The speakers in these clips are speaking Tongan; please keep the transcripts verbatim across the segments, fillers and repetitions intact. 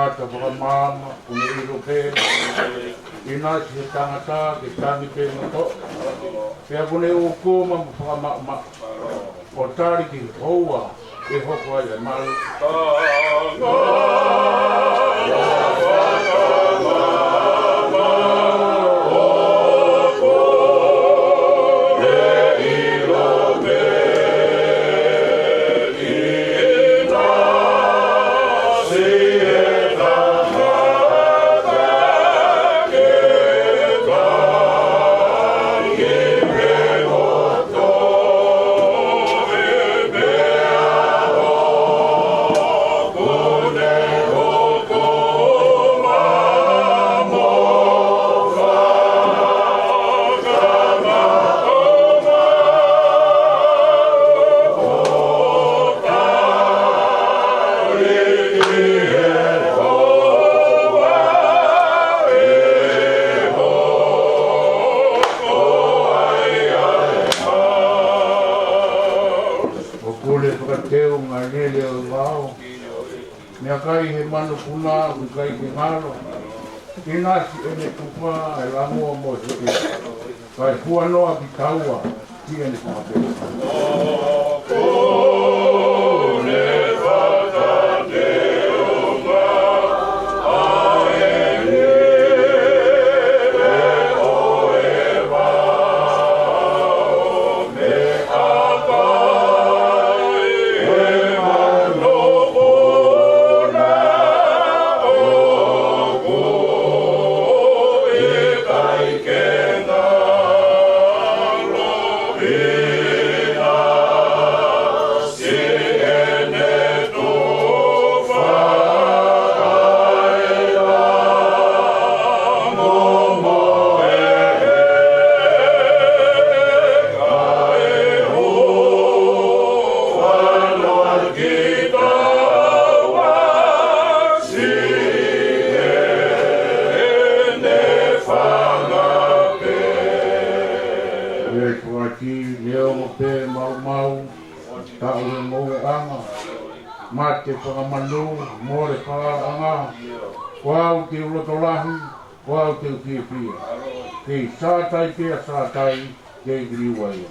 Tangata fakamaama, kuo ne ʻilo pē ʻinasi he tangata ke tami pē mo toʻo. Pea kuo ne ʻūkuma mo fakamaʻumaʻu ʻo tali ki he houa ʻe hoko ai ʻa e malu. ʻOku ne fakateunga lele ʻo e vao, meʻakai he manupuna, ʻoku ʻikai ke ngalo. ʻInasi ʻene tufa ʻa e langoa mo e heʻe, kae huanoa ki taua ki heʻene fakapeʻe. ʻE fakaʻati, neongo pē maumau, taʻu he ngoueʻanga, mate fakamanu, mole fakaʻaʻanga, ko au te u loto lahi, ko au te u fiefia. Kei sātai pea sātai, kei kiliua ia.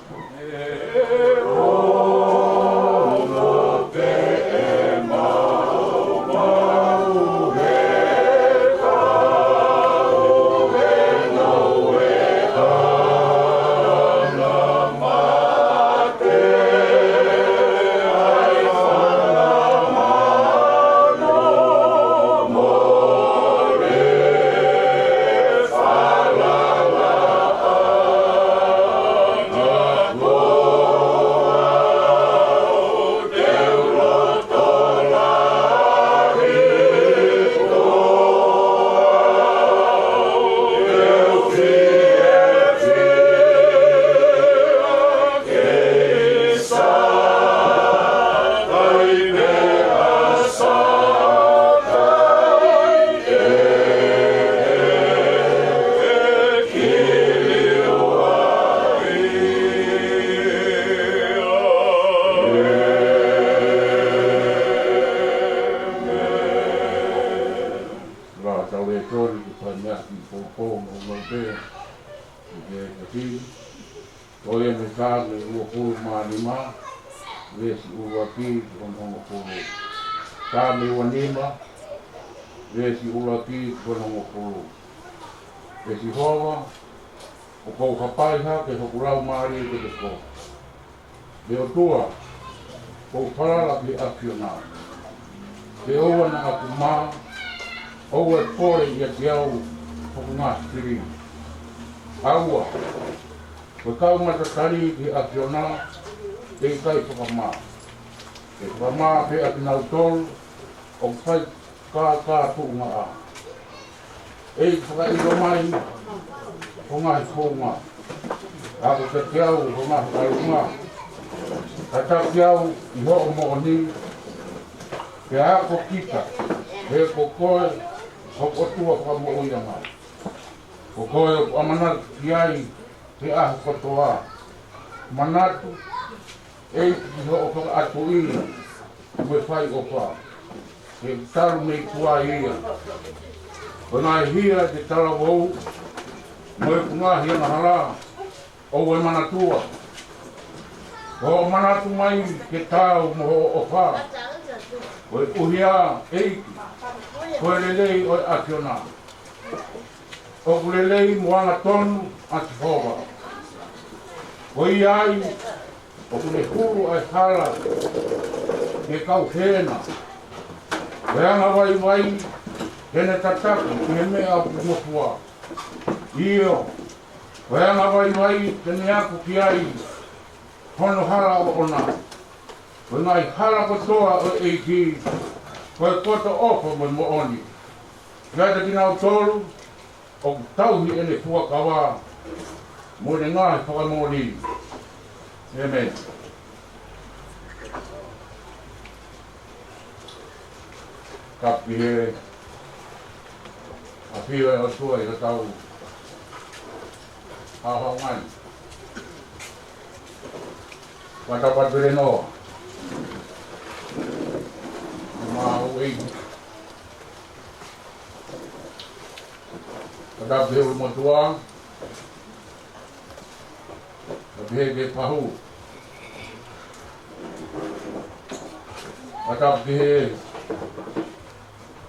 Lā tau e tōri ke fai meʻa ki poupou mo ngau pē, ke ke kati. Ko e mei Saame uofulu mā nima, veesi ʻuluaki ki hono hongofulu. Saame uanima, veesi ʻuluaki ki hono hongofulu. ʻE Sihova, ʻoku ou hapai hake hoku laumālie kiate koe. ʻE ʻOtua, ʻoku ou falala ki he ʻAfiona. Ke ʻoua naʻa ku mā, ʻoua ʻe pole ʻiate au hoku ngaahi fili. ʻAua, ko e kau matatali ki he ʻAfiona, ʻe ʻikai fakamā. ʻE fakamā pē ʻa kinautolu ʻoku fai kākā tuʻungaʻa. ʻEiki, fakaʻilo mai ho ngaahi founga. Ako kiate au ho ngaahi ʻalunga. Tataki au ʻi hoʻo moʻoni. Pea ako kita, he ko koe hoku ʻOtua fakamoʻuiʻanga. Ko koe ʻoku ʻamanaki ki ai he ʻaho kotoa. Manatu, ʻEiki, ki hoʻo fakaʻatuʻi mo e fai ʻofa. He talu mei tuai ia. Ko e ngaahi hia ʻo e talavou, mo ʻeku ngaahi angahala, ʻoua ʻe manatua. Ko hoʻo manatu mai ke tau mo hoʻo ʻofa. Koeʻuhi ā, ʻEiki, ko e lelei ʻo e ʻAfiona. ʻOku lelei mo angatonu ʻa Sihova. Ko ia ai, ʻoku ne hulu ʻa e hala ki he kau hēna. Ko e angavaivai te ne tataki ʻi he meʻa ʻoku ngofua. ʻIo, ko e angavaivai te ne ako ki ai hono hala ʻoʻona. Ko e ngaahi hala kotoa ʻo e ʻEiki, ko e koto ʻofa mo e moʻoni. Kiate kinautolu ʻoku tauhi ʻene fuakava mo ʻene ngaahi fakamoʻoni. ʻĒmeni. Kapi he ʻafio ʻa e ʻOtua ʻi hotau haohaoa ni. Fakatapu atu pē Lenoa. Mau ei. Fakatapu ki he ʻulumotuʻa. Fakatapu ki he pahu. Fakatapu ki he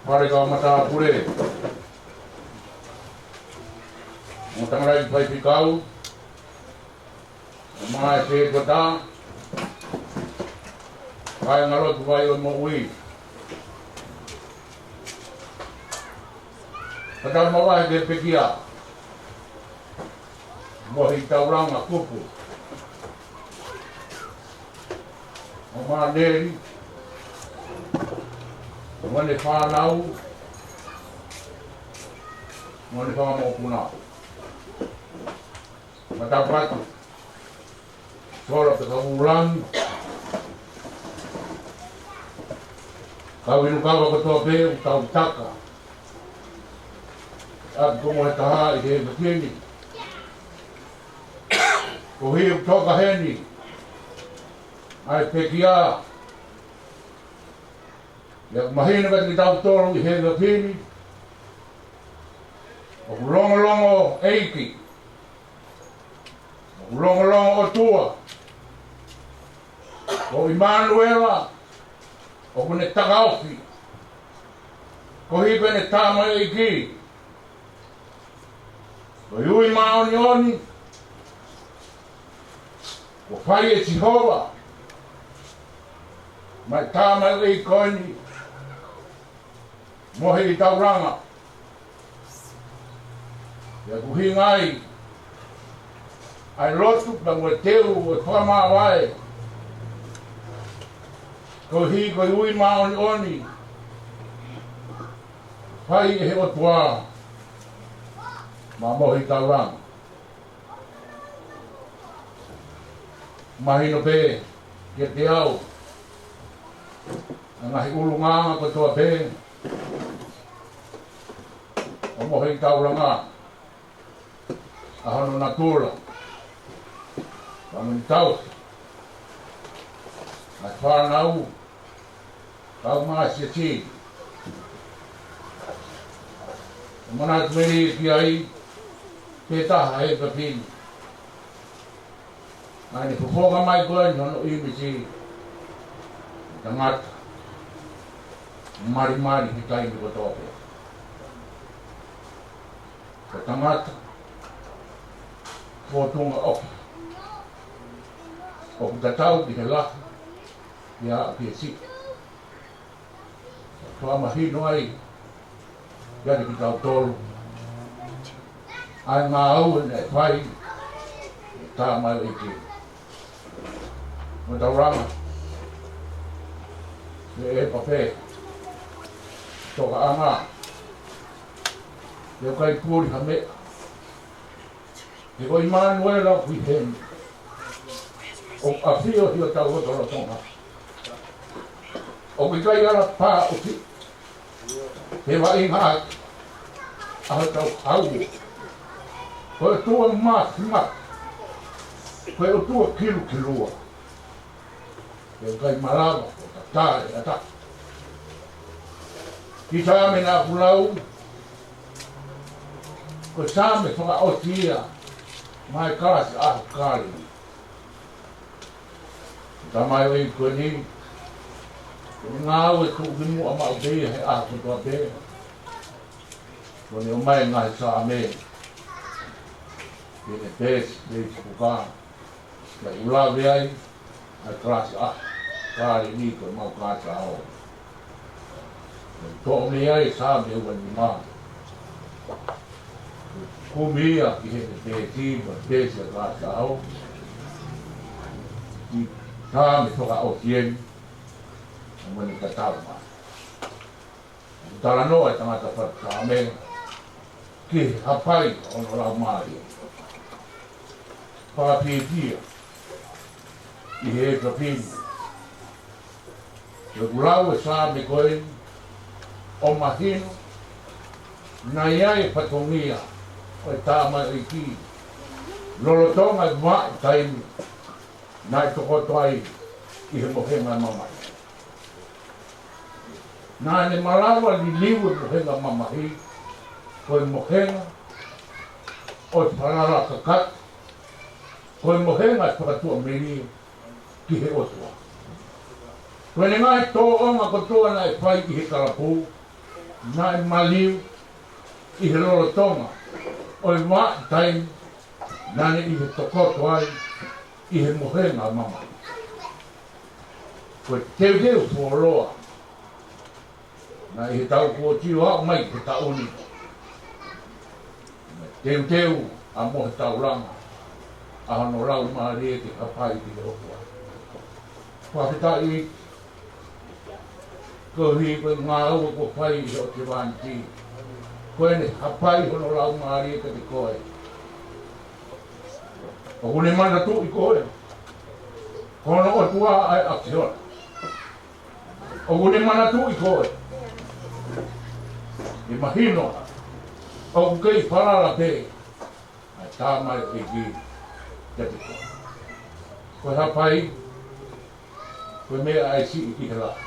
fale kau matāpule. Mo e tangataʻeiki faifekau. Mo e setuata, kāingalotu Vai ʻo e Moʻui. Fakatapu mo e pekia. Mohe ʻi Taulanga, Kupu. Mo Māneli. Mo ʻene fānau. Mo ʻene fanga mokopuna. Fakatapu atu. Sola pē ka ulangi. Kau inu kava kotoa pē ʻoku tau taka. ʻApi ko mo e taha ʻi he makini. Ko hiu toka heni. ʻA e pekia. ʻIa ʻoku mahino kiate kitautolu ʻi he makini. ʻOku longolongo ʻEiki. ʻOku longolongo ʻOtua. Ko ʻImanuela, ʻoku ne takaofi. Ko e hā pē ʻene tamaioʻeiki. Ko e ui māʻoniʻoni. Kuo fai ʻe Sihova. Mai tamaioʻeiki ko eni. Mohe ʻi Taulanga. ʻIa ʻoku hinga ai ʻa e lotu pea mo e teu ʻo e fakamāvae. Ko e hā ko e ui māʻoniʻoni. Fai ʻe he ʻOtua. Maʻa Mohe ʻi Taulanga. Mahino pē kiate au ʻa e ngaahi ʻulungaanga kotoa pē ʻo Mohe ʻi Taulanga, ʻa hono natula, ʻa hono tauhi, ʻa e fānau, kau māsiasi. ʻO manatu mei ai ki ai, pē taha he kapini. ʻA ʻene fofonga mai ko eni hono ʻīmisi. Tangata. Malimali he taimi kotoa pē. Ko e tangata. Fōtunga ʻofa. ʻOku tatau ki he lahi. ʻIa, ki he siʻi. Fakamahino ai kiate kitautolu ʻa e ngāue naʻe fai ʻe he tamaioʻeiki. Mo Taulanga, ʻe ʻe pape, tokaʻanga, ʻe ʻikai puli ha meʻa. He ko ʻImanuela ʻoku ʻi heni. ʻOku ʻafio ʻi hotau lotolotonga. ʻOku ʻikai ala pā ʻoku ʻi he vaʻinga ʻaki ʻa hotau hau. Ko e ʻOtua māfimafi. Ko e ʻOtua kilukilua. He ʻikai malava ʻo tatale ʻa taha. Ki he Saame naʻa ku lau, ko e Saame fakaʻosi ia maʻa e kalasi ʻaho Kāleli. Tamaioʻeiki ko eni, ko e ngāue tuʻukimuʻa maʻu pē ia he ʻaho kotoa pē. Ko ʻene ʻomai e ngaahi Saame ki heʻene peesi, peesi Facebook, kae ʻoua lave ai ʻa e kalasi ʻaho Kāleli ko ʻemau kalasi ʻaho. Ko e toʻo mei ai e Saame ua nima. Kumi ia ki heʻene peesi, mo e peesi ʻa e kalasi ʻaho. Ki he Saame fakaʻosi eni, mo ʻene tatau mai. Talanoa e tangata fatu Saame ki he hapai hono laumālie. Fakafiefia ʻi he efiafi ni. Ko ʻeku lau e Saame ko eni, ʻo mahino naʻe ʻi ai e fatongia ʻo e tamaioʻeiki lolotonga e vahaʻa taimi naʻe tokoto ai ʻi he mohenga mamahi. Naʻa ne malava liliu e mohenga mamahi ko e mohenga ʻo e falala kakato, ko e mohenga ʻo e fakatuʻamelie ki he ʻOtua. Ko ʻene ngaahi tōʻonga kotoa naʻe fai ʻi he kalapu, naʻe maliu ʻi he lolotonga ʻo e vahaʻa taimi naʻa ne ʻi he tokoto ai ʻi he mohenga mamahi. Ko e teuteu fuoloa naʻe ʻi he taʻu kuo ʻosi ʻo aʻu mai ki he taʻu ni. Naʻe teuteu ʻa Mohe Taulanga ʻa hono laumālie ke hapai ki he ʻOtua. Fakafetaʻi koeʻuhi ko e ngāue kuo fai ʻe he ʻOtua ni. Ko ʻene hapai hono laumālie kiate koe. ʻOku ne manatuʻi koe. Ko hono ʻOtua ʻa e ʻAfiona. ʻOku ne manatuʻi koe. ʻE mahino ʻoku kei falala pē ʻa e tamaioʻeiki kiate koe. Ko e hapai, ko e meʻa ʻa e siʻi ki he lahi.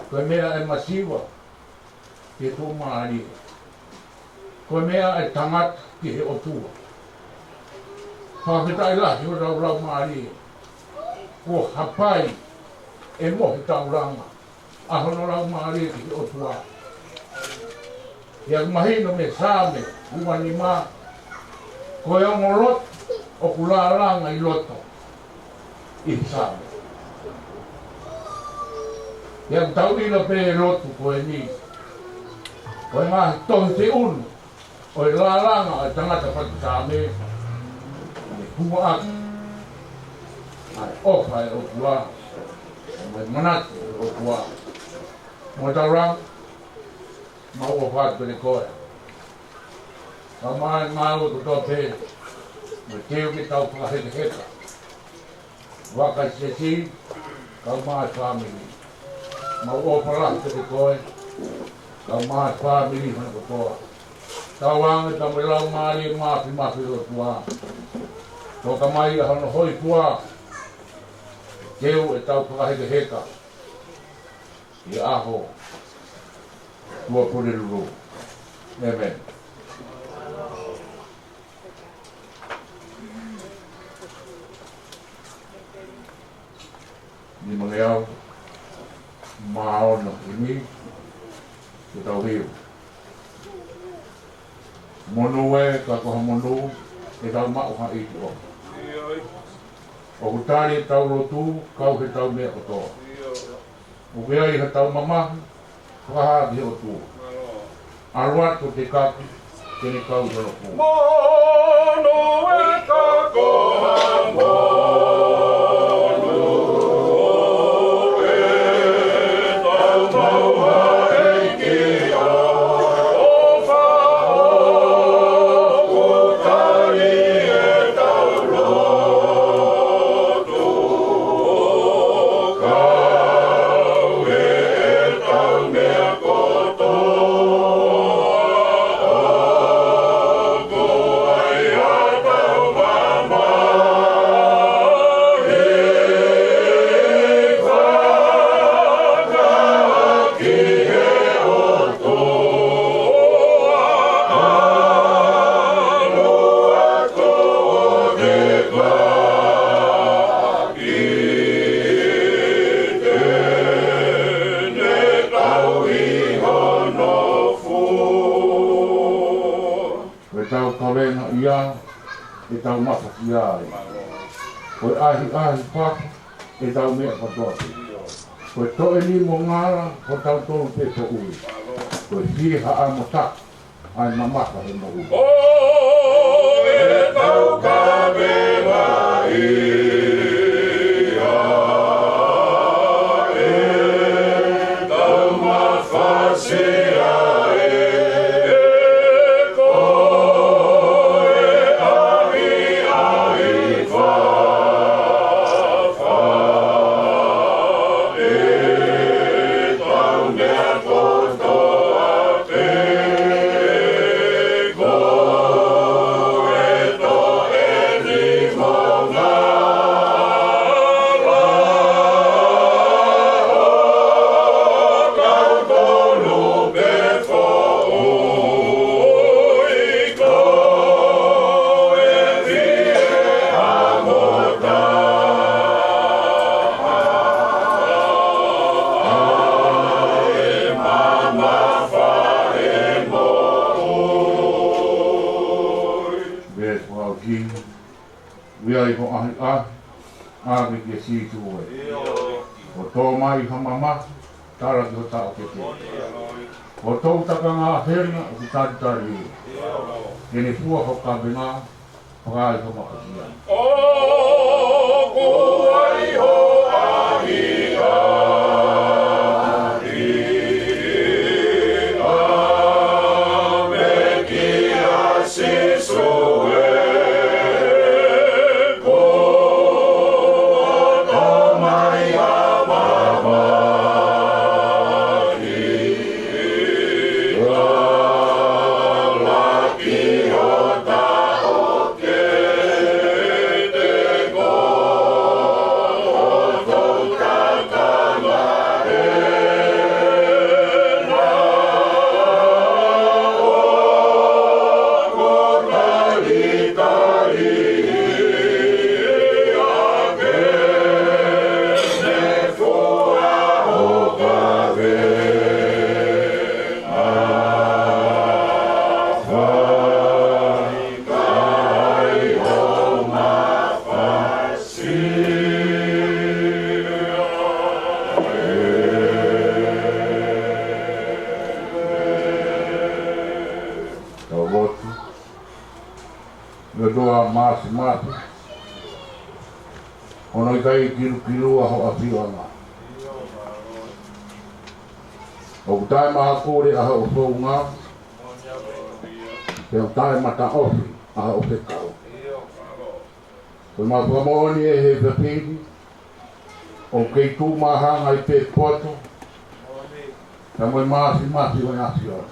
Ko e meʻa ʻa e masiva ki he tuʻumālie. Ko e meʻa ʻa e tangata ki he ʻOtua. Fakafetaʻi lahi ʻo lau laumālie. Kuo hapai ʻe Mohe Taulanga ʻa hono laumālie ki he ʻOtua. ʻOku mahino mei he Saame ua nima, ko e ongo lotu ʻoku lālanga ʻi loto ʻi he Saame. ʻOku tau ʻilo pē e lotu ko eni, ko e ngaahi tohi feʻunu ʻo e lālanga ʻo e tangata fatu Saame, ʻene hū ʻaki ʻa e ʻofa ʻa e ʻOtua, mo e manatu ʻa e ʻOtua. Mohe Taulanga, mau ʻofa atu kiate koe. Kae ʻumaʻā e ngāue kotoa pē, mo e teu ke tau fakahekeheka. Vaka ʻi he siasi, kae ʻumaʻā e fāmili. Mau ʻofa lahi kiate koe, kae ʻumaʻā e fāmili hono kotoa. Tauange pea mo e Laumālie Māfimafi ʻo e ʻOtua. Toka mai ʻa hono hōifua, teu ʻetau fakahekeheka ʻi he ʻaho Tuʻapulelulu. ʻĒmeni. Nimangeau mā ono ʻeni ke tau hiu. Monū ē, ka ko ha monū, ʻe tau maʻu ha ʻitu ʻofa. ʻOku tali ʻetau lotu, kau heʻetau meʻa kotoa. ʻOku ʻi ai haʻatau mamahi, fakahā ki he ʻOtua. ʻAlu atu ʻo tekaki, ke ne kau ʻi hono pō. Monū ē ka ko ha monū, ʻe tau maʻu ha ʻitu ʻofa, ʻoku tali ʻetau lotu. Kavenga ia ʻetau mafasia ai. Ko e ʻahiʻahi fakaʻeku ʻetau meʻa kotoa pē. Ko e toʻe nimo ngala hotau tolu pē foʻui. Ko e fie haʻamo taha ʻa e mamafa he moʻui. ʻO ʻetau kavenga ia ʻetau mafasia ē, ko e ʻahiʻahi fakaʻeku ʻetau meʻa kotoa pē. Ko e toʻe nimo ngala hotau tolu pē foʻui. Ko e fie haʻamo taha ʻa e mamafa he moʻui. Veesi fakaʻosi. ʻOku ʻi ai ho ʻahiʻahi, ʻAve kia Sīsū ē. Kuo tō mai ha mamafa, tala ki ho taʻokete. Ko hotau takanga ʻa hena ʻoku talitali ē, ke ne fua ho kavenga, fakaʻeku ho mafasia. ʻOku ʻi ai ho ʻahiʻahi, ʻAve kia Sīsū ē, kuo tō mai ha mamafa, tala ki ho taʻokete. Tau lotu. ʻE ʻOtua Māfimafi, ʻoku ʻikai kilukilua ho ʻafioʻanga. ʻOku taʻemaʻa kole ʻa hoʻo founga, pea ʻoku taʻemataʻofi ʻa hoʻo fekau. Ko ʻemau fakamoʻoni ē he efiafi ni, ʻoku kei tuʻu māhanga ai pē poto, pea mo e māfimafi ʻo e ʻAfiona.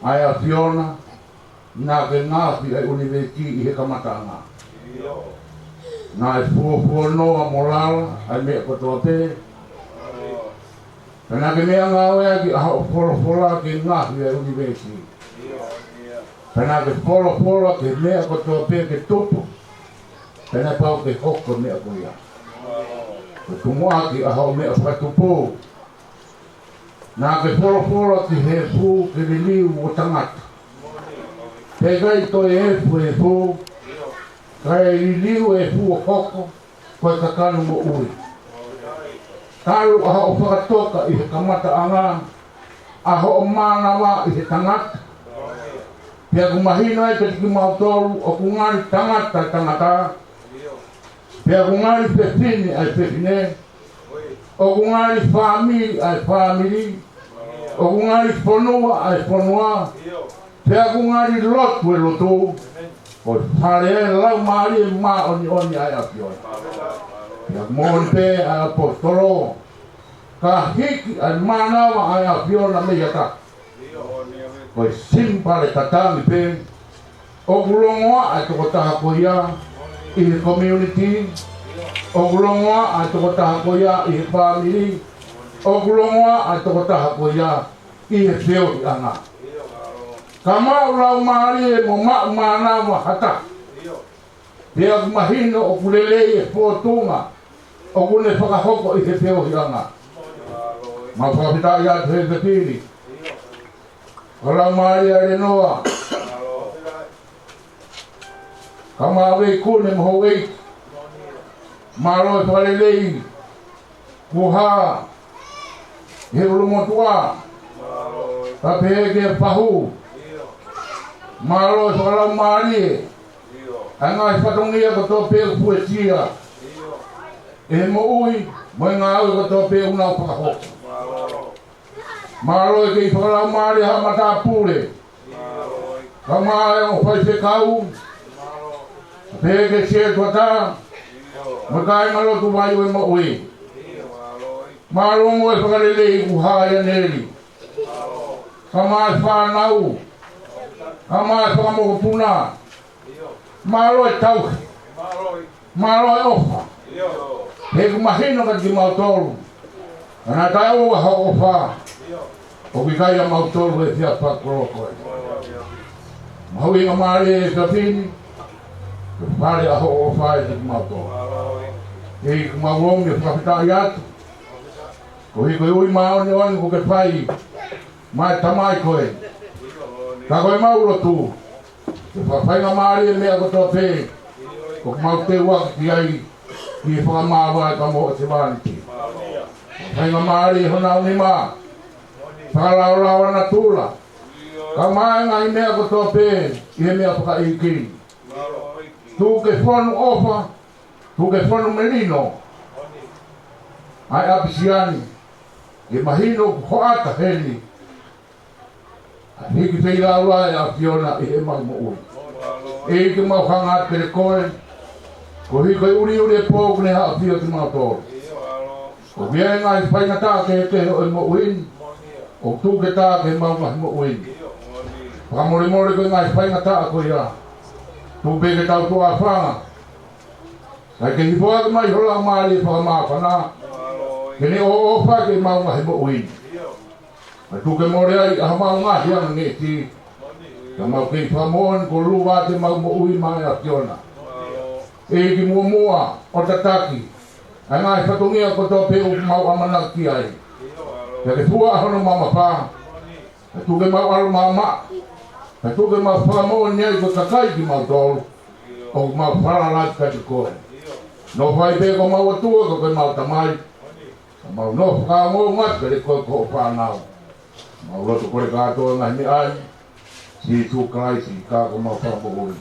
ʻA e ʻAfiona, naʻa ke ngaohi ʻa e ʻunivēsi ʻi he kamataʻanga. Naʻe fuofuoloa mo lala ʻa e meʻa kotoa pē. Pea naʻa ke meʻangāueʻaki ʻa hoʻo folofola ke ngaohi ʻa e ʻunivēsi. Pea naʻa ke folofola ki he meʻa kotoa pē ke tupu. Pea naʻe pau ke hoko e meʻa ko ia. Ko e tumuʻaki ʻa hoʻo meʻa fakatupu. Naʻa ke folofola ki he efu ke liliu ʻo tangata. Pea ʻikai toe efu e efu, kae liliu e efu ʻo hoko ko e kakano moʻui. Talu ʻa hoʻo fakatoka ʻi he kamataʻanga ʻa hoʻo mānava ʻi he tangata. Pea ʻoku mahino ai kiate kimautolu ʻoku ngali tangata e tangata. Pea ʻoku ngali fefine ʻa e fefine. ʻOku ngali fāmili ʻa e fāmili. ʻOku ngali fonua ʻa e fonua. Pea ʻoku ngali lotu e lotu. Ko e fale ʻa e Laumālie Māʻoniʻoni ʻa e ʻAfiona. Pea moʻoni pē ʻa e ʻaposetolo, ka hiki ʻa e mānava ʻa e ʻAfiona mei ha taha, ko e simipale tatangi pē. ʻOku longoaʻa e tokotaha ko ia ʻi he community. ʻOku longoaʻa e tokotaha ko ia ʻi he fāmili. ʻOku longoaʻa e tokotaha ko ia ʻi he feohiʻanga. Ka maʻu laumālie mo maʻu mānava ha taha, pea ʻoku mahino ʻoku lelei e fōtunga ʻoku ne fakahoko ʻi he feohiʻanga. Mau fakafetaʻi atu he efiafi ni. Fakalaumālie ʻa Lenoa. Kae ʻumaʻā ʻa Veikune mo houʻeiki. Mālō e fakalelei kuo hā ʻi he ʻulumotuʻa. Kae pehē ki he fahu. Mālō e fakalaumālie ʻa e ngaahi fatongia kotoa pē ʻoku fuesia ʻe he moʻui mo e ngāue kotoa pē ʻoku nau fakahoko. Mālō e kei fakalaumālie haʻa matāpule, kae ʻumaʻā e ongo faifekau, pehē ki he sētuata mo e kāingalotu Vaiʻu e Moʻui. Mālō mo e fakalelei kuo hā ʻia Neli, kae ʻumaʻā e fānau, kae ʻumaʻā e fakamokopuna. Mālō e tauhi, mālō e ʻofa. He ʻoku mahino kiate kimautolu, ka naʻe taʻeʻoua hoʻo ʻofa, ʻoku ʻikai ʻa mautolu he efiafi fakakoloa ko eni. Mahuʻinga mālie e efiafi ni, ko e fale ʻa hoʻo ʻofa ʻiate kimautolu. ʻEiki, ʻoku mau ʻomi e fakafetaʻi atu, koeʻuhi ko e ui māʻoniʻoni kuo ke fai maʻa e tamai ko eni. Ka ko ʻemau lotu, ke fakafaingamālie e meʻa kotoa pē ʻoku mau teuaki ki ai, ki he fakamāvae pea mo e sevāniti. Fakafaingamālie honau nima, fakalaolao ʻa natula, kae ʻumaʻā e ngaahi meʻa kotoa pē ʻi he meʻa fakaʻeiki. Tuku ke fonu ʻofa, tuku ke fonu melino ʻa e ʻapisia ni, ke mahino ʻoku hoʻata heni ʻa e hiki feilaulau ʻa e ʻAfiona ʻi heʻemau moʻui. ʻEiki, mau hanga atu kiate koe, koeʻuhi ko e ʻuliʻuli e pō kuo ne haʻofia kimautolu. ʻOku ʻi ai e ngaahi faingataʻa kehekehe ʻo e moʻui ni ʻoku tuku ke tā ki heʻemau ngaahi moʻui ni. Fakamolemole ko e ngaahi faingataʻa ko ia, tuku pē ke tau tuʻa fanga, kae ke hifo ake mai ho Laumālie fakamāfana, ke ne ʻoʻofa ki heʻemau ngaahi moʻui ni. Kae tuku ke mole ai ʻa homau ngaahi angangeʻesi, ka mau kei fakamoʻoni kuo luluva atu ʻemau moʻui maʻa e ʻAfiona. ʻEiki, muʻomuʻa ʻo tataki ʻa e ngaahi fatongia kotoa pē ʻoku mau ʻamanaki ki ai, pea ke fua ʻa hono mamafa. Kae tuku ke mau ʻalu maʻamaʻa, kae tuku ke mau fakamoʻoni ai ko e kakai kimautolu ʻoku mau falala atu kiate koe. Nofo ai pē ko homau ʻOtua, ko koe homau Tamai, ka mau nofo fakaongoongo atu kiate koe ko hoʻo fānau. Mau lotu kole kātoa e ngaahi meʻa ni, Sīsū Kalaisi ko homau Fakamoʻui.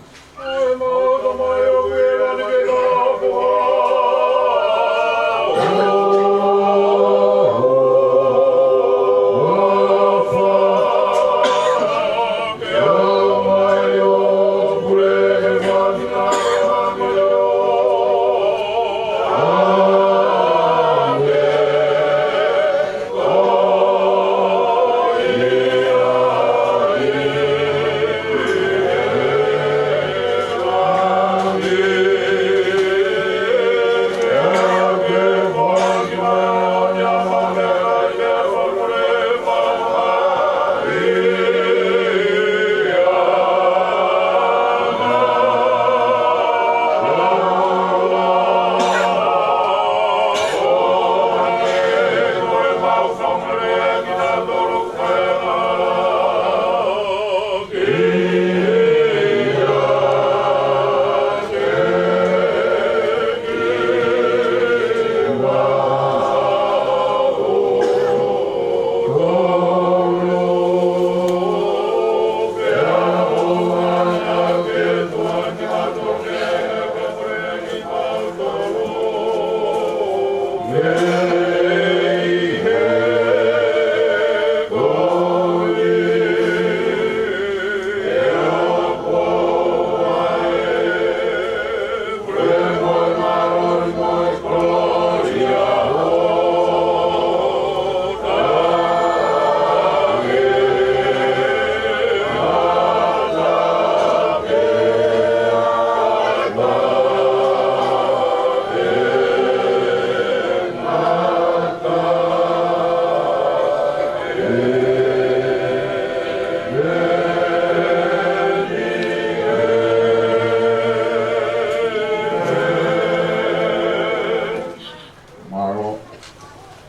Mālō,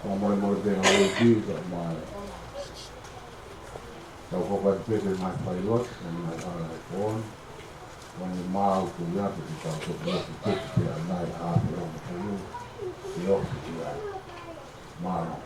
fakamolemole pē ha ueiti, ka mai. Tau hoko atu pē ki he ngaahi failotu, ki he ngaahi hala e pooni. Ko eni mau ko ia ke tau toki ʻosi pē ki he ʻaho ʻe hongofulu, ke ʻosi ia. Mālō.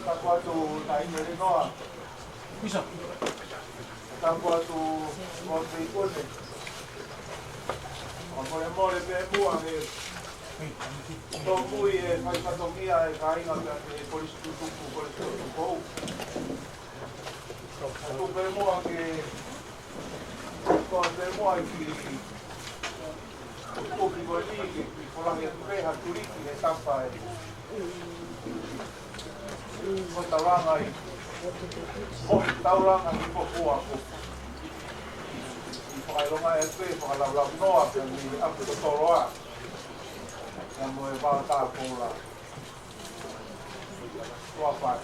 Tapu atu, Taʻahine Lenoa. Isa. Tapu atu, Motu Ikune. ʻOku ou fakamolemole pē muʻa he tōmui e fai fatongia e kāinga pea mo e kolisi tutuku, kolisi tutuku. Tapu pē muʻa ke, tapu pē muʻa ki Kuki ko eni ke, ke folahi atu pē ha tuliki he tapa ē. Ko e taulanga ʻi, ko e taulanga ʻi Kofuaku. ʻI fakaʻilonga ē pē, fakalaulau noa pē mei ʻapi ko Toloa. Ia mo e vao tā koula. Ua fai.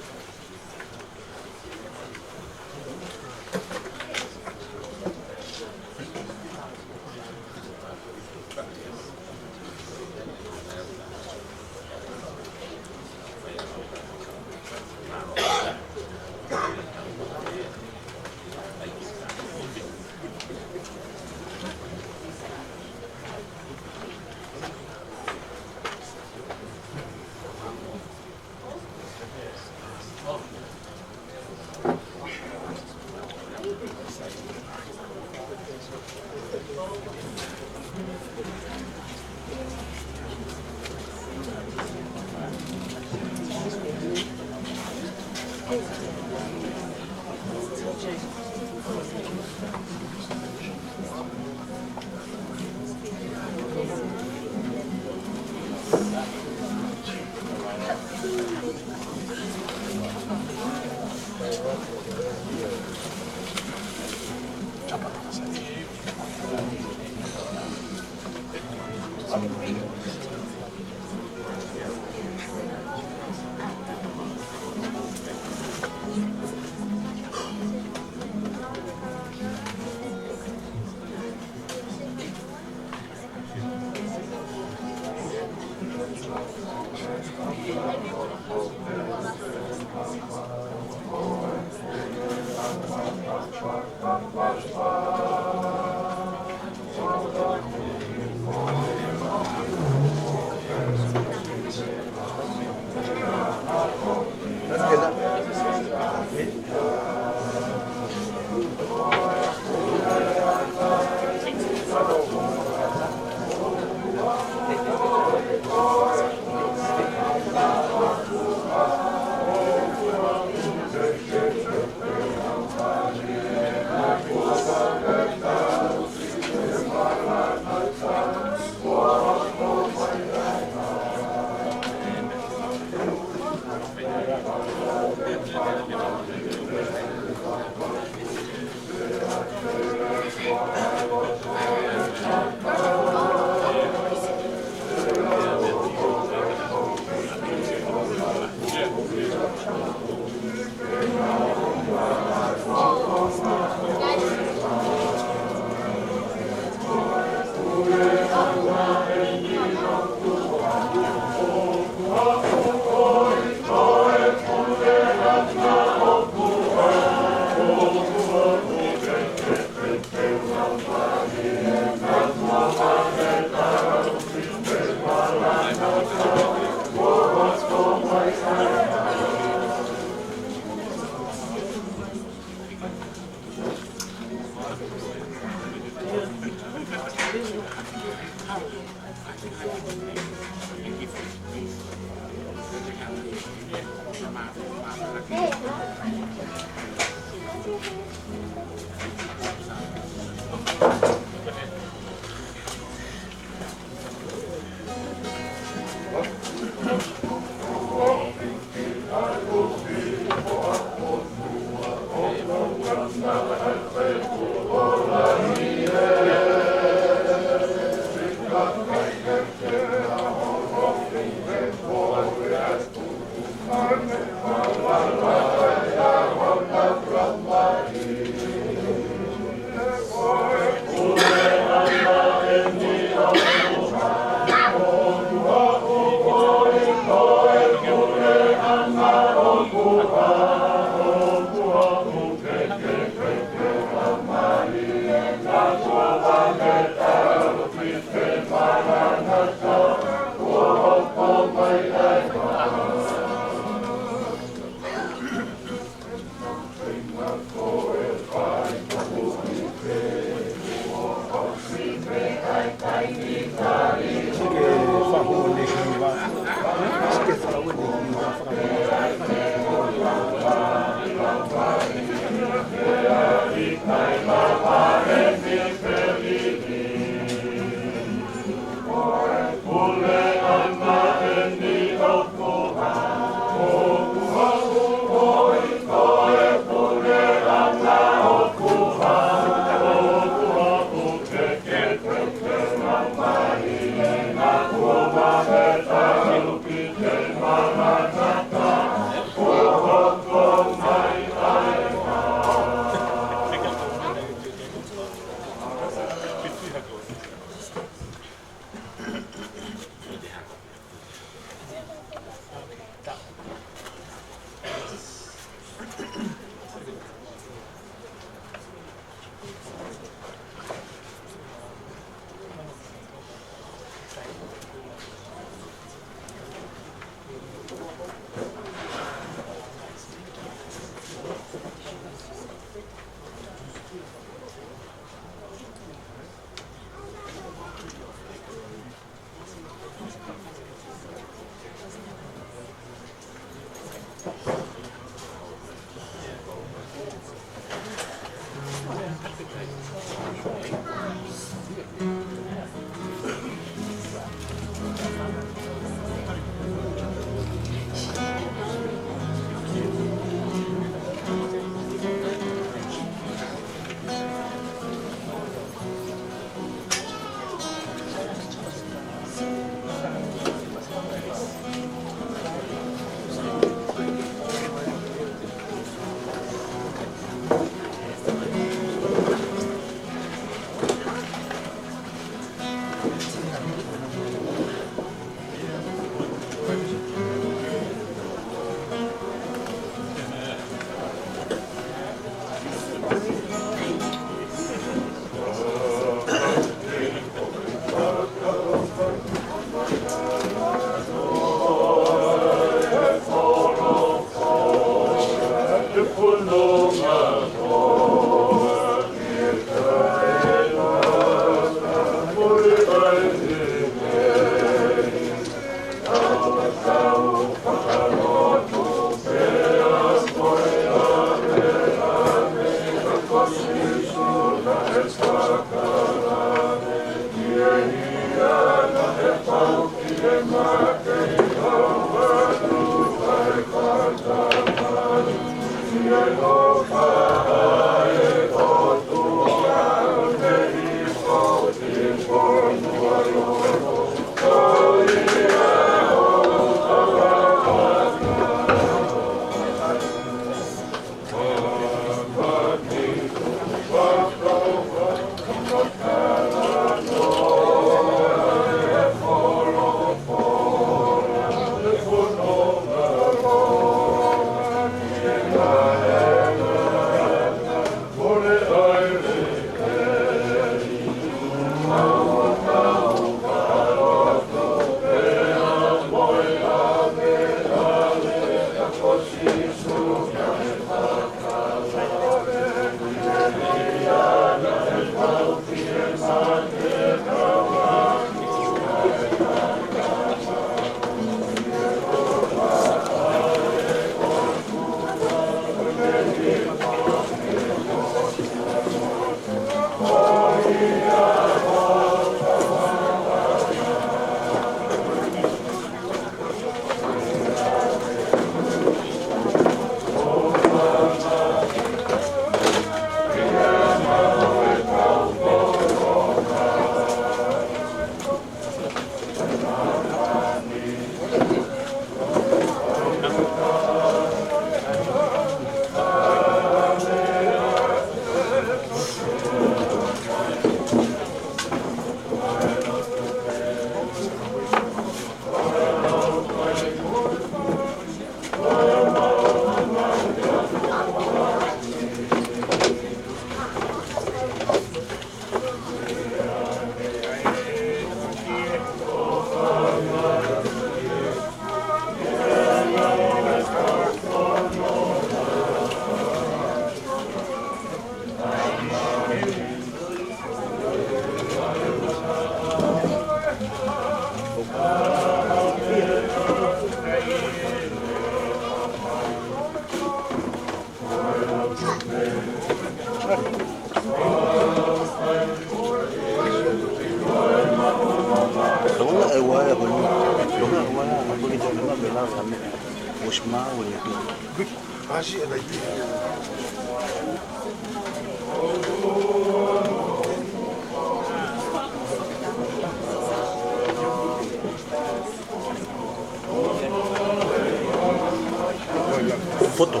Foto.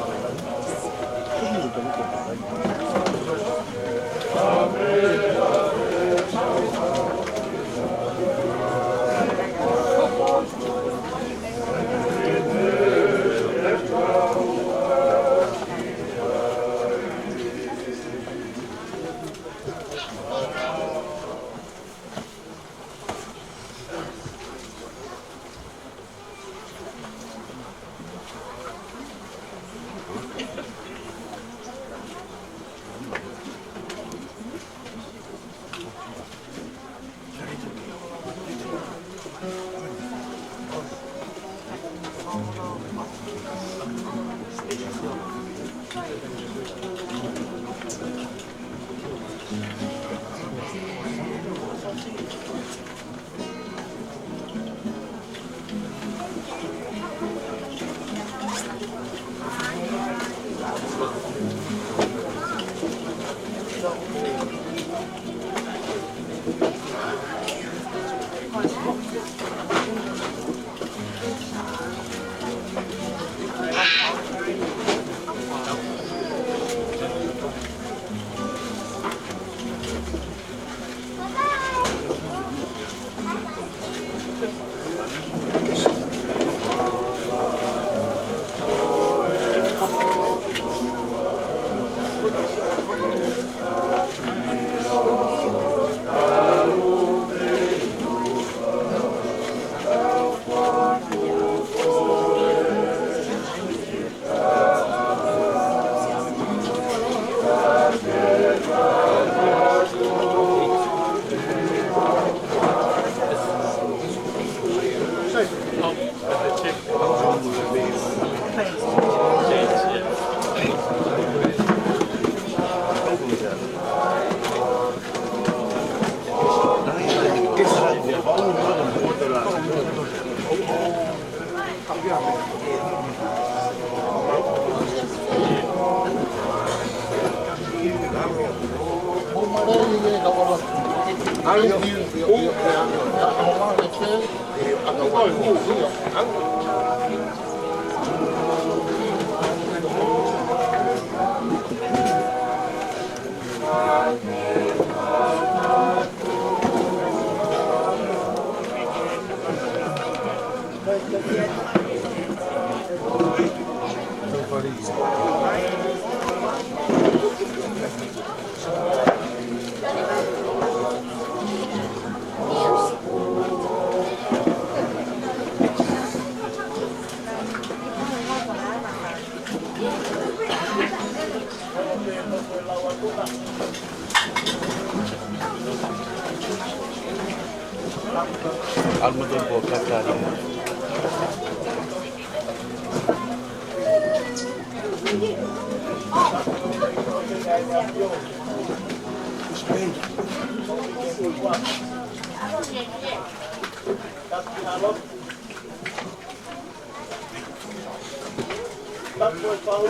Tapu e pau.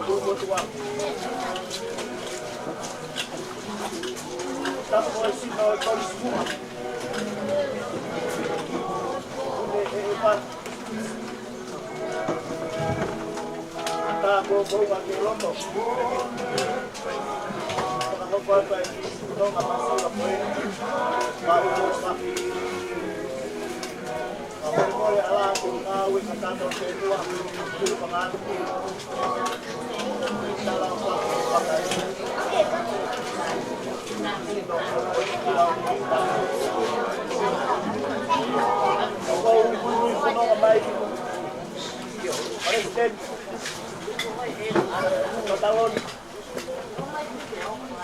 Kuo motuʻa. Tapu e sino e Kolisi Kuma. Une e e pa. Tapu e pau ʻa ke loto. Fakahoko atu ai ki Tonga Pasifiki. Mau mo ma.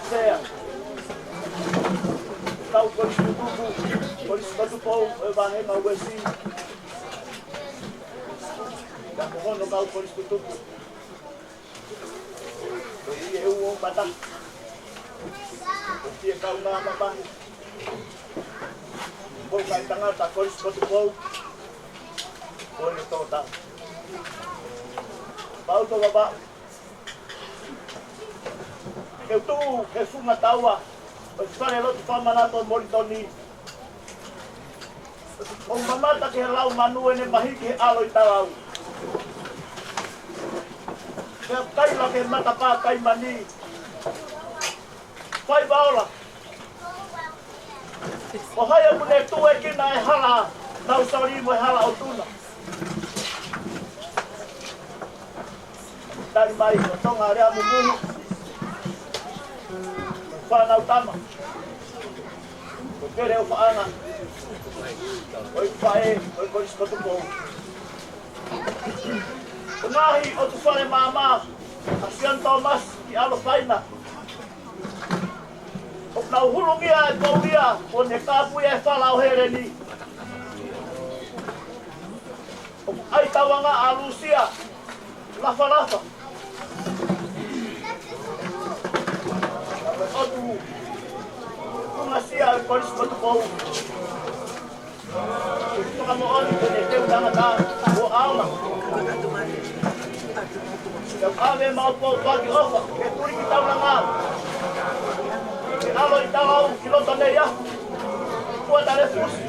Sea, kau Kolisi Tutupu, Kolisi Tutupu, ʻe vahe ma uesi. Ka ko hono kau Kolisi Tutupu. Ko ia e uo pata. Ko ia kau ngā mamahi. Kakai tangata Kolisi Potupou, ko e Tongatapu. Pau to baba. Ke u tuʻu he funga taua ʻo e falelotu fakamanatu ʻo Molitoni, ʻo mamata ki he lau manu ʻene mahi ki he ʻAlo ʻi Talau. Ke u kaila ki he matapā kaimani. Faiva ola. Ko hai ʻoku ne tuʻu ʻi he kina e hala Nausori mo e hala ʻo Tuna. Tali mai ʻo Tonga Lea Mumuhu. Fānau tama. Ko Kele ʻo Faʻanga. ʻOi faʻē, ʻoi Kolisi Potupou. Ko e ngaahi ʻotu fale maama ʻa Sione Tōmasi ki ʻAlofaina. ʻOku nau hulungia e poʻuli ia, kuo ne kāpui e fala ʻo Heleni. ʻOku ʻai tauanga ʻa Lusia, Lafalafa. ʻOtu, Kumasia, Kolisi Potupou. Fakamoʻoni ko e teu tangata ʻo ʻaonga. Ke ʻave maʻu pōpoaki ʻofa ke tuli ki taulanga. Ke ʻAlo ʻi Talau ki loto nei ʻa Kuata Lefusi.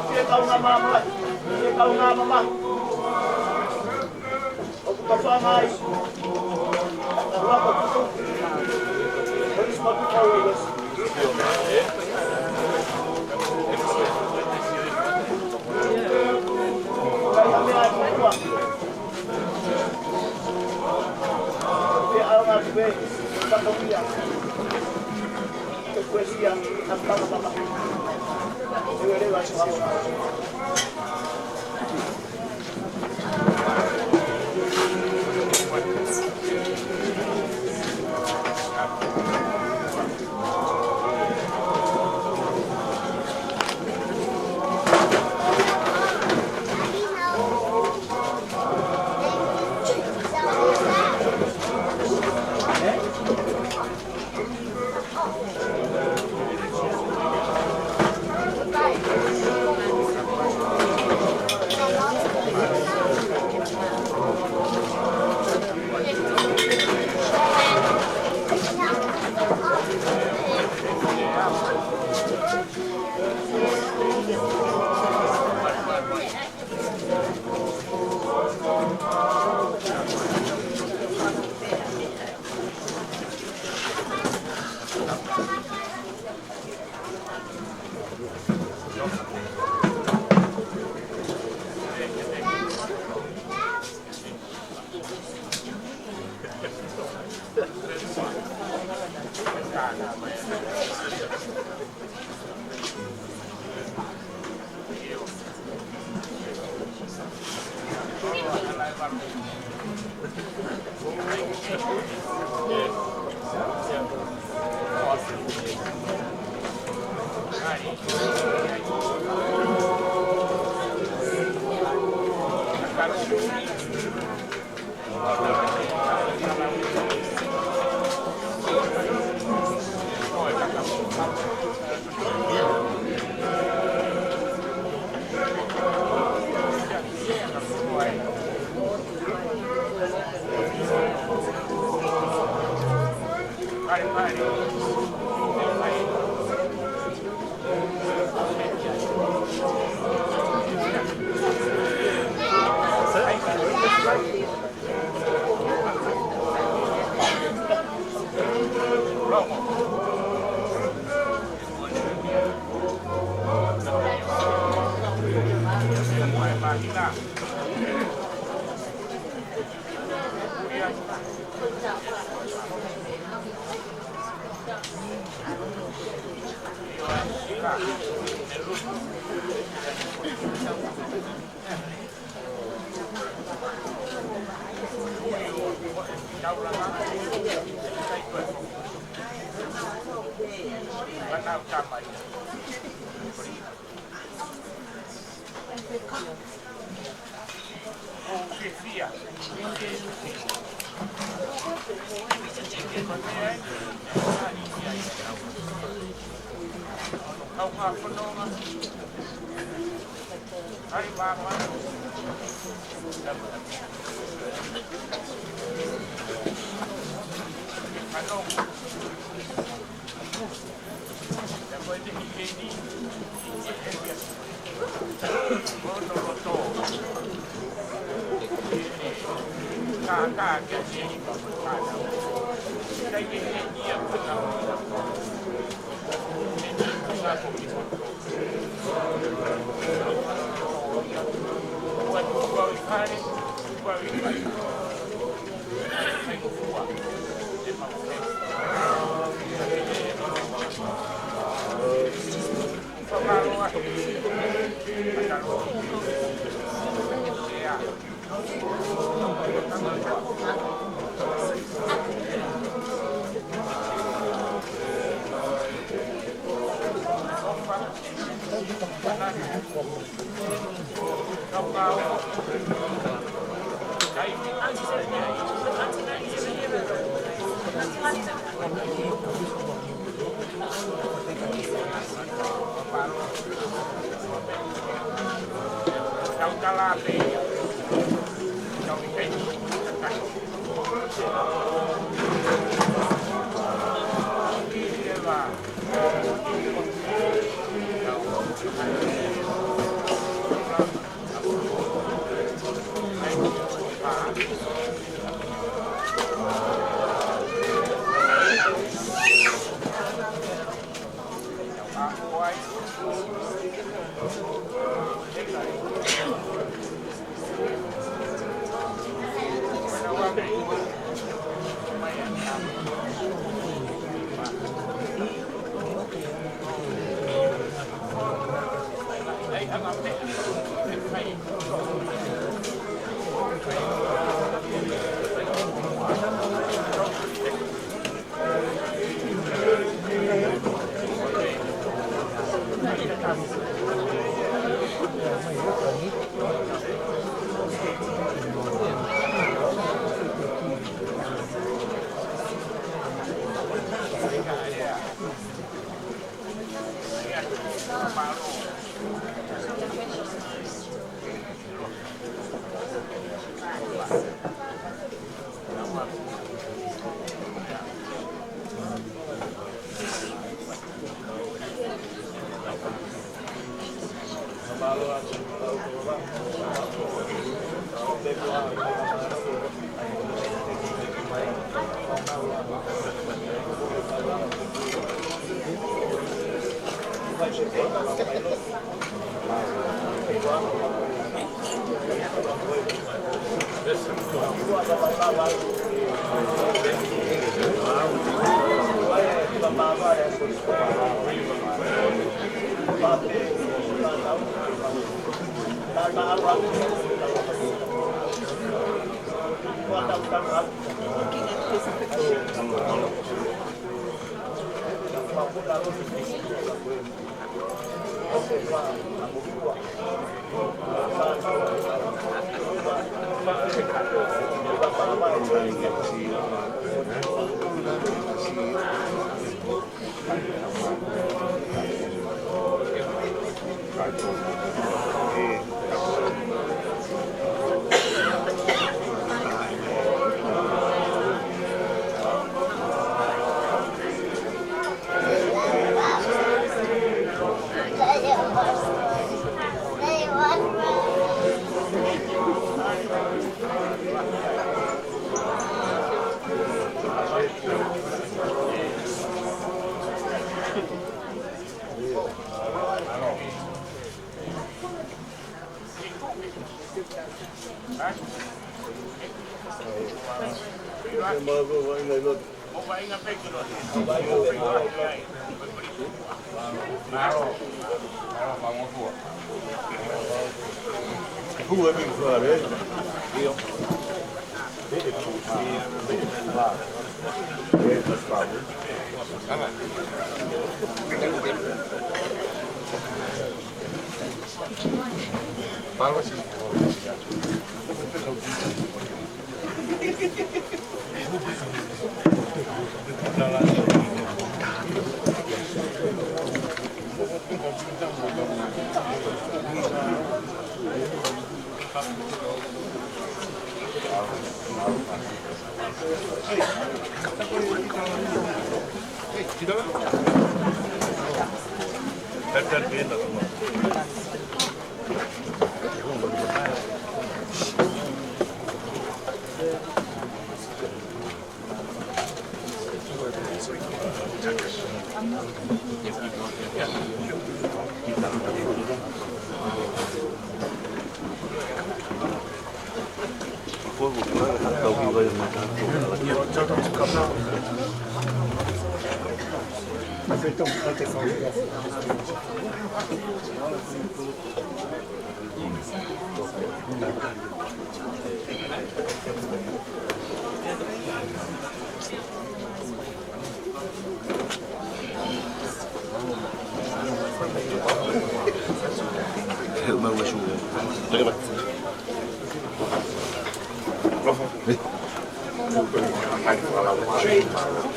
Fie kaungā māmā, fie kaungā māmā. ʻOku tau fāngai. Tau ako kutu. Kolisi Potupou ʻi Uesi. Kai ha meʻa ʻi mua. Fie ʻaonga atu pē, fatongia. Ko e kuesia, ʻa e tama tama. Leveleva atu ʻaonga.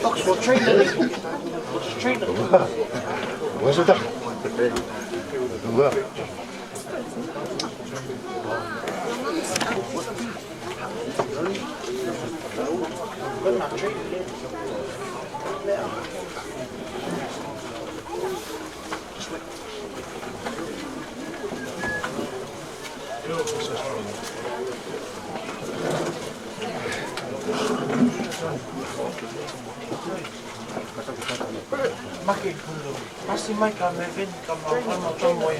Oxford trade. Where's the doctor? Maki, pasi mai ka meveni ka mau ano ka moe.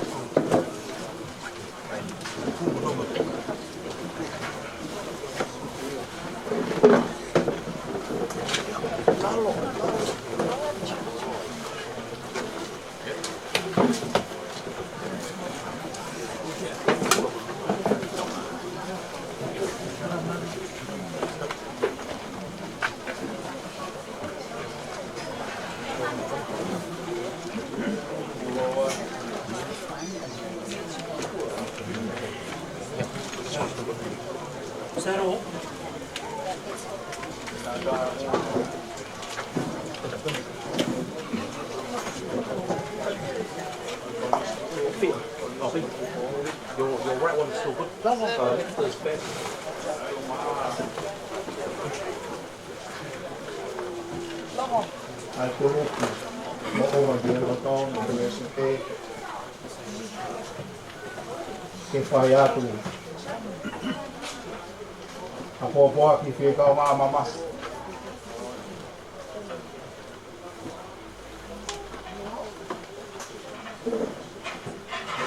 Your, your right one is still good. That one, uh, left is better. ʻA e kulupu, mo ʻova ki he loto, mo e sipe, ke fai atu ʻa e pōpoaki fie kau māmama.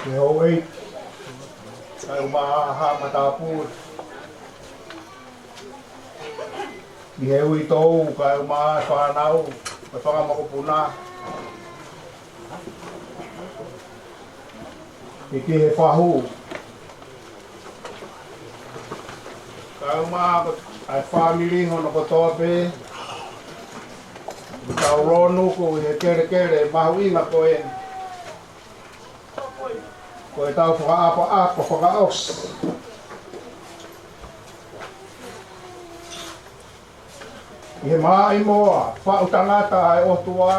Ke houʻeiki, kae ʻumaʻā haʻa matāpule. Ki he uitou, kae ʻumaʻā e fānau, mo e fanga mokopuna. Ki he fahu. Kae ʻumaʻā ʻa e fāmili hono kotoa pē, ʻoku tau lōnuku ʻi he kelekele mahuʻinga ko eni. Ko ʻetau fakaʻapaʻapa fakaʻosi ʻi he maʻimoa faʻu tangata ʻa e ʻOtua,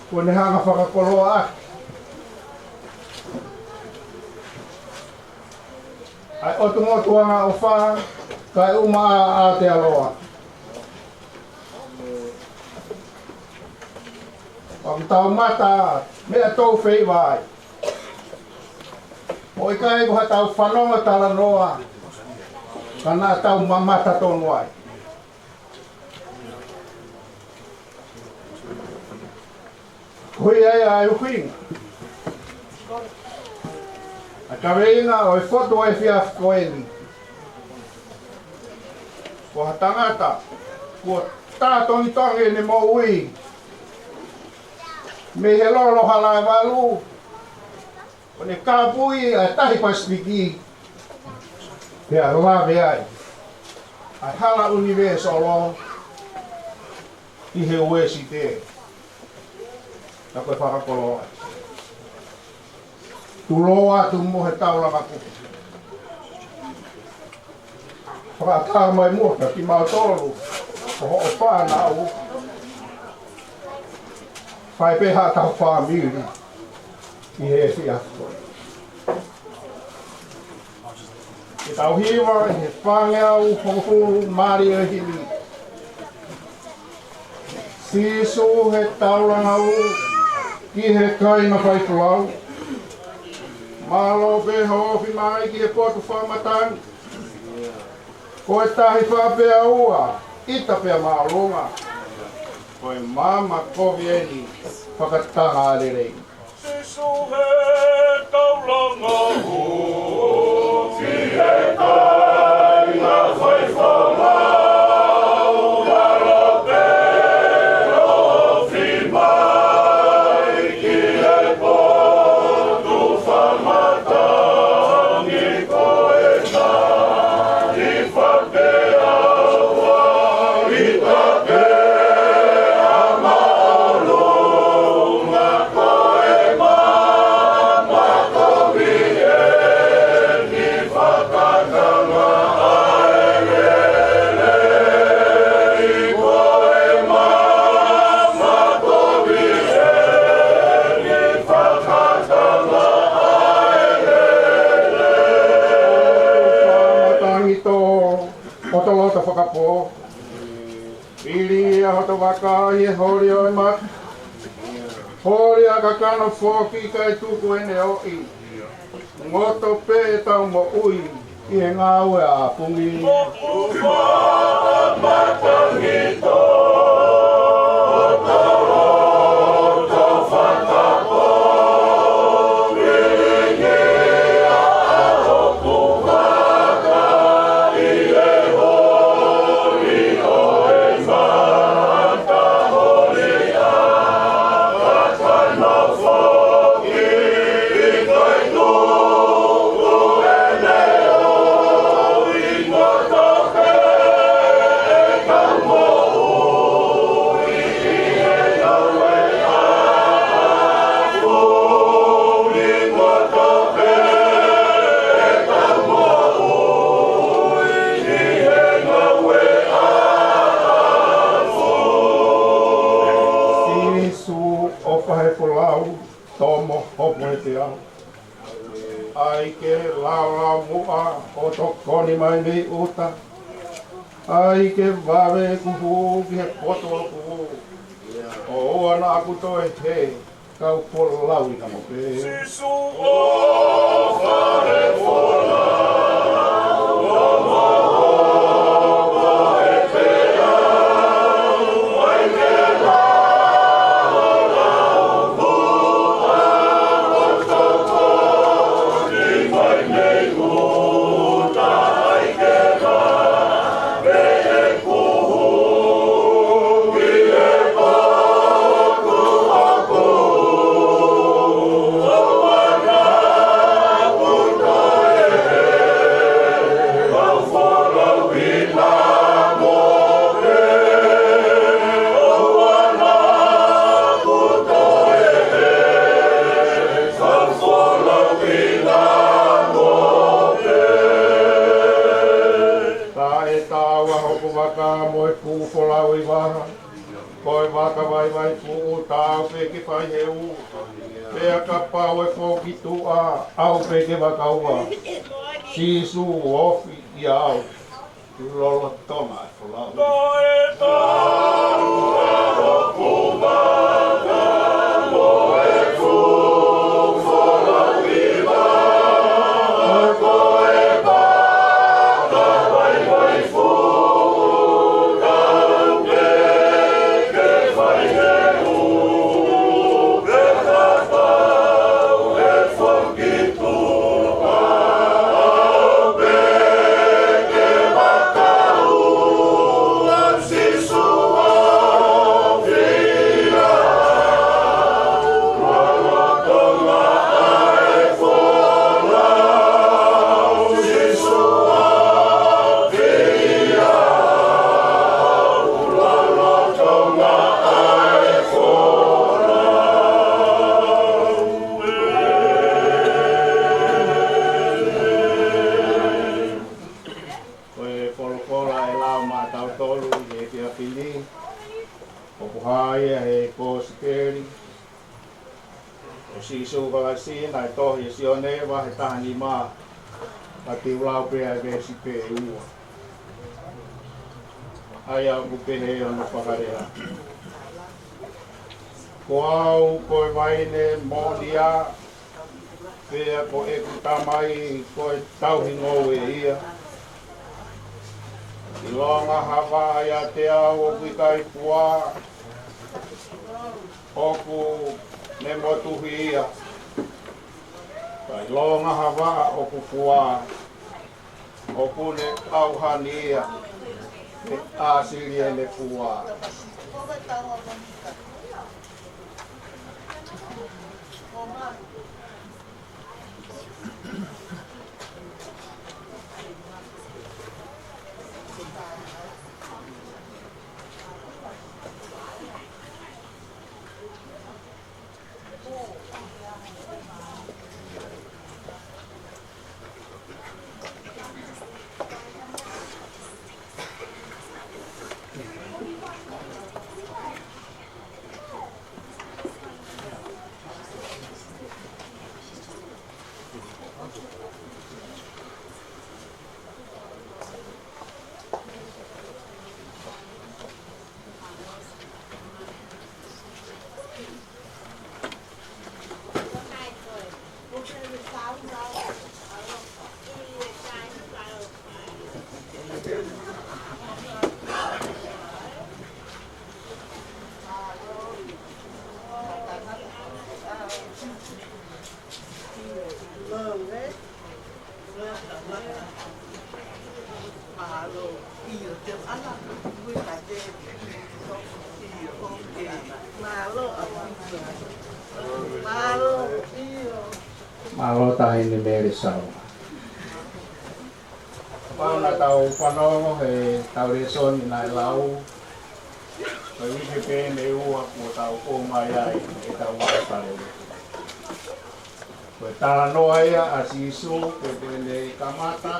kuo ne hanga fakakoloa ʻaki ʻa e ʻotu motu angaʻofa, kae ʻumaʻā ʻa Aotearoa. ʻOku tau mata meʻa tau feiva ai. ʻOku ʻikai ko haʻatau fanongo talanoa, ka naʻa tau mamata tonu ai. Ko ia ia ʻa e ʻuhinga ʻa e kaveinga ʻo e fotu ʻo e efiafi ko eni. Ko ha tangata kuo tā tongitongi ʻene moʻui mei he lolo hala ʻe valu, ʻo ne kāpui ʻa e Tahi Pasifiki, pea lave ai ʻa e hala ʻunivēsolo ʻi he Uēsite. Ka ko e fakakoloa. Tulou atu mo e taulanga kupu. Fakatau mai muʻa kiate kimautolu. ko hoʻo fānau, fai pē haʻatau fāmili ʻi he efiafi ko eni. Ke tau hiva ʻi he fāngeau hongofulu mālie himi. Sīsū, he taulanga ʻoku ki he kāinga faifolau. Mālō pē hoʻo ofi mai ki he potu fakamatangi. Ko e tahi fā pea ua, ʻita pea māʻolunga. Ko e maama kovi eni fakatanga ʻa e lelei. Sīsū, he taulanga ʻoku ki he kāinga faifolau, mālō pē hoʻo ofi mai ki he potu fakamatangi. Ko e tahi fā pea ua, ʻita pea māʻolunga. Ko e maama kovi eni fakatanga ʻa e lelei. Ko e maama kovi eni fakatanga ʻa e lelei. Fakamatangi tō ʻo tō loto fakapō. Fili ʻa hoto vaka ʻi he holi ʻo e mate. Holi ʻa e kakano foki kae tuku ʻene ʻoi. Ngoto pē ʻetau moʻui ʻi he ngāue ʻa pungi. Fakamatangi tō ʻo tō loto fakapō. Fili ʻa hoku vaka ʻi he holi ʻo e mate. Holi ʻa e kakano foki kae tuku ʻene ʻoi. Ngoto pē ʻetau moʻui ʻi he ngāue ʻa pungi. Ngoto pē ʻetau moʻui ʻi he ngāue ʻa pungi. Sīsū, ʻofa he folau, tomo hopo he peau. ʻAi ke laulaunoa ʻo tokoni mai mei ʻuta. ʻAi ke vave ʻeku hū ki he potu ʻoku ʻū. ʻOua naʻa ku toe hē, kau folau ʻi namo pē. Sīsū, ʻofa he folau, ʻofa he peau, ʻai ke laulaunoa ʻo tokoni mai mei ʻuta. ʻAi ke vave ʻeku hū ki he potu ʻoku ʻū. ʻOua naʻa ku toe hē, kau folau ʻi namo pē. ʻOua naʻa ku toe hē, kau folau ʻi namo pē. Taʻetaau ʻa hoku vaka mo e fuʻu folau ʻi vaha. Ko e vaka vaivai fuʻu taau pē ke fai he ʻū. Pea kapau ʻe foki tuʻa au pē ke vaka ua. Sīsū, ofi ʻia au. Lolotonga e folau. Taʻetaau ʻa hoku vaka mo e fuʻu folau ʻi vaha. Ko e vaka vaivai fuʻu taau pē ke fai he ʻū. Pea kapau ʻe foki tuʻa au pē ke vaka ua. Sīsū, He efiafi ni, ʻoku hā ia he Kōsipeli ʻo Sīsū Kalaisi naʻe tohi ʻe Sione, vahe taha nima, ka te u lau pē ʻa e veesi pē ʻe ua. ʻA ia ʻoku pehē hono fakalea: Ko au ko e vaine moʻoni ā, pea ko ʻeku Tamai ko e tauhi ngoue ia. ʻIlonga ha vaʻa ʻiate au ʻoku ʻikai fuá, ʻoku ne motuhi ia. Ka ʻilonga ha vaʻa ʻoku fuá, ʻoku ne ʻauhani ia, pea ʻāsili ʻene fuá. Mālō Taʻahine Mele Saua. Kapau naʻa tau fanongo heʻetau lēsoni naʻe lau, ko e uike pē ʻe ua kuo tau ʻomai ai ʻetau ngaahi fale. Ko e talanoa ia ʻa Sīsū, ko ʻene kamata,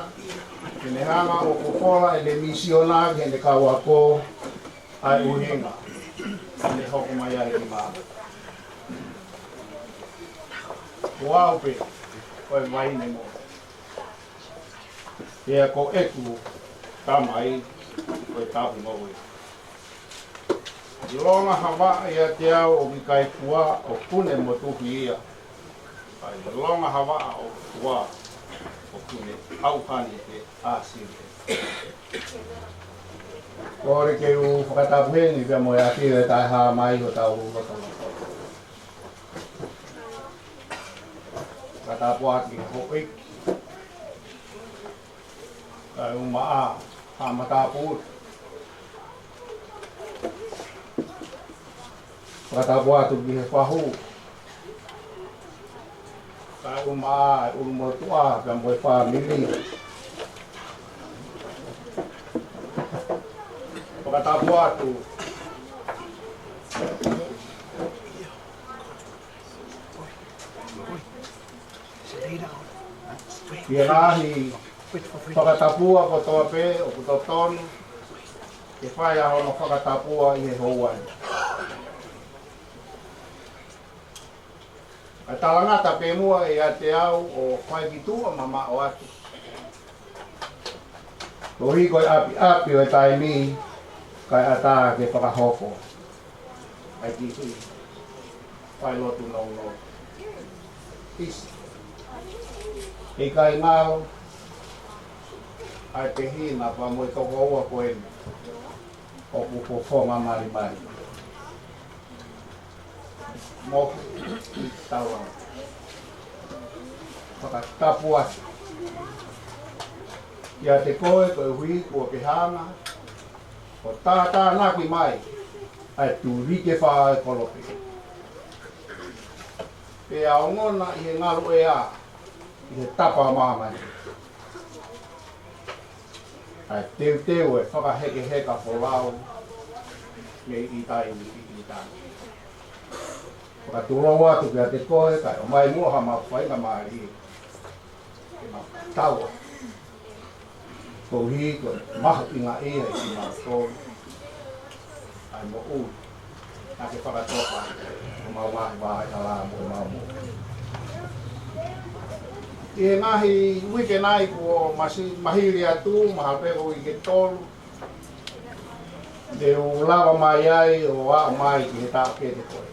ʻene hanga ʻo fofola ʻene misiona ki heʻene kau ako, ʻa e ʻuhinga ʻene hoko mai ai ki māmani. Ko au pē ko e vaine moʻoni, pea ko ʻeku Tamai ko e tauhi ngoue. ʻIlonga ha vaʻa ʻiate au ʻoku ʻikai fuá, ʻoku ne motuhi ia. Ka ʻilonga ha vaʻa ʻoku fuá, ʻoku ne ʻauhani pea ʻāsili. Kole ke u fakatapu heni pea mo e ʻafio ʻe taʻehāmai hotau lotolotonga. Fakatapu atu ki he houʻeiki, kae ʻumaʻā ʻa e matāpule. Fakatapu atu ki he fahu, kae ʻumaʻā e ʻulumotuʻa pea mo e fāmili. Fakatapu atu ki he ngaahi fakatapua kotoa pē ʻoku totonu ke fai ʻa hono fakatapua ʻi he houa ni. Kae talangata pē muʻa ʻiate au ʻo fai ki tuʻa mamaʻo atu. Koeʻuhi ko e ʻapiʻapi ʻo e taimi, kae ʻatā ke fakahoko ʻa e kiʻi failotu nounou. ʻIsi. ʻIkai ngalo ʻa e tehina pea mo e tokoua ko eni ʻoku fofonga malimali. Mohu ʻi taua. Fakatapu atu kiate koe koeʻuhi kuo ke hanga ʻo tātānaki mai ʻa e tuliki ʻe fā ʻo e kolope, pea ongona ʻi he ngalo ʻea ʻi he tapa ʻo māmani. ʻA e teuteu ʻo e fakahekeheka folau mei ʻitāniti ki ʻitāniti. Fakatulou atu kiate koe, kae ʻomai muʻa haʻamau faingamālie ke mau taua Koeʻuhi ko e mahuʻinga ia ʻi kimautolu ʻa e moʻui naʻa ke fakatoka ʻi homau ngaahi vahaʻa hala mo homau moʻui. ʻI he ngaahi uike nai kuo masi-, mahili atu, mahalo pē ko e uike ʻe tolu, te u lava mai ai ʻo aʻu mai ki he taʻokete ko ē.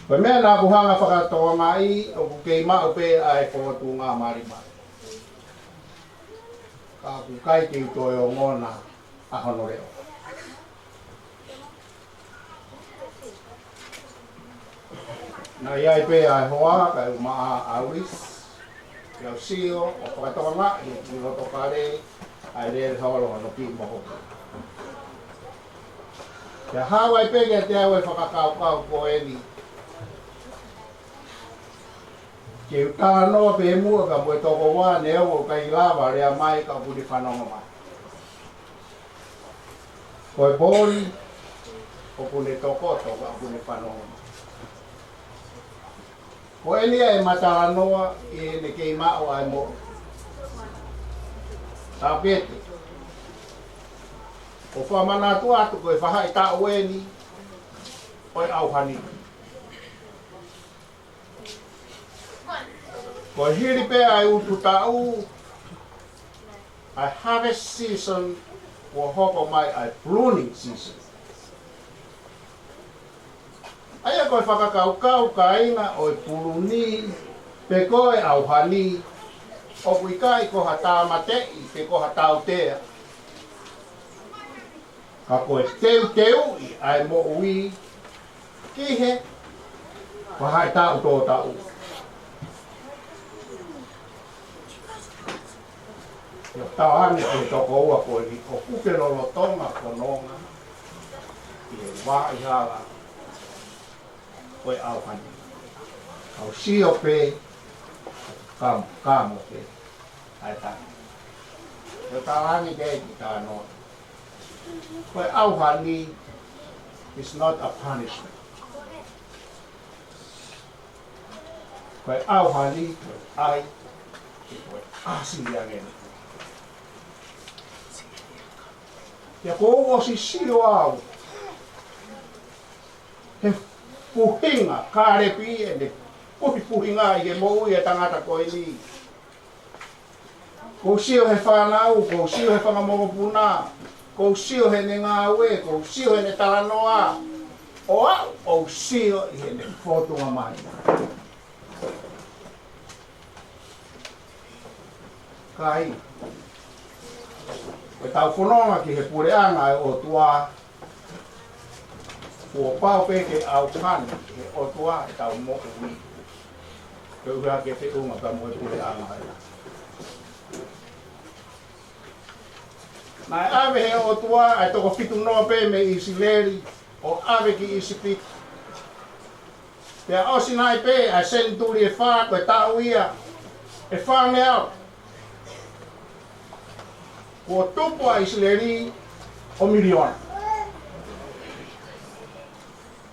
Ko e meʻa naʻa ku hanga ʻo fakatokangaʻi ʻoku kei maʻu pē ʻa e fōtunga malimali. Ka ʻoku ʻikai ke u toe ongona ʻa hono leʻo. Naʻe ʻi ai pē ʻa e hoa, kae ʻumaʻā ʻa Ulisi, ke u sio ʻo fakatokangaʻi ʻi loto kale ʻa e lele holo hono kiʻi moho. Pea haʻu ai pē kiate au e fakakaukau ko eni. Ke u talanoa pē muʻa ka mo e tokoua, neongo ʻoku ʻikai lava lea mai ka ʻoku ne fanongo mai. Ko e poli, ʻoku ne tokoto ka ʻoku ne fanongo mai. Ko eni ʻa e matalanoa ʻi heʻene kei maʻu ʻa e moʻui. Tāpete. ʻO fakamanatu atu ko e faʻahitaʻu eni ʻo e ʻauha ni. Ko e hili pē ʻa e ututaʻu, ʻa e harvest season, kuo hoko mai ʻa e pruning season. ʻA ia ko e fakakaukau kāinga ʻo e puluni, pe ko e ʻauha ni, ʻoku ʻikai ko ha tāmateʻi, pe ko ha tautea. Ka ko e teuteuʻi ʻa e moʻui ki he faʻahitaʻu tō taʻu. ʻIo, tau ange ki he tokoua ko eni ʻoku ke lolotonga fononga ʻi he vaʻa hala ʻo e ʻauha ni. Kau sio pē, kamo, kamo pē ʻa e tangi. ʻIo, tau ange ki he talanoa. Ko e ʻauha ni is not a punishment. Ko e ʻauha ni, ko e ʻai, ko e ʻasi ange ni. Pea kuo u ʻosi sio au he fuhinga kālepi ʻene puhipuhinga ʻi he moʻui ʻa e tangata ko eni. Kuo u sio he fānau, kuo u sio he fanga mokopuna, kuo u sio heʻene ngāue, kuo u sio heʻene talanoa, ʻo aʻu ʻo u sio ʻi heʻene fōtunga mai. Kāinga, ko ʻetau fononga ki he puleʻanga ʻo e ʻOtua, kuo pau pē ke ʻauha ni ʻe he ʻOtua ʻetau moʻui. Ke ʻuha ke feʻunga pea mo e puleʻanga ʻo e ʻOtua. Naʻe ʻave ʻe he ʻOtua ʻa e toko fitu noa pē mei ʻIsileli ʻo ʻave ki ʻIsipite. Pea ʻosi nai pē ʻa e senituli ʻe fā, ko e taʻu ia ʻe fāngeau, kuo tupu ʻa ʻIsileli ʻo miliona.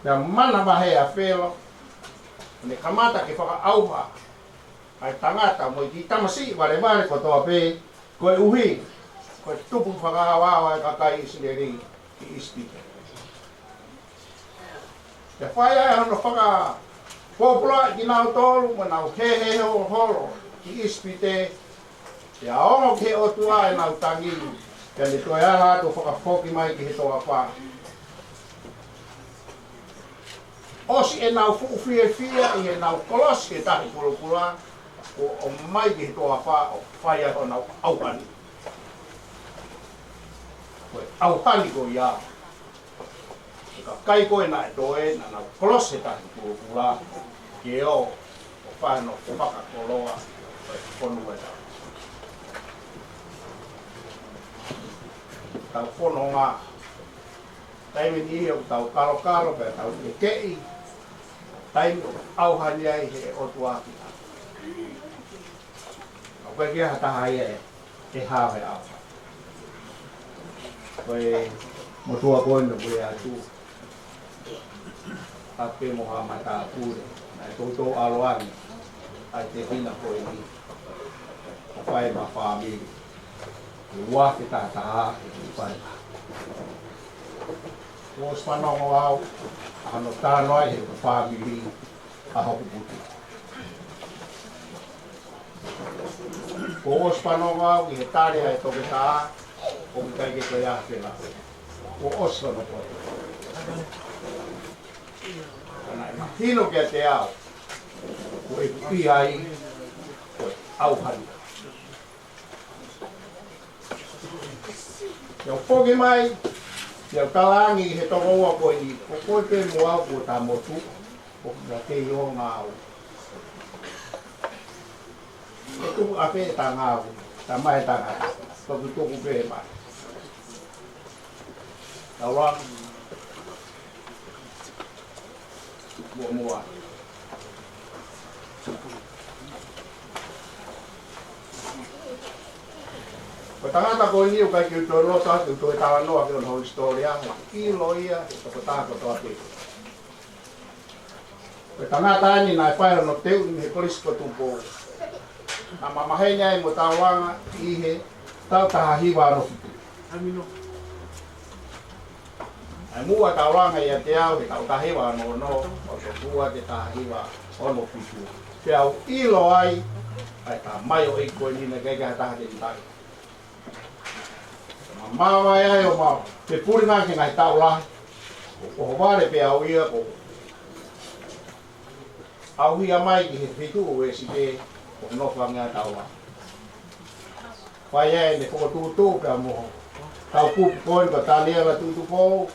Pea manavahē ʻa Felo, ne kamata ke fakaʻauha ʻa e tangata mo e kiʻi tamasiʻi valevale kotoa pē, koeʻuhi ko e tupu fakaʻauha ʻa e kakai ʻIsileli ʻi ʻIsipite. Pea fai ai hono fakapōpulaʻi kinautolu mo nau hēhē holoholo ki ʻIsipite, pea ongo ki he ʻOtua ʻenau tangi, pea ne toe ala atu ʻo fakafoki mai ki he toafa. ʻOsi ʻenau fuʻu fiefia ʻi heʻenau kolosi he Tahi Pulupula, ʻo ʻomai ki he toafa ʻo fai ai honau ʻauha ni. Ko e ʻauha ni ko ia ʻa e kakai ko ē naʻe toe, naʻa nau kolosi he Tahi Pulupula, ke ō ʻo fai hono fakakoloa ʻo e fonua ʻo e tau. Tau fononga. Taimi ʻe niʻihi ʻoku tau kalokalo pea tau kekeʻi. Taimi ʻoku ʻauha ni ai ʻe he ʻOtua kita. ʻOku ʻikai ke ʻi ai ha taha ia ʻe, ʻe hao he ʻauha. Ko e motuʻa ko eni ʻoku ʻi ai atu, ʻa pē mo ha matāpule, naʻe toutou ʻalu ange ʻa e tefina ko eni. fai ʻe he fāmili. Ko e ua ke taha taha ʻi he fai. Kuo ʻosi fanongo au ʻa hono talanoa ʻi he fāmili ʻa hoku putu. Kuo ʻosi fanongo au ʻi he tali ʻa e toketā, ʻoku ʻikai ke toe ʻi ai ha fenāpasi. Kuo ʻosi fanongo au. Ka naʻe mahino kiate au ko ʻeku ʻi ai ko e ʻauhani. Pea u foki mai, pea u talaange ki he tokoua ko eni, ko koe pē mo au kuo ta motuʻa, ʻoku ta kei ō ngāue. Ko e tuku ʻa pē ta ngāue, ta mai ta ngāue, toki tuku pē mai. Taulanga. Muʻomuʻa. Ko e tangata ko eni ʻoku ʻikai ke u toe loto atu ke u toe talanoa ki hono hisitōlia, he ʻoku ʻilo ia ʻe he tokotaha kotoa pē. Ko e tangata eni naʻe fai hono teuʻi mei he Kolisi ko Tupou. Naʻa ma maheni ai mo Taulanga ʻi he taʻu taha hiva ono fitu. Naʻe muʻa Taulanga ʻiate au he taʻu taha hiva ono ono, ʻo aʻu ki he taʻu taha hiva ono fitu. Pea u ʻilo ai, ʻa e tamaioʻeiki ko eni naʻe ʻikai ke ha taha ke ne tali. Ma mavae ai ʻo ma fepulingaki he ngaahi taʻu lahi. ʻO, ʻo vale pē au ia ko au ia mai ki he feituʻu ʻo e sike ʻo nofo ange ʻa Taulanga. Fai ai ʻene fokotuʻutuʻu pea mo e kau kupu ko eni ko Taniela Tuʻitupou.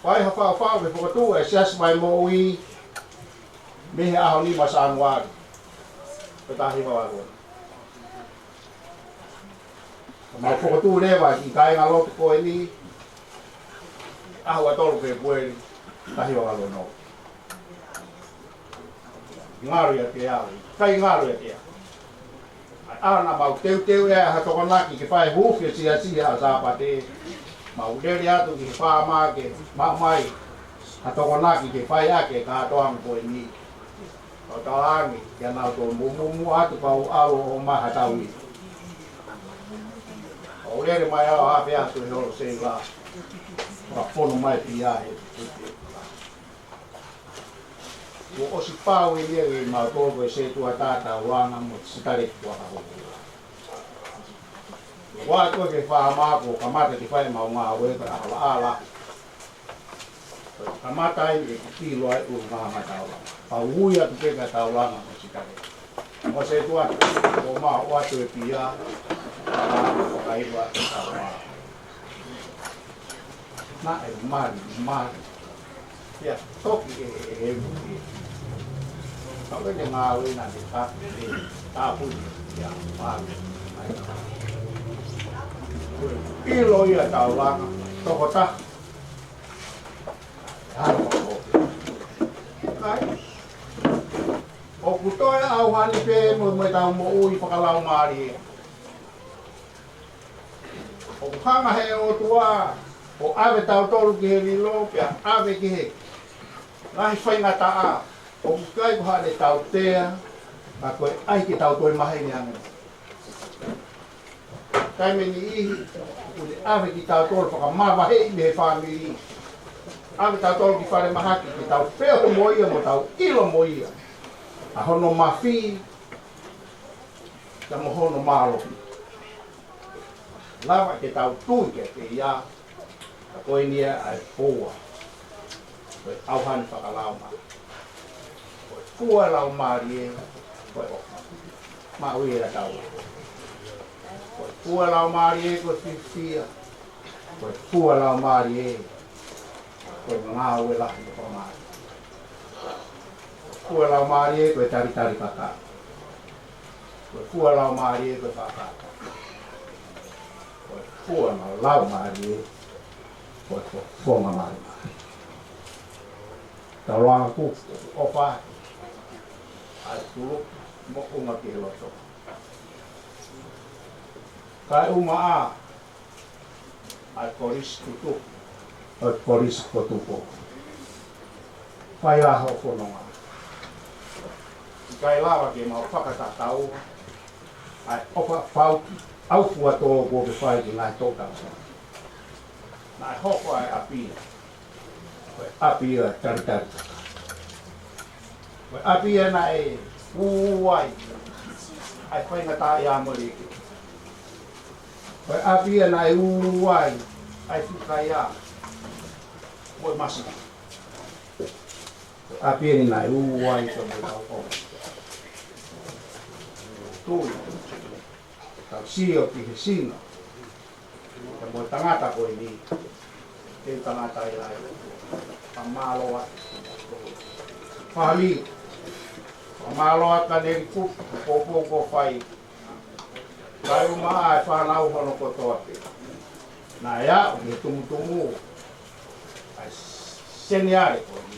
Fai ha faʻufaʻu ke fokotuʻu e Siasi Vai Moʻui mei he ʻaho nima Sānuali. Ko e taha hiva valu ono. Mau fokotuʻu leva e kiʻi kāingalotu ko eni, ʻaho ua tolu Fēpueli, taha hiva valu ono. Ngalo ʻiate au, ʻikai ngalo ʻiate au. ʻA ia naʻa mau teuteu ʻe ha Tokonaki ke fai huufi e siasi ʻa Sāpate, mau lele atu ki he fāmā ke maʻu mai ha Tokonaki ke fai ʻaki e kātoanga ko eni. Kau talaange kia nautolu mo muʻomuʻa atu kau ʻalu ʻo ʻomai ha tauhi. ʻO lele mai au ʻo afe atu he holo seila. Ka fono mai pē ia he. Kuo ʻosi pau eni ia kiate kimautolu ko e sētuata ʻa Taulanga mo Sitaleki Tuʻakahoua. Kuo ʻoatu ki he fāmā kuo kamata ke fai ʻemau ngāue ka ʻalaʻala. Kamata ai ʻeku ʻilo ai ʻulungaanga ʻa Taulanga. Pea u ui atu pē kia Taulanga mo Sitaleki. Mo e sētuata, ʻo ma ʻoatu e pia, ʻa, ʻo kaiva ʻa Taulanga. Naʻe mali, mali. Ia, toki ʻe, ʻe, ʻe, ʻe. Ka ko e ngāue naʻe ka, ʻe, tāpuni, ia, mali. ʻIlo ia Taulanga, tokotaha. ʻAi. ʻOku toe ʻauhani pē mo, mo ʻetau moʻui fakalaumālie. ʻOku hanga he ʻOtua ʻo ʻave tautolu ki he lilo, pea ʻave ki he ngaahi faingataʻa, ʻoku ʻikai ko haʻane tautea, ka ko e ʻai ke tau toe maheni ange. Taimi ʻe niʻihi, ʻoku ne ʻave kitautolu fakamavaheʻi mei he fāmili. ʻAve tautolu ki falemahaki, ke tau feohi mo ia, mo tau ʻilo mo ia. ʻA hono mafi, ka mo hono mālohi. Lava ke tau tui kiate ia, ka ko eni ia ʻa e fua. Ko e ʻauhani fakalaumālie. Ko e fua laumālie, ko e ʻofa. Maʻu ia ʻa Taulanga. Ko e fua laumālie, ko e fiefia. Ko e fua laumālie, ko e ngāue lahi ʻo fakamālō. Ko e fua laumālie, ko e talitali kakato. Ko e fua laumālie, ko e fakakakato. Ko e fua laumālie, ko e fofonga malimali. Taulanga kuo ʻofa ʻa e kulu moʻunga ki he loto. Kae ʻumaʻā ʻa e Kolisi Tutupu, ʻa e Kolisi ko Tupou. Fai ā hoʻo fononga. ʻIkai lava ke mau fakatatau, ʻa e ʻofa fauki ʻaufuatō kuo ke fai ki he ngaahi toʻutangata. Naʻe hoko ʻa e ʻapi ia ko e ʻapi ia ʻo e talitali. Ko e ʻapi ia naʻe ū ai ʻa e faingataʻaʻia ʻa ʻAmaleke. Ko e ʻapi ia naʻe ū ai ʻa e fukaia mo e masiva. Ko e ʻapi eni naʻe ū ai pea mo e tauʻonga. Tui, tau sio ki he sino pea mo e tangata ko eni, ʻe tangata ia ai. Fakamālō atu. Fāmili, fakamālō atu kia Nelikupu, ko e poupou kuo fai. Kae ʻumaʻā e fānau hono kotoa pē. Naʻe aʻu ki he tumutumu ʻa e seniale ko eni,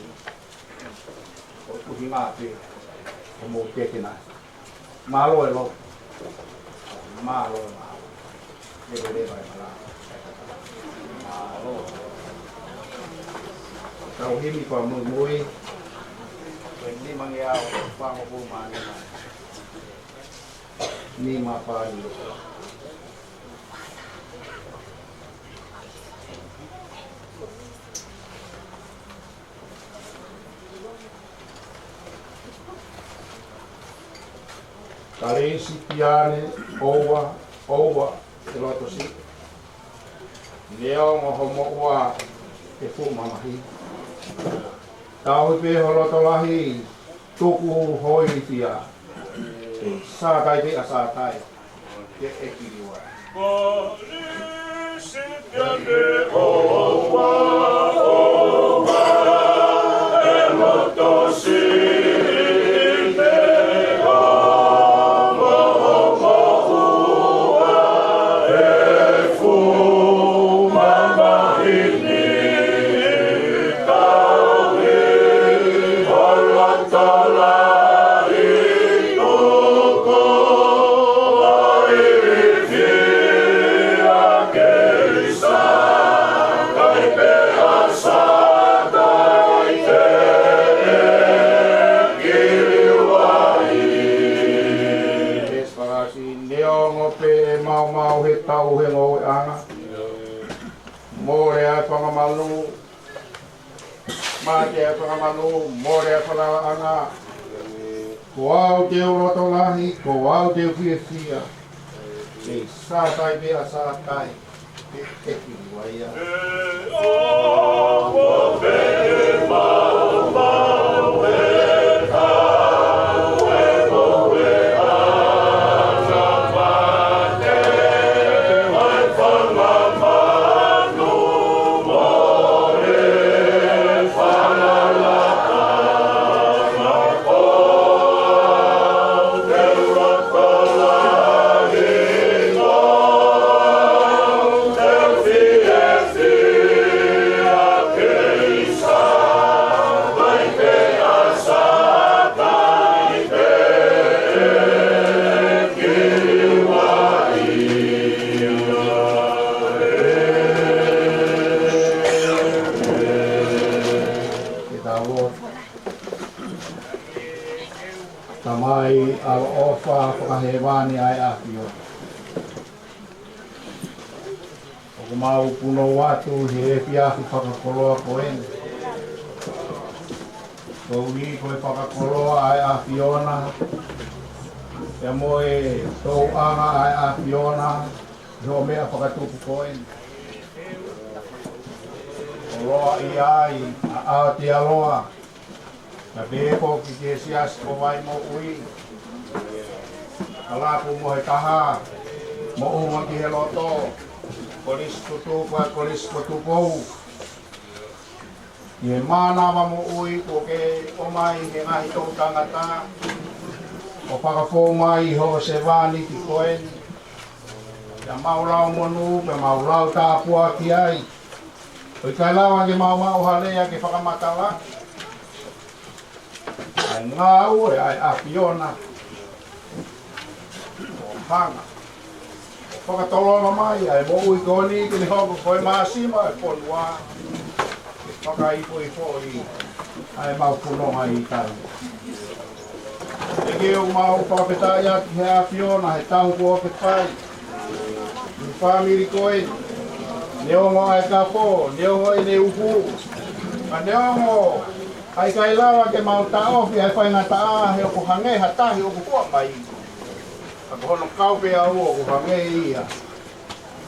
ko e ʻuhinga pē ʻo e moʻui tēkina. Mālō e lotu. Mālō, mālō. Leveleva e malanga. Mālō. Tau himi fakamuimui. Ko e nimangeau fāngofulu mā nima. Nima fā nima. Kalisi Piane, ʻoua, ʻoua ʻe loto siʻi. Neongo ho moʻua ʻe fuʻu mamahi, tauhi pē ho loto lahi, tuku ho ilifia. Sātai pē ʻa Sātai, ke ʻEiki Liuai. Neongo pē ʻe maumau he tau he ngoueʻanga, mole ʻa e fanga manu, mate ʻa e fanga manu, mole ʻa e fanga laʻanga. Ko au te u loto lahi, ko au te u fiefia. ʻE Sātai pē ʻa Sātai, ke ʻEiki Liuai ia. Ke tau lotu. Tamai ʻaloʻofa fakahēvani ʻa e ʻAfiona, ʻoku mau punou atu he efiafi fakakoloa ko eni. Koeʻuhi ko e fakakoloa ʻa e ʻAfiona, pea mo e tōʻonga ʻa e ʻAfiona, ʻi hoʻo meʻa fakatupu ko eni. ʻOku lava ʻi ai ʻa e ʻaotialoa, kae pehē foki ki he siasi ko Vaimoʻui. Ka lapu mo he taha, moʻunga ki he loto, kolisi ko Tupa, kolisi ko Tupou. ʻI he mānava moʻui kuo ke ʻomai he ngaahi toʻutangata, ʻo fakafou mai hoʻo sevāniti ko eni. Pea mau lau monū, pea mau lau tāpuaki ai. ʻOku ʻikai lava ke mau maʻu ha lea ke fakamatala ʻa e ngāue ʻa e ʻAfiona, ʻo hanga ʻo fakatolonga mai ʻa e moʻui ko eni ke ne hoko ko e māsima ʻo e fonua, ke fakaifoifoʻi ʻa e mau fononga ʻi tahi. ʻEiki, ʻoku mau fakafetaʻi atu ki he ʻAfiona he taʻu kuo ke fai. Ki he fāmili ko ē, neongo ʻa e kapo, neongo ʻene uhu, ka neongo ʻa e ʻikai lava ke mau taʻofi ʻa e faingataʻa he ʻoku hangē ha tahi ʻoku hua mai. Ka ko hono kau pē ʻaʻau ʻoku hangē ia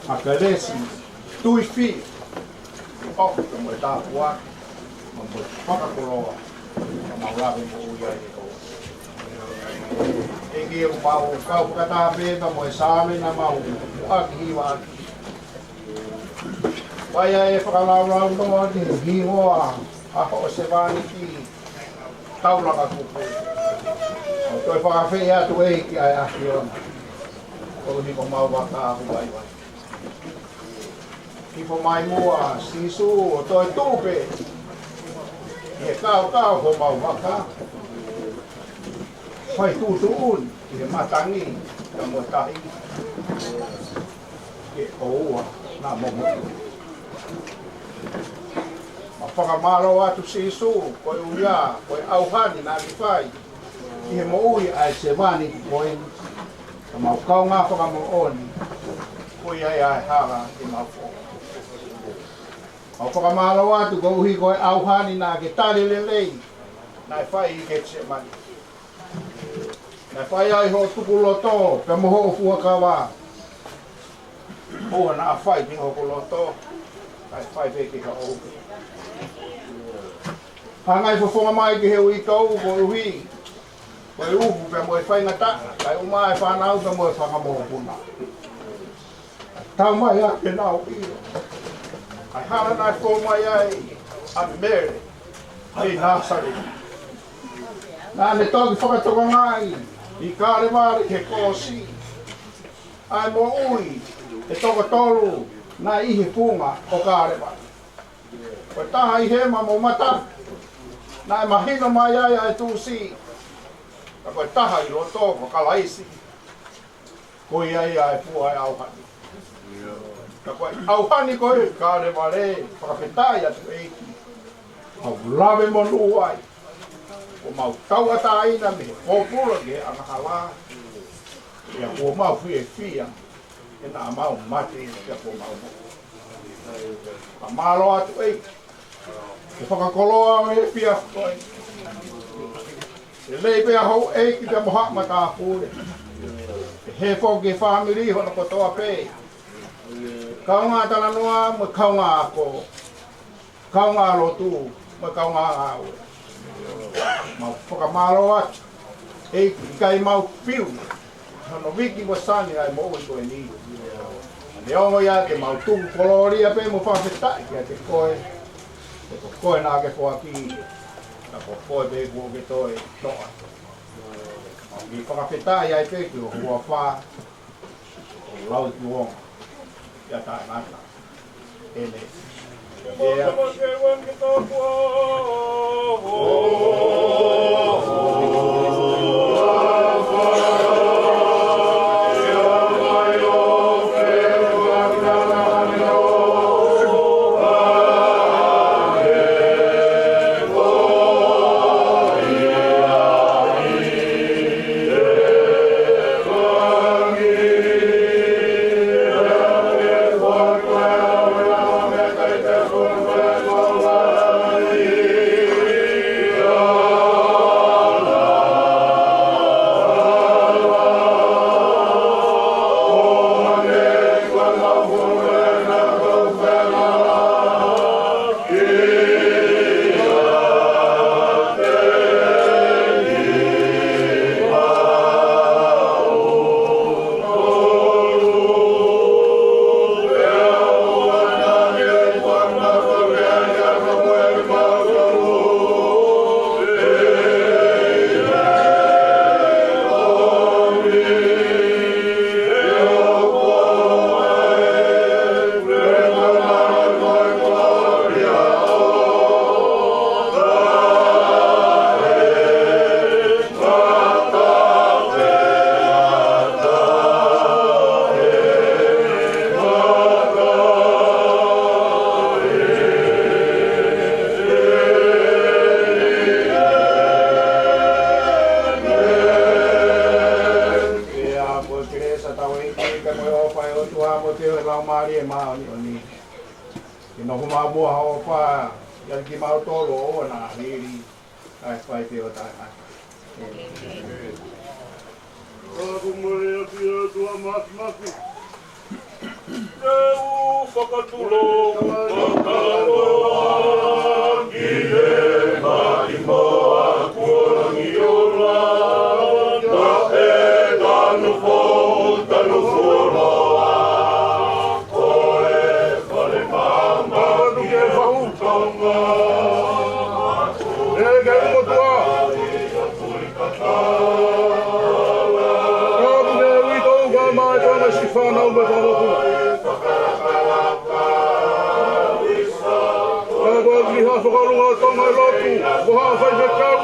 ha kelesi, tui fili, ʻo, mo e tāpuaki, mo e fakakoloa, ka mau lave moʻui ai ʻe ʻOtua. ʻEiki, ʻoku mau kau fakataha pē mo e Saame naʻa mau ʻaki hiva ʻaki. Fai ʻa e fakalaulaunoa ki he hingoa ʻa hoʻo sevāniti taulanga kupu. ʻO toe fakaafeʻi atu ʻEiki ʻa e ʻAfiona. Koeʻuhi ko homau vaka ʻoku vaivai. Hifo mai muʻa Sīsū ʻo toe tuʻu pē ʻi he kaukau homau vaka. Fai tuʻutuʻuni ʻi he matangi ka mo e tahi. Ke ʻoua naʻa mo moʻui. Mau fakamālō atu Sīsū, ko e ʻuhinga, ko e ʻauhani naʻa ke fai ʻi he moʻui ʻa e sevāniti ko eni. Ka mau kaungā fakamoʻoni, ko ia ia ʻa e hala ʻemau foʻou. Mau fakamālō atu koeʻuhi ko e ʻauhani naʻa ke tali lelei, naʻe fai ʻi Ketisemani. Naʻe fai ai hoʻo tukuloto, pea mo hoʻo fuakava. ʻOua naʻa fai ki hoku loto, kae fai pē ki hoʻo. Hanga ʻo fofonga mai ki he uitou koeʻuhi ko e uhu pea mo e faingataʻa, kae ʻumaʻā e fānau pea mo e fanga mokopuna. Tau mai ʻa ke nau ʻilo ʻa e hala naʻe fou mai ai ʻa Mele mei Nāsaleti. Naʻa ne toki fakatokangaʻi ʻi Kalevale he kolosi ʻa e moʻui ʻe toko tolu naʻe ʻi he funga ʻo Kalevale. Ko e taha ʻi hema mo mataku naʻe mahino mai ai ʻa e tuʻusi, ka ko e taha ʻi loto ko Kalaisi. Ko ia ia ʻa e fua ʻa e ʻauhani. Ka ko e ʻauhani ko ē ʻi Kalevale, fakafetaʻi atu ʻEiki. Mau lave monū ai. Kuo mau tauʻatāina mei he pōpula ki he angahala. Pea kuo mau fiefia he naʻa mau mate pea kuo mau moʻui. Ka mālō atu ʻEiki. Ke fakakoloa ʻo e pia koe. Ke lei pē ʻa houʻeiki pea mo haʻa matāpule. Ke hē foki e fāmili hono kotoa pē. Kaungā talanoa mo e kaungā ako. Kaungā lotu mo e kaungā ngāue. Mau fakamālō atu. ʻEiki, ʻikai mau fiu hono viki mo sani ʻa e moʻui ko eni. Neongo ia te mau tuku kolōlia pē mo fakafetaʻi kiate koe. He ko koe naʻa ke foaki, ka ko koe pē kuo ke toe toʻa. Mau kiʻi fakafetaʻi ai pē ki ho huafa, ʻo lau tuonga ia taʻengata. ʻEmeni. Ke ʻoua lau mālie māʻoniʻoni. Ke nofo maʻu muʻa hoʻo ʻofa, ʻiate kimautolu ʻo ʻoua naʻa hili, kae fai pē ʻo taʻengata. Ka ko mole a pia tua mafimafi. Te u fakatuʻu fakaloa ki he maʻimoa kuo langi ola. Ka e tanu fou, tanu fuoloa. Ko e fale mama ki he fahu. Tonga. E ke motua. Ka ʻoku ne uitou ka mai tona si fānau mo e fānau. Ka ko e kiha fakalunga Tonga lotu, ko ha faifekau.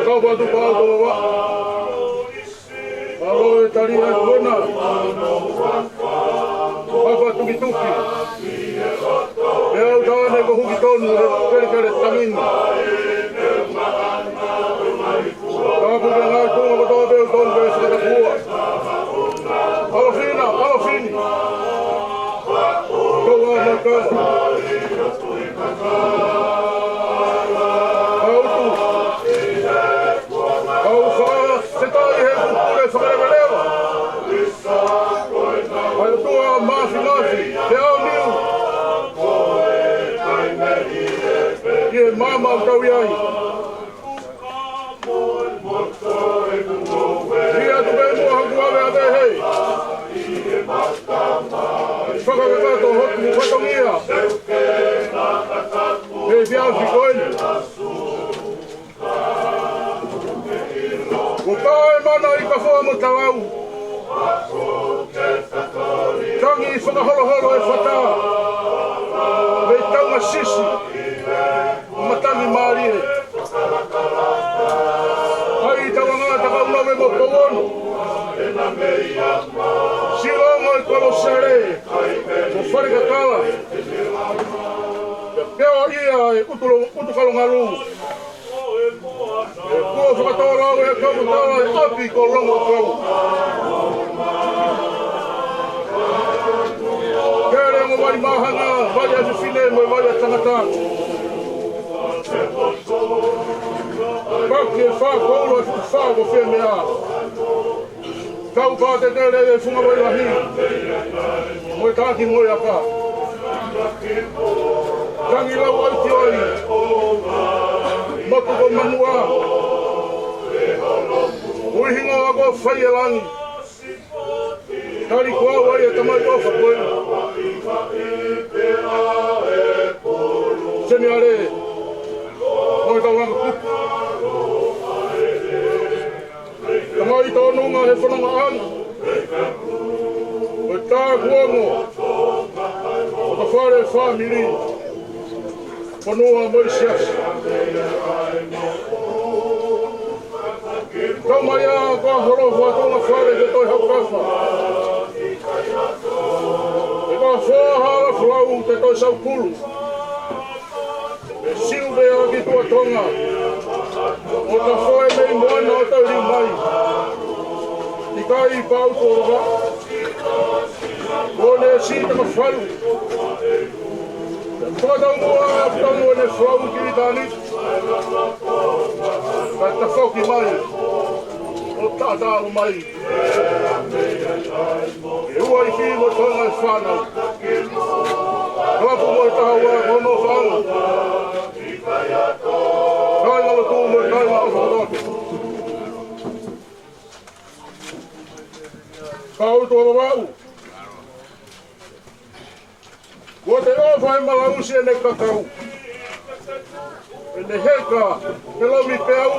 Ka ʻoku atu pau tō wa. Ka ko e tali ʻa e kona. Papa tukituki. Pea u tāne ko huki tonu he kelekele tangini. Ka puke ngāue tuʻunga kotoa pē ʻoku tonu pē fakatapua. ʻAlofina, ʻalofini. Tau ā maka. Ka utu. Ka u fakafetaʻi he kupu pule fakaleveleva. ʻA e ʻOtua mafimafi, te au niu. ʻI he maama ʻoku tau ʻi ai. ʻI atu pē muʻa hoku ave ave he. Fakakakato hoku fatongia. He fiafi ko eni. Kuo pā e mana ʻi Kafoa mo Talau. Tangi fakaholoholo e fata. Mei Taunga Sisi. Matangi mālie. ʻAi Tauanga, Takaunave mo Pouono. Silongo e Kolosele. Mo Falekakala. Pea ʻoku ʻi ai e ʻutu lo-, ʻutu kalongalu. ʻE kuo fakatōlau e kau tala e ʻapi ko Longo Kau. Kele mo Vai Mahanga, Vai ʻa Fefine mo Vai ʻa Tangata. Paki e fā ko ula e fuʻu fā ko Femea. Kau pātetele e funga vai lahi. Mo e taki mo e aka. Tangi lau ai ki ai. Motu ko Manua. Ui hingoa ko Fai e Langi. Tali ko au ai e tamai ʻofa ko ē. Seniale. Mo e Taulanga Kupu. Tamai tōnunga he fononga ʻana. Ko e tākuongo ʻo ka fale fāmili. Fonua mo e siasi. Kau mai ā ko e holo fua tonga fale ke toe haukafa. Ke ka fua hala fulau ke toe saukulu. Siu pē ʻa ki Tuʻa Tonga. ʻO ka foe mei moana ʻo tau liu mai. ʻIkai pau tō roka. Ko ne si te ka falu. Fakatau mua, tau mua ne flau ki Litani. Ka ta foki mai. ʻO tata alo mai. E ua i ki mo Tonga e fānau. Kalapu mo e taha ua ko hono fānau. Kāinga lotu mo e kāinga ʻofa kotoa. Ka ʻoku tō Vavaʻu. Kuo te ʻofa e malausi ʻene kakau. ʻEne heka, ʻe lomi peau.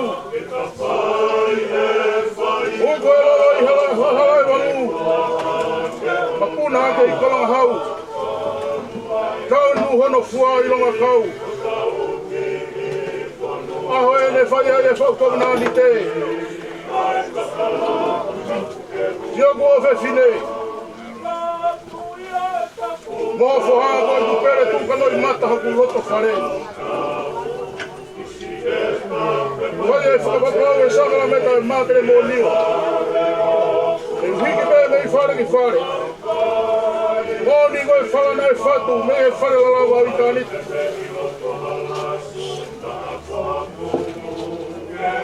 Uko e lolo ʻi hala, hala e valu. Mapuna ake ʻi Kolongahau. Kau nu hono fua ʻi Longakau. ʻAho ʻene fai ai e fau kovinānite. Sio kuo fefine. Mo foha ko e tupele tuka no i mata hoku loto fale. Ko e fakapapau e sakalameta e matelemonio. Hiki pē mei fale ki fale. Moʻoni ko e fala naʻe fatu mei he fale lalava ʻo ʻitāniti.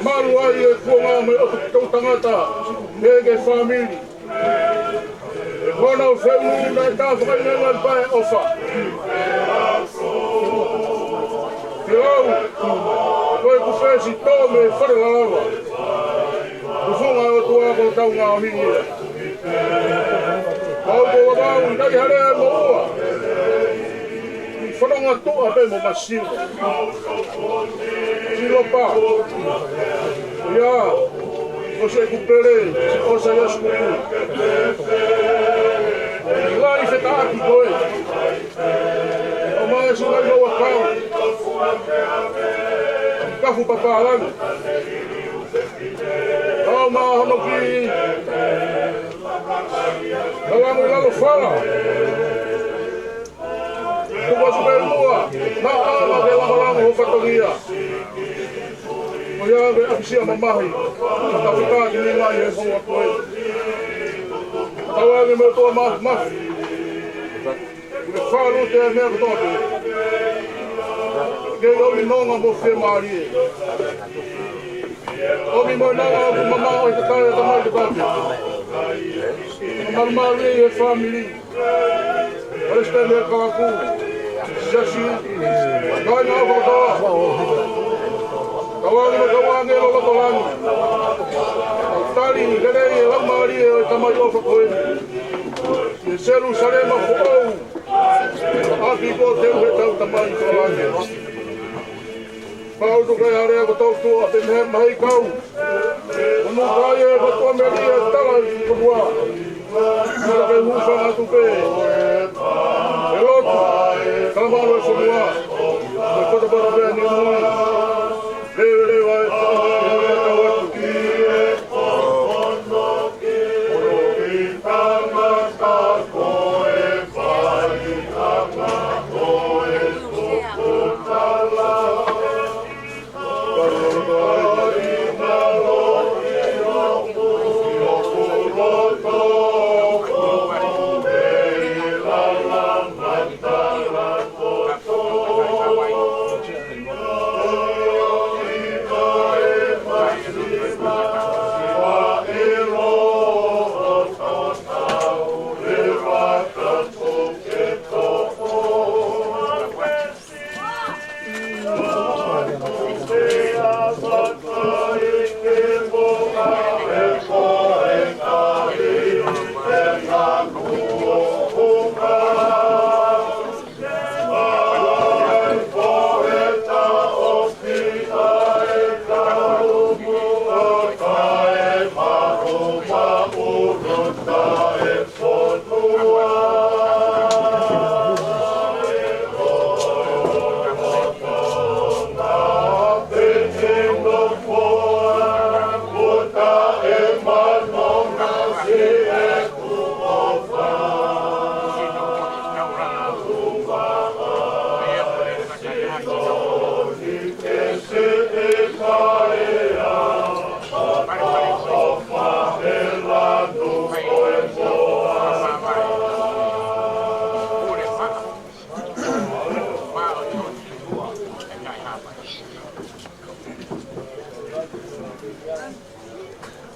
Malu ai e kuonga mo e ʻotu toʻutangata, pehē ki he fāmili. Ko hono feʻunu naʻe tā fakaʻilonga pae ʻofa. Pea u, ko e kupesi tō mei fale lalava. Tufunga ʻOtua ko tau ngaohi ia. Pau ko Vavau, naʻe hale ai mo ua. Fanongo atu ʻa pē mo Masilo. Silopa. Ia, ʻosi ʻeku pele, ʻosi ʻa Siasi Kuku. Lai fetaʻaki ko ē. ʻO mai ʻa Siulai Mauakau. Kafu Papālangi. Kau mā hono ki. Kalangu ʻi lalo fala. Tuku atu pē muʻa, naʻa ala ke langolango ho fatongia. Ko ia ke ʻapisia mamahi, ka fika ki ni mai he houa ko ē. Tau ake mo e ʻOtua Māfimafi. Ke falu te meʻa kotoa pē. Ke ʻomi nonga mo fiemālie. ʻOmi mo e nonga ʻoku mamaʻo ʻi he taʻe ʻa e tamai kotoa pē. Malumalu ʻi he fāmili. Palesiteni ʻo e kalapu, siasi, kāinga ʻofa kotoa. Tauange mo e kau ʻāngelo loto langi. Tali lelei e laumālie ʻo e tamai ʻofa ko eni. ʻI he Selusalema foʻou, ʻaki ko te u he tau tamai ko langi. Pau tuku e alea ko tau tua, te mehe mahi kau. Unu kai e ko tua meli e tala i ko tua. Nala pe hūfanga atu pē. E lotu, tala malu e fonua. E kota para pē ni mui. Lele leva e tau atu.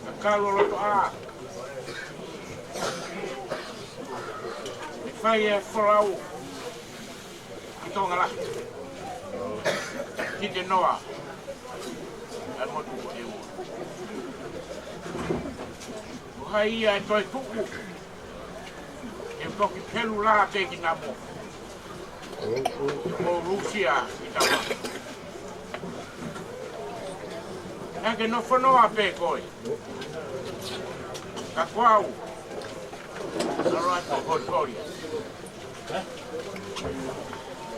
Ka kalo loto ʻā. ʻE fai e folau ʻi Tonga lahi. Ki te noa e motu ko ʻEua. Ko hai ia ʻe toe tuʻu, ʻe toki pelu lā pē ki namo. Ko Lūsia ʻi Tama. Naʻa ke nofo noa pē koe. Ka ko au, ʻalu atu ko Kolikolia.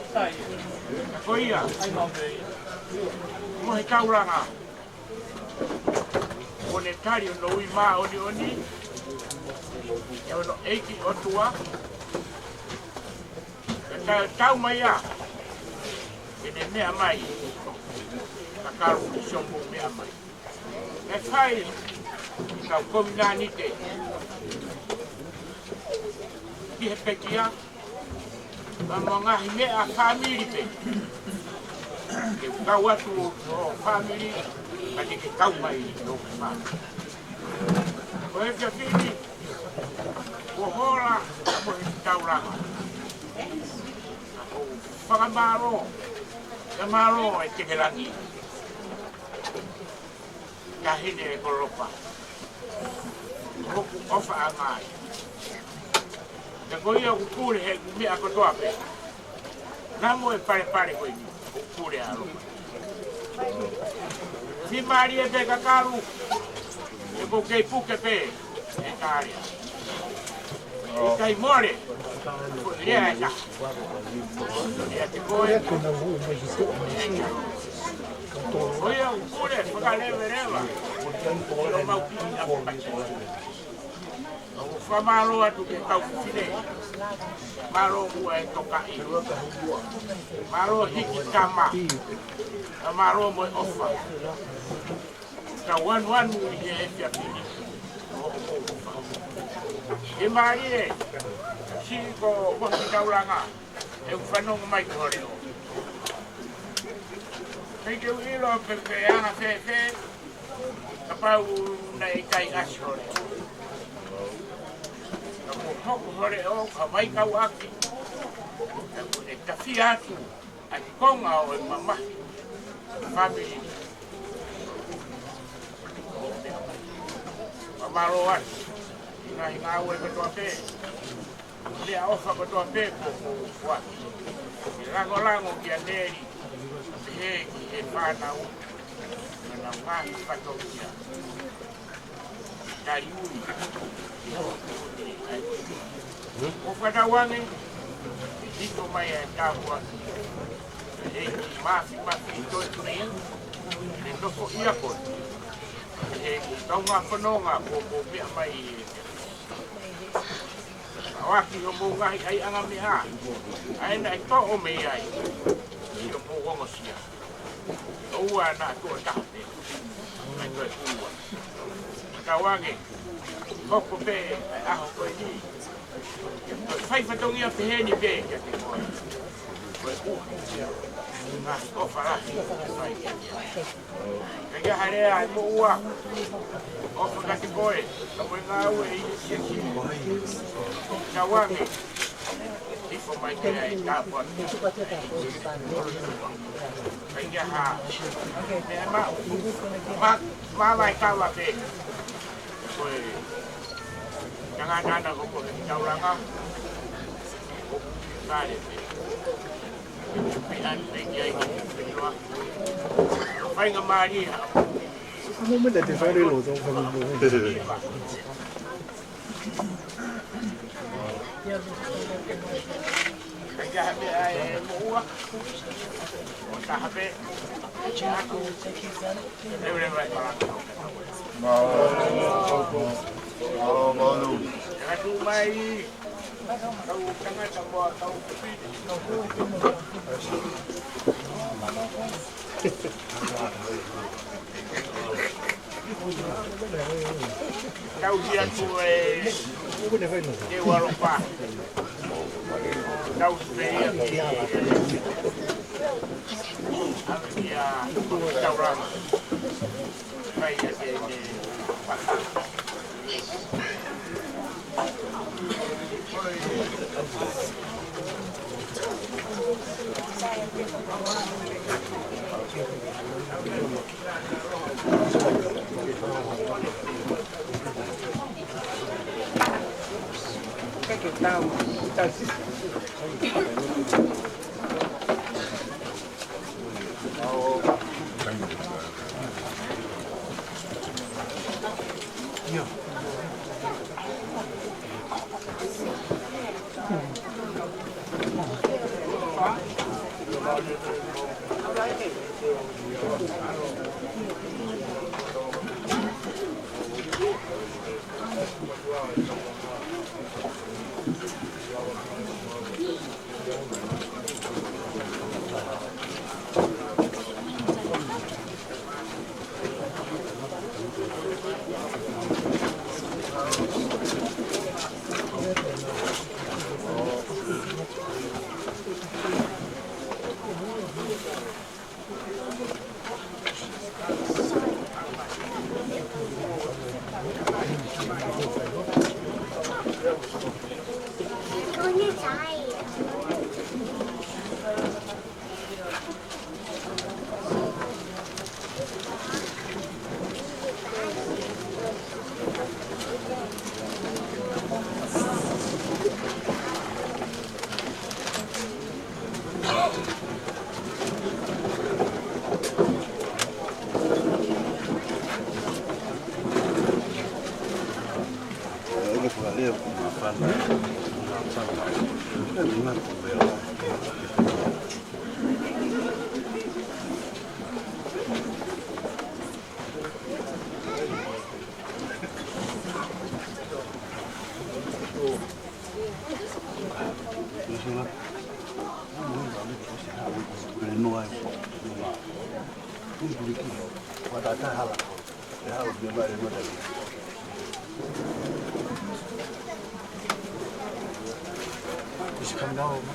Ka ko ia, mo e taulanga, ʻo ne tali hono ui māʻoniʻoni, ʻe hono ʻEiki ʻOtua, ke tau, tau mai ā, ke ne meʻa mai, ka kalu ki sopo meʻa mai. ʻE fai, kau kovinānite, ki he pekia, pea mo e ngaahi meʻa fāmili pē. Ke kau atu ʻo fāmili, ka te ke kau mai ʻo fāmili. Ko e efiafi ni, kuo hola ʻa Mohe Taulanga. Ko e fakamālō, fakamālō ʻe Tekelangi. Taʻahine Kolopa. Hoku ʻofaʻanga ia. Pea ko ia ʻoku pule he ʻū meʻa kotoa pē. Naʻa mo e palepale ko eni, ʻoku pule ʻa Lopa. Fiemālie pē kakalu, he ʻoku kei puke pē ʻe Kalea. ʻIkai mole, ko e lea ʻe taha. ʻIate koe, ko ia ʻoku pule fakaleveleva ʻi homau kiʻi ʻapi pati. ʻOku fakamālō atu ki he kau fefine. Mālō muʻa e tokaʻi. Mālō hiki tama. Mālō mo e ʻofa. Kau anuanu ʻi he efiafi ni. Fiemālie, siʻi ko Mohe Taulanga, ʻe u fanongo mai ki ho leʻo. Pea ke u ʻilo pe, pe anga fēfē, kapau naʻe ʻikai ʻasi ho leʻo. Ka kuo hoko ho leʻo, ka mai kau ʻaki. Ka kuo ne tafi atu ʻa e konga ʻo e mamahi fāmili. Fakamālō atu ʻi he ngaahi ngāue kotoa pē, meʻaʻofa kotoa pē kuo mou fai. Ke langolango kia Neli, pehē ki he fānau, mo ʻenau ngaahi fatongia. Taliui. ʻOku fakatauange, hifo mai e tāpuaki. ʻEiki Mafimafi Toetuʻu, ʻe nofo ʻia koe. ʻEiki kaungā fononga kuo mou meʻa mai ē. ʻAoaki hoʻomou ngaahi ʻaiʻanga meʻa. ʻA ē naʻe toʻo mei ai. ʻI hoʻomou ongosia. ʻOua naʻa tuʻo taha pē. Mai toe ua. Fakatauange, hoko pē ʻa e ʻaho ko eni. Toe fai fatongia pehē ni pē kiate koe. Ko e ʻuhi. Ngaahi ʻofa lahi. Fai kiate koe. Pea ke hale ai mo ua. ʻOfa kiate koe. Ka mo e ngāue ʻi he siasi. Fakatauange. Hifo mai ke ai tāpuaki. Kai ke ha. Meʻa ma, ma, ma mai kava pē. Ko e tangata na ko Mohe Taulanga. Ko kale pē. Pea ʻai pē ki ai ki te whenua. Faingamālie ha. Mo mena te fare lo to fa mo. Tau hia tu e te walopa. Tau pē ia ki a ki a Taulanga. Kai ia ke ne.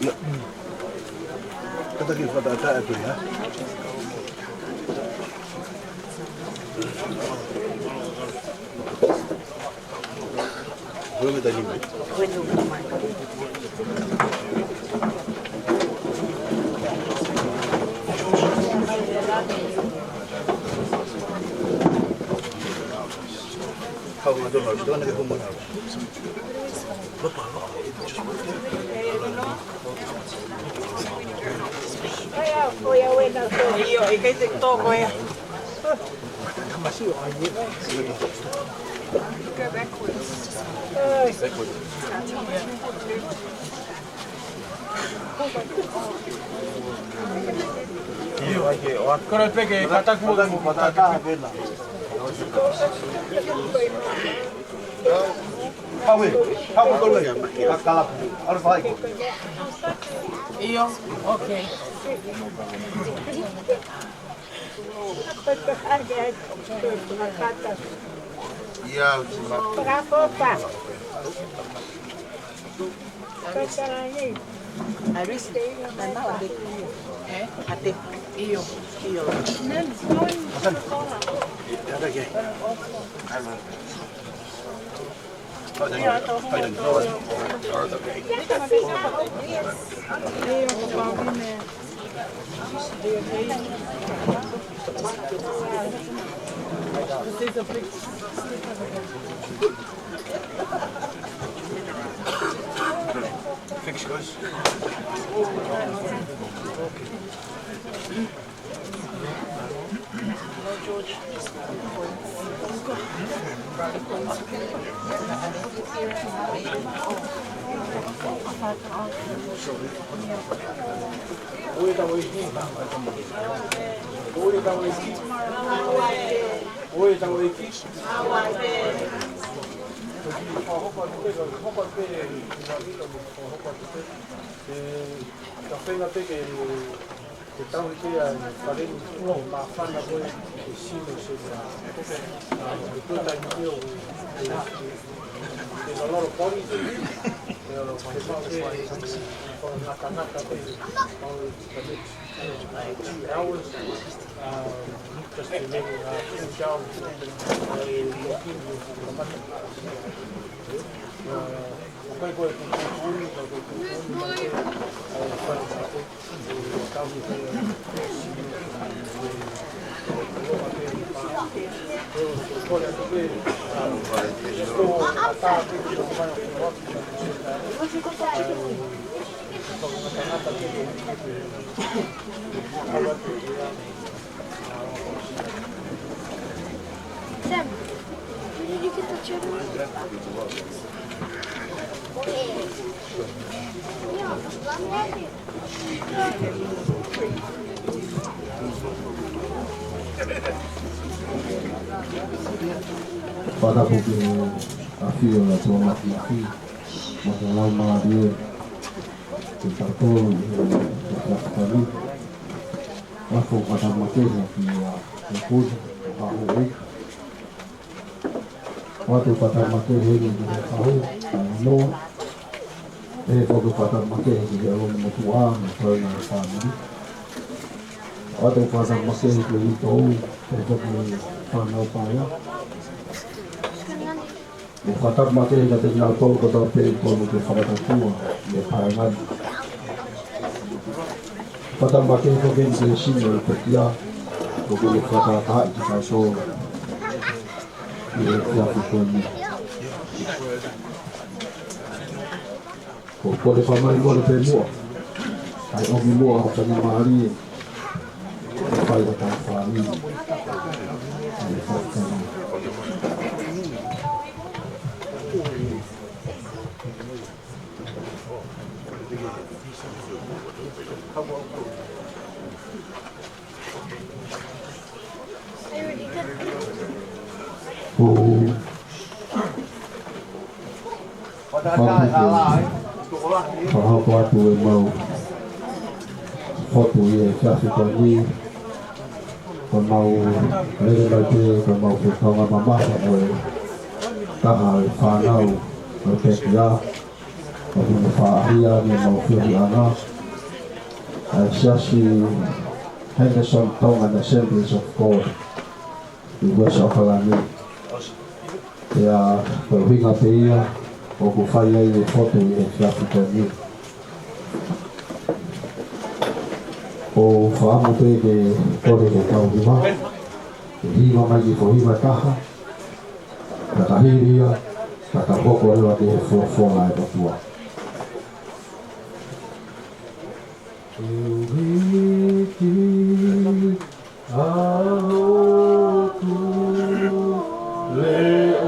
Ia. Kātaki fakatātā atu ia. Hoi me tani mai. Hau na tona, tona ke homa na. Io, ʻikai te toko ia. Go backwards. Kore pē ke kātaki mo kātaki. Awe, awe kau lei, ka kalapu, alu fai. ʻIo, okay. Ia, Bravo, pa. Aris, nanau ʻa te. ʻE? ʻA te. ʻIo. ʻIo. Fix yours. Ka feinga pē ke, ke tau ki he fale ni, ʻo māfana ko e, e sino se mea. Ā, ʻi he taimi ni ʻoku, e, e, there's a lot of bodies in here. Ē, ke mau ke, ke fakangatangata pē, mau, the next, uh, two hours, um, just to let it, uh, cool down, uh, look in, uh, Sam, where did you get the chicken? Fakatapu ki he ʻafio ʻa Tuʻa Mafimafi, mo e laumālie ʻo kitautolu ʻi he, ʻi he fakatapu. ʻOatu e fakatapu makehe ki he, ʻa, ʻa e pule, ʻa e houʻeiki. ʻOatu e fakatapu makehe ki he kahaʻu, ʻa e noa. Pehē foki e fakatapu makehe ki he ʻaloʻofa motuʻa, mo e kau ʻi he fāmili. ʻOatu e fakatapu makehe ki he uitou, pehē foki ki he fānau paea. ʻOku fakatapu makehe kiate kinautolu kotoa pē ʻoku nau fakatapu ʻi he paenga ni. Fakatapu makehe foki ki he sino ʻo e pekia, ʻoku nau fakataha ʻi he kaisolo ʻi he efiafi ko eni. ʻOku ou kole fakamolemole pē muʻa, ʻa e ʻomi muʻa ʻo e faingamālie, ʻo fai ʻo tau fāmili. ʻA e fakatapu. ʻOku ou fakahoko atu ʻemau fotu ʻi he efiafi ko eni, ko ʻemau lele mai pē, ko ʻemau fekau mamafa mo e taha e fānau ʻo e pekia, ʻoku ne faʻahi ʻa ʻemau feohiʻanga, ʻa e Siasi Henderson Tongan Assemblies of God ʻi Uēsi ʻAokalani. Pea ko e ʻuhinga pē ia ʻoku fai ai e fotu ʻi he efiafi ko eni. ʻOku ou fakaʻamu pē ke kole ke tau hiva, ke hiva mai ki he foʻi hiva ʻe taha, ka ta hili ia, ka ta hoko leva ki he folofola ʻa e ʻOtua. Ke u hiki ʻa hoku leʻo.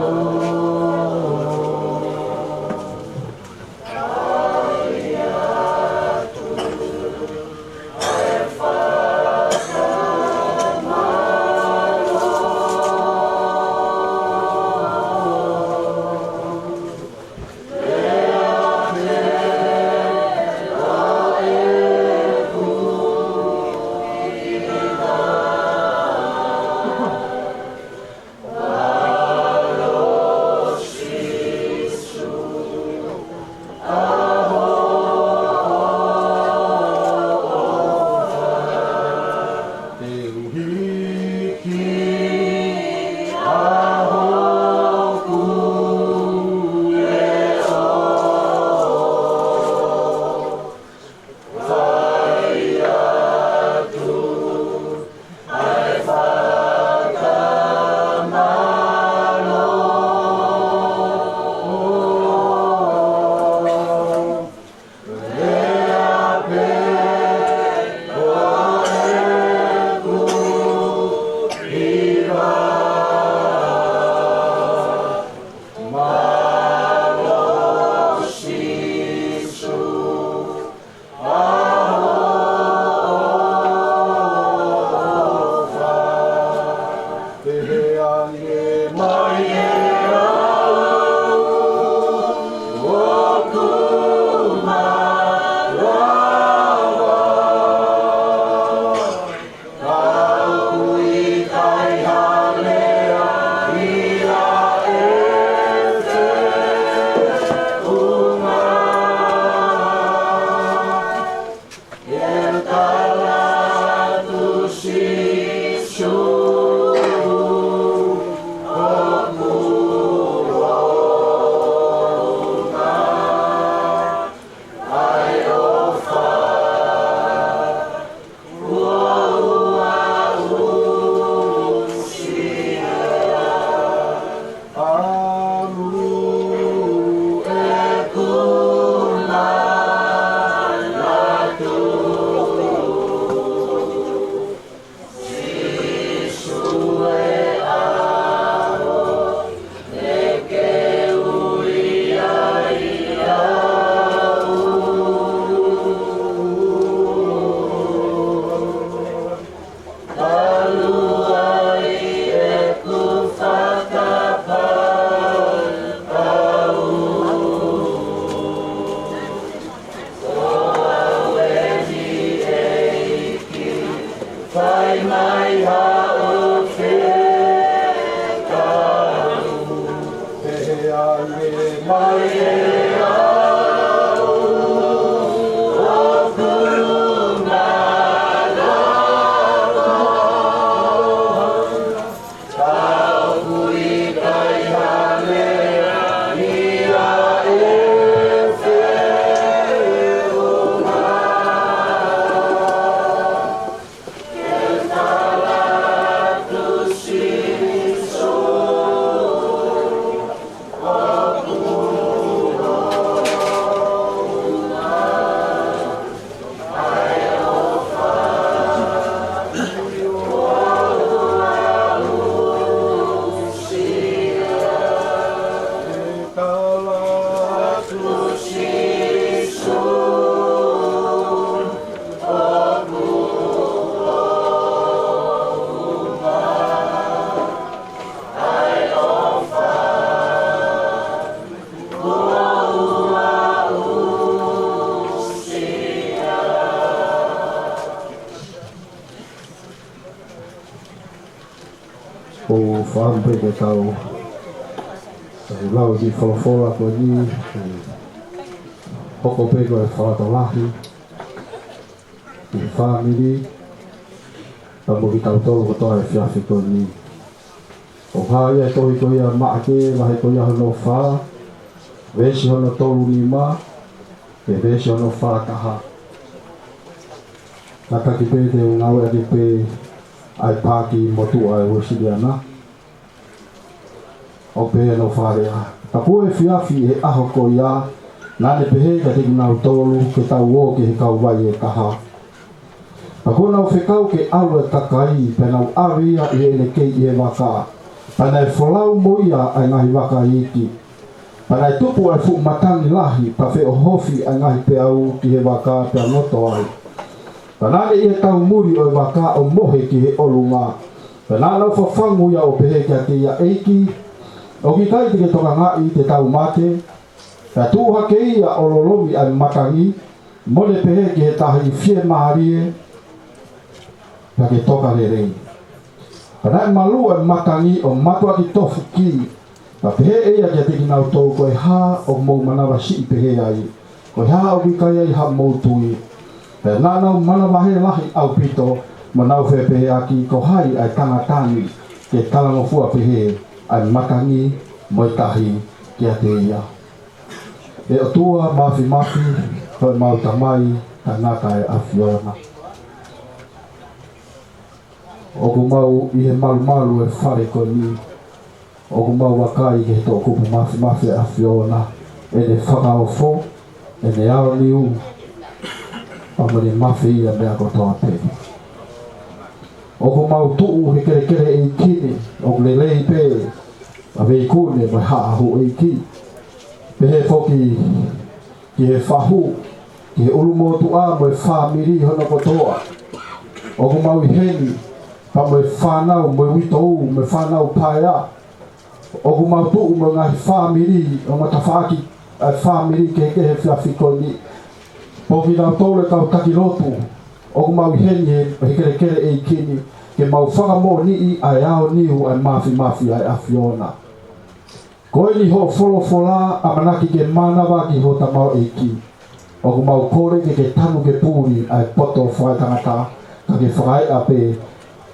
Fakaʻamu pē ke tau, tau lau e kiʻi folofola ko eni, ʻe hoko pē ko e fakalotolahi ki he fāmili, pea mo kitautolu kotoa he efiafi ko eni. ʻOku hā ia he tohi ko ia ʻa Maʻake, vahe ko ia hono fā, veesi hono tolu nima, ki he veesi hono fā taha. Kātaki pē te u ngāueʻaki pē ʻa e paaki motuʻa ʻa e Uēsiliana. ʻOku pehē hono fakalea: Pea ko e efiafi ʻi he ʻaho ko ia, naʻa ne pehē kiate kinautolu ke tau ō ki he kauvai ʻe taha. Pea kuo nau fekau ke ʻalu e kakai, pea nau ʻave ia ʻi heʻene kei ʻi he vaka. Pea naʻe folau mo ia ʻa e ngaahi vaka iiki. Pea naʻe tupu ʻa e fuʻu matangi lahi, pea feʻohofi ʻa e ngaahi peau ki he vaka pea ngoto ai. Pea naʻe ʻi he taumuli ʻo e vaka ʻo mohe ki he ʻolunga. Pea naʻa nau fafangu ia ʻo pehē kiate ia, ʻEiki, ʻoku ʻikai te ke tokangaʻi te tau mate? Pea tuʻu hake ia ʻo lolomi ʻa e matangi, mo ne pehē ki he tahi, Fiemālie, pea ke toka lelei. Pea naʻe malū ʻa e matangi ʻo mātuʻaki tofu ki. Pea pehē ʻe ia kiate kinautolu, Ko e hā ʻoku mou manavasiʻi pehē ai? Ko e hā ʻoku ʻikai ai haʻamou tui? Pea naʻa nau manavahē lahi ʻaupito, mo nau fepehēʻaki, Ko hai ʻa e tangata ni, ke talangofua pehē ʻa e matangi mo e tahi kiate ia? ʻE ʻOtua Māfimafi, ko ʻemau Tamai tangata ʻa e ʻAfiona, ʻoku mau ʻi he malumalu ʻo e fale ko eni, ʻoku mau vakai ki he toʻukupu māfimafi ʻa e ʻAfiona, ʻene fakaofo, ʻene aoniu, pea mo ʻene mafeia meʻa kotoa pē. ʻOku mau tuʻu he kelekele ʻeiki ni, ʻoku lelei pē ʻa Veikune mo e haʻa houʻeiki. Pehē foki ki he fahu, ki he ʻulumotuʻa mo e fāmili hono kotoa. ʻOku mau ʻi heni, pea mo e fānau, mo e uitou, mo e fānau paea. ʻOku mau tuʻu mo e ngaahi fāmili, ʻo mau tafaʻaki ʻa e fāmili kehekehe he efiafi ko eni. Pea ko kinautolu e kau taki lotu, ʻoku mau ʻi heni he, he kelekele ʻeiki ni, ke mau fakamoʻoniʻi ʻa e aoniu ʻa e māfimafi ʻa e ʻAfiona. Ko eni hoʻo folofola, ʻamanaki ke mānava ki ho tamaioʻeiki. ʻOku mau kole ke ke tanu ke puli ʻa e poto fakaetangata, ka ke fakaeʻa pē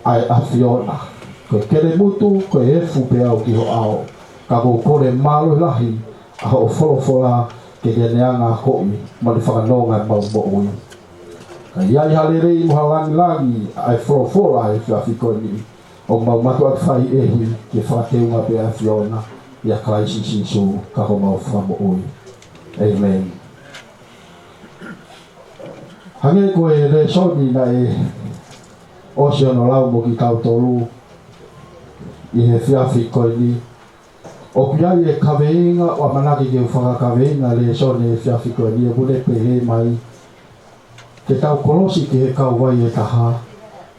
ʻa e ʻAfiona. Ko e kelemutu, ko e efu pē au ki ho ʻao. Ka ʻoku ou kole mālohi lahi ʻa hoʻo folofola ke ke ne anga akoʻi mo ne fakanonga ʻemau moʻui. Ka ʻi ai ha lelei mo ha langilangi ʻa e folofola he efiafi ko eni, ʻoku mau mātuʻaki fai ʻehi ke fakateunga pē ʻa e ʻAfiona, ʻia Kalaisi Sīsū ko homau Fakamoʻui. ʻĒmeni. Hangē ko e lēsoni naʻe ʻosi hono lau mo kitautolu ʻi he efiafi ko eni, ʻoku ʻi ai e kaveinga ʻoku ʻamanaki ke u fakakaveinga e lēsoni he efiafi ko eni, ʻoku ne pehē mai, Ke tau kolosi ki he kauvai ʻe taha,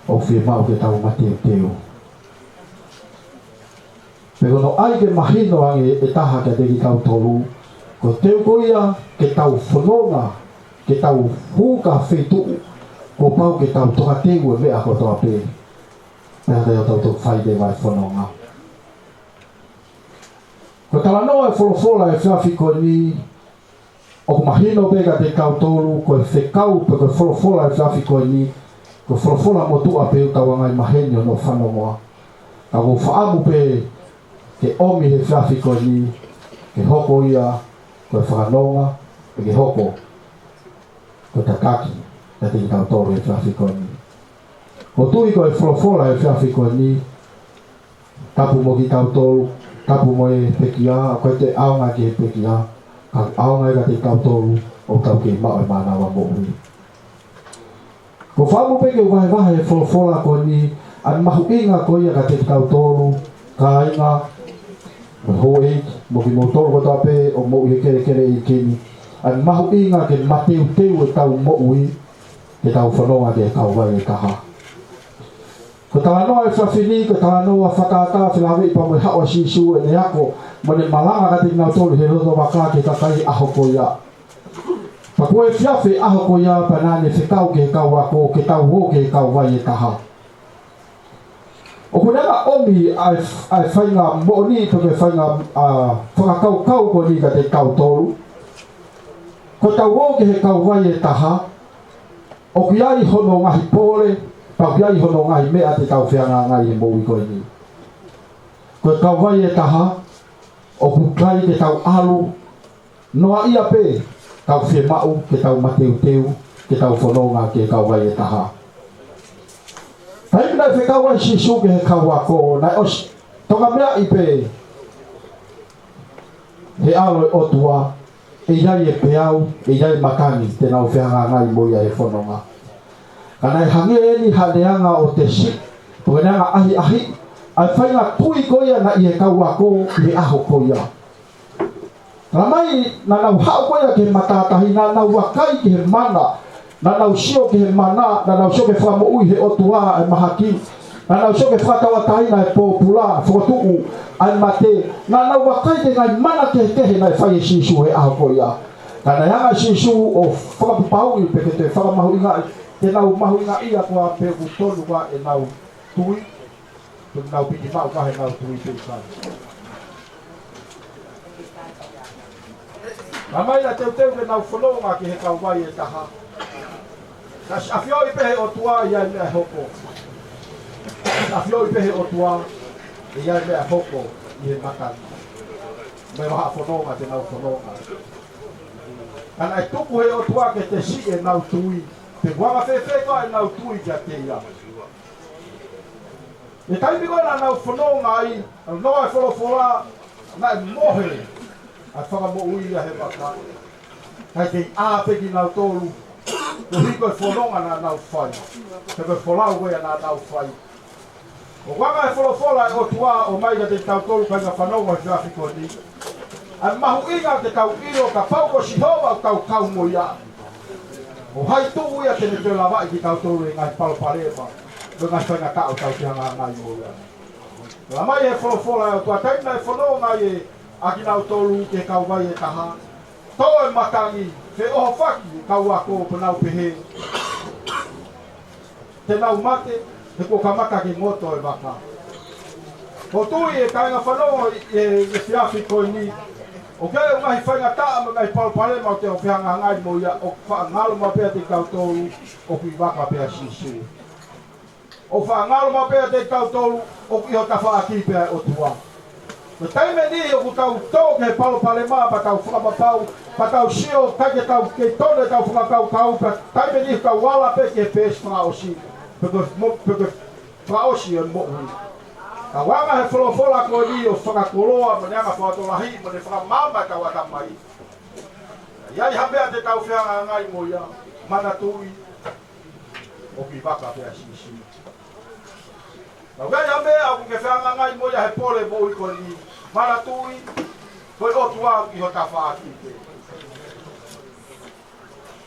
ʻoku fiemaʻu ke tau mateuteu. Pea ko hono ʻai ke mahino ange ʻe taha kiate kitautolu, ko e teu ko ia ke tau fononga, ke tau hū ki ha feituʻu, kuo pau ke tau tokateu e meʻa kotoa pē, pea te tau toki fai leva e fononga. Ko e talanoa e folofola he efiafi ko eni, ʻoku mahino pē kiate kitautolu, ko e fekau pe ko e folofola he efiafi ko eni, ko e folofola motuʻa pē ʻoku tau anga maheni hono fanongoa. Ka ʻoku ou fakaʻamu pē ke ʻomi he efiafi ko eni, ke hoko ia ko e fakanonga, pe ke hoko ko e tataki kiate kitautolu he efiafi ko eni. ʻOku ou tui ko e folofola he efiafi ko eni, tapu mo kitautolu, tapu mo e pekia, ʻoku ʻikai toe ʻaonga ki he pekia, ka ʻaonga ia kiate kitautolu ʻoku tau kei maʻu e mānava moʻui. ʻOku ou fakaʻamu pē ke u vahevahe he folofola ko eni ʻa e mahuʻinga ko ia kiate kitautolu, kāinga, mo e houʻeiki, mo kimoutolu kotoa pē ʻoku mou ʻi he kelekele ʻeiki ni, ʻa e mahuʻinga ke mateuteu ʻetau moʻui, ke tau fononga ki he kauvai ʻe taha. Ko e talanoa he efiafi ni, ko e talanoa fakatātā felāveʻi pea mo e haʻu ʻa Sīsū, ʻene ako mo ʻene malanga kiate kinautolu he loto vaka ki he kakai he ʻaho ko ia. Pea kuo efiafi he ʻaho ko ia, pea naʻa ne fekau ki he kau ako ke tau ō ki he kauvai ʻe taha. ʻOku ne ʻomi ʻa e, ʻa e fainga moʻoni pe ko e fainga, ʻa, fakakaukau ko eni kiate kitautolu. Ko ʻetau ō ki he kauvai ʻe taha, ʻoku ʻi ai hono ngaahi pole, pea ʻoku ʻi ai hono ngaahi meʻa te tau fehangahangai he moʻui ko eni. Ko e kauvai ʻe taha, ʻoku ʻikai ke tau ʻalu noaʻia pē, tau fiemaʻu ke tau mateuteu, ke tau fononga ki he kauvai ʻe taha. Taimi naʻe fekau ai Sīsū ki he kau ako, naʻe ʻosi tonga meaʻi pē he ʻAlo ʻo e ʻOtua, ʻe ʻi ai e peau, ʻe ʻi ai e matangi, te nau fehangahangai mo ia he fononga. Ka naʻe hangē eni ha leanga ʻo tesi, pe ko e leanga ʻahiʻahi, ʻa e faʻahinga tui ko ia naʻe ʻi he kau ako ʻi he ʻaho ko ia. Talamai, naʻa nau haʻu ko ia ki he matātahi, naʻa nau vakai ki he mana, naʻa nau sio ki he mana, naʻa nau sio ki he fakamoʻui ʻe he ʻOtua ʻa e mahaki, naʻa nau sio ki he fakatauʻatāina ʻa e pōpula, fokotuʻu ʻa e mate, naʻa nau vakai ki he ngaahi mana kehekehe naʻe fai ʻe Sīsū he ʻaho ko ia. Ka naʻe hanga ʻe Sīsū ʻo fakapapauʻi pe ke toe fakamahuʻingaʻi, te nau mahuʻingaʻia koā pe ʻoku tonu koā ʻenau tui, pe ʻoku nau piki maʻu koā heʻenau tui pe ʻikai. Talamai naʻe teuteu ke nau fononga ki he kauvai ʻe taha. Naʻe ʻafioʻi pē ʻe he ʻOtua ʻe ʻi ai e meʻa ʻe hoko. Naʻe ʻafioʻi pē ʻe he ʻOtua ʻe ʻi ai e meʻa ʻe hoko ʻi he matangi. Mei he vahaʻa fononga te nau fononga. Ka naʻe tuku ʻe he ʻOtua ke tesiʻi ʻenau tui, pe ʻoku anga fēfē koā ʻenau tui kiate ia. ʻI he taimi ko ē naʻa nau fononga ai, ʻa e lau ʻa e folofola, naʻe mohe ʻa e fakamoʻui ia he vaka. Kae kei ʻā pē kinautolu, koeʻuhi ko e fononga naʻa nau fai, pe ko e folau ko ia naʻa nau fai. ʻOku anga ʻa e folofola ʻa e ʻOtua ʻo ʻomai kiate kitautolu kāinga fanongo he efiafi ko eni ʻa e mahuʻinga ke tau ʻilo kapau ko Sihova ʻoku tau kau mo ia, ʻoku ʻikai tuʻu ia ke ne toe lavaʻi kitautolu ʻi he ngaahi palopalema, mo e ngaahi faingataʻa ʻoku tau fehangahangai mo ia. Talamai ʻe he folofola ʻa e ʻOtua, taimi naʻe fononga ai ʻa kinautolu ki he kauvai ʻe taha, tō e matangi, feʻohofaki e kau ako pea nau pehē, te nau mate, he kuo kamata ke ngoto e vaka. ʻOku ou tui ʻe kāinga fanongo ʻi he, ʻi he efiafi ko eni, ʻoku ʻi ai e ngaahi faingataʻa mo e ngaahi palopalema ʻoku tau fehangahangai mo ia, ʻoku faʻa ngalo maʻu pē ʻiate kitautolu ʻoku ʻi vaka pē ʻa Sīsū. ʻOku faʻa ngalo maʻu pē ʻiate kitautolu ʻoku ʻi ho tafaʻaki pē ʻa e ʻOtua. Ko e taimi ʻe niʻihi ʻoku tau tō ki he palopalema pea tau fakapapau, pea tau sio, ʻikai ke tau kei tonu ʻetau fakakaukau, pea taimi ʻe niʻihi tau ala pē ki he peesi fakaʻosi, pe ko e mo-, pe ko e fakaʻosi ʻo e moʻui. Ka ʻoku anga ʻe he folofola ko eni ʻo fakakoloa mo ʻene anga fakalotolahi mo ʻene fakamaama ʻetau ʻatamai. ʻI ai ha meʻa te tau fehangahangai mo ia, manatuʻi, ʻoku ʻi vaka pē ʻa Sīsū. Ka ʻi ai ha meʻa ʻoku ke fehangahangai mo ia he pole moʻui ko eni, manatuʻi, ko e ʻOtua ʻoku ʻi ho tafaʻaki pē.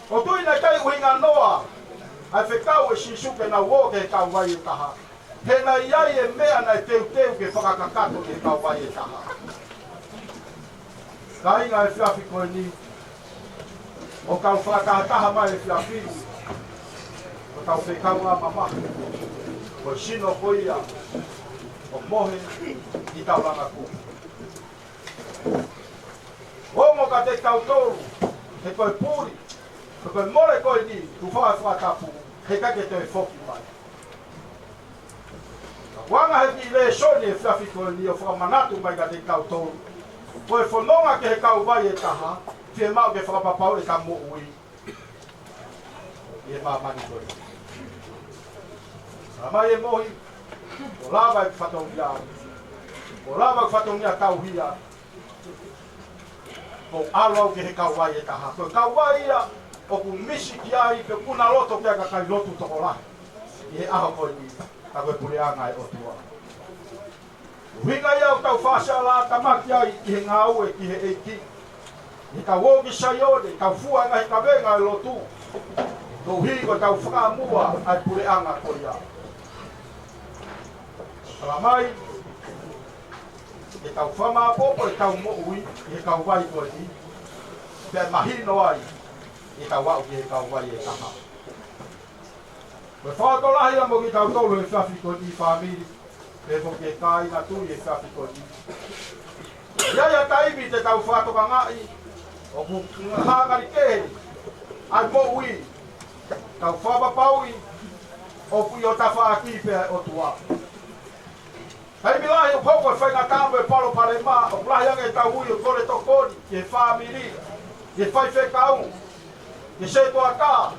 ʻOku ou tui naʻe ʻikai ʻuhinga noa ʻa e fekau ʻe Sīsū ke nau ō ki he kauvai ʻe taha, he naʻe ʻi ai e meʻa naʻe teuteu ke fakakakato ki he kauvai ʻe taha. Kāinga, he efiafi ko eni, ʻoku tau fakatahataha mai he efiafi ni, ko hotau fekau ʻa e mamahi, ko e sino ko ia ʻoku mohe ʻi he taulanga kumi. Ongo kiate kitautolu, he ko e puli, he ko e mole ko eni, tuʻu fakatapu, he ʻikai ke toe foki mai. Ka ʻoku anga ʻe he kiʻi lēsoni he efiafi ko eni ʻo fakamanatu mai kiate kitautolu, ko e fononga ki he kauvai ʻe taha, fiemaʻu ke fakapapauʻi ʻeta moʻui ʻi he māmani ko eni. Talamai ʻe Mohi, kuo lava ʻeku fatongia, kuo lava ʻeku fatongia tauhi ia, kuo u ʻalu au ki he kauvai ʻe taha. Ko e kauvai ia ʻoku misi ki ai pe ʻoku na loto ki ai e kakai lotu tokolahi ʻi he ʻaho ko eni, ka ko e puleʻanga ʻo e ʻOtua. ʻUhinga ia ʻoku tau fāsila ʻatamaki ai ʻi he ngāue ki he ʻEiki. ʻI heʻetau ō ki Saione, tau fua e ngaahi kavenga ʻo e lotu, koeʻuhi ko ʻetau fakaʻamua ʻa e puleʻanga ko ia. Talamai, ke tau fakamāʻopoʻopo ʻetau moʻui ʻi he kauvai ko eni, pea mahino ai ʻetau aʻu ki he kauvai ʻe taha. Ko e fakalotolahi ia mo kitautolu he efiafi ko eni, fāmili. Pea foki ki he kāinga tui he efiafi ko eni. ʻI ai ha taimi te tau fakatokangaʻi ʻoku hā ngali kehe ʻa e moʻui, tau fakapapauʻi ʻoku ʻi ho tafaʻaki pē ʻa e ʻOtua. Taimi lahi ʻoku hoko e faingataʻa mo e palopalema, ʻoku lahi ange ʻetau ui ʻo kole tokoni ki he fāmili, ki he faifekau, ki he setuata.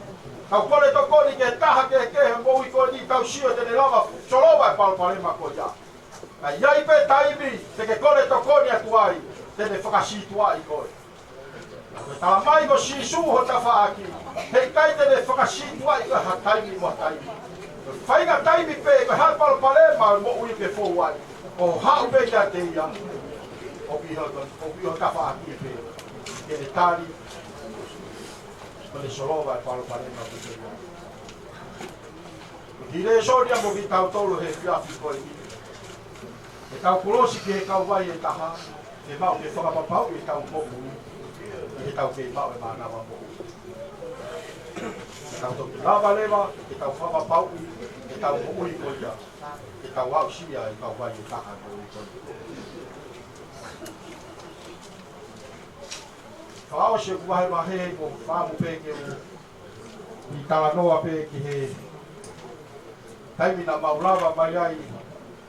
Tau kole tokoni ki he taha kehekehe he moʻui ko eni, tau sio te ne lava solova e palopalema ko ia. Ka ʻi ai pē taimi te ke kole tokoni atu ai, te ne fakasītuʻaʻi koe. Ko e talamai ko Sīsū ho tafaʻaki, heʻikai te ne fakasītuʻaʻi koe ha taimi mo ha taimi. Ko e faʻahinga taimi pē, ko e hā e palopalema ʻo e moʻui ʻoku ke fou ai, ʻo haʻu pē kiate ia. ʻOku ʻi ho, ʻoku ʻi ho tafaʻaki pē ke ne tali, ke ne solova e palopalema ko ia. Ko e kiʻi lēsoni ia mo kitautolu he efiafi ko eni. Ke tau kolosi ki he kauvai ʻe taha, ke maʻu ke fakapapauʻi ʻetau moʻui, ʻi heʻetau kei maʻu e mānava moʻui. Ke tau toki lava leva ke tau fakapapauʻi ʻetau moʻui ko ia, ke tau aʻusia e kauvai ʻe taha moʻui ko ia. Fakaʻosi ʻeku vahevahe, ʻoku ou fakaʻamu pē ke u kiʻi talanoa pē ki he taimi naʻa mau lava mai ai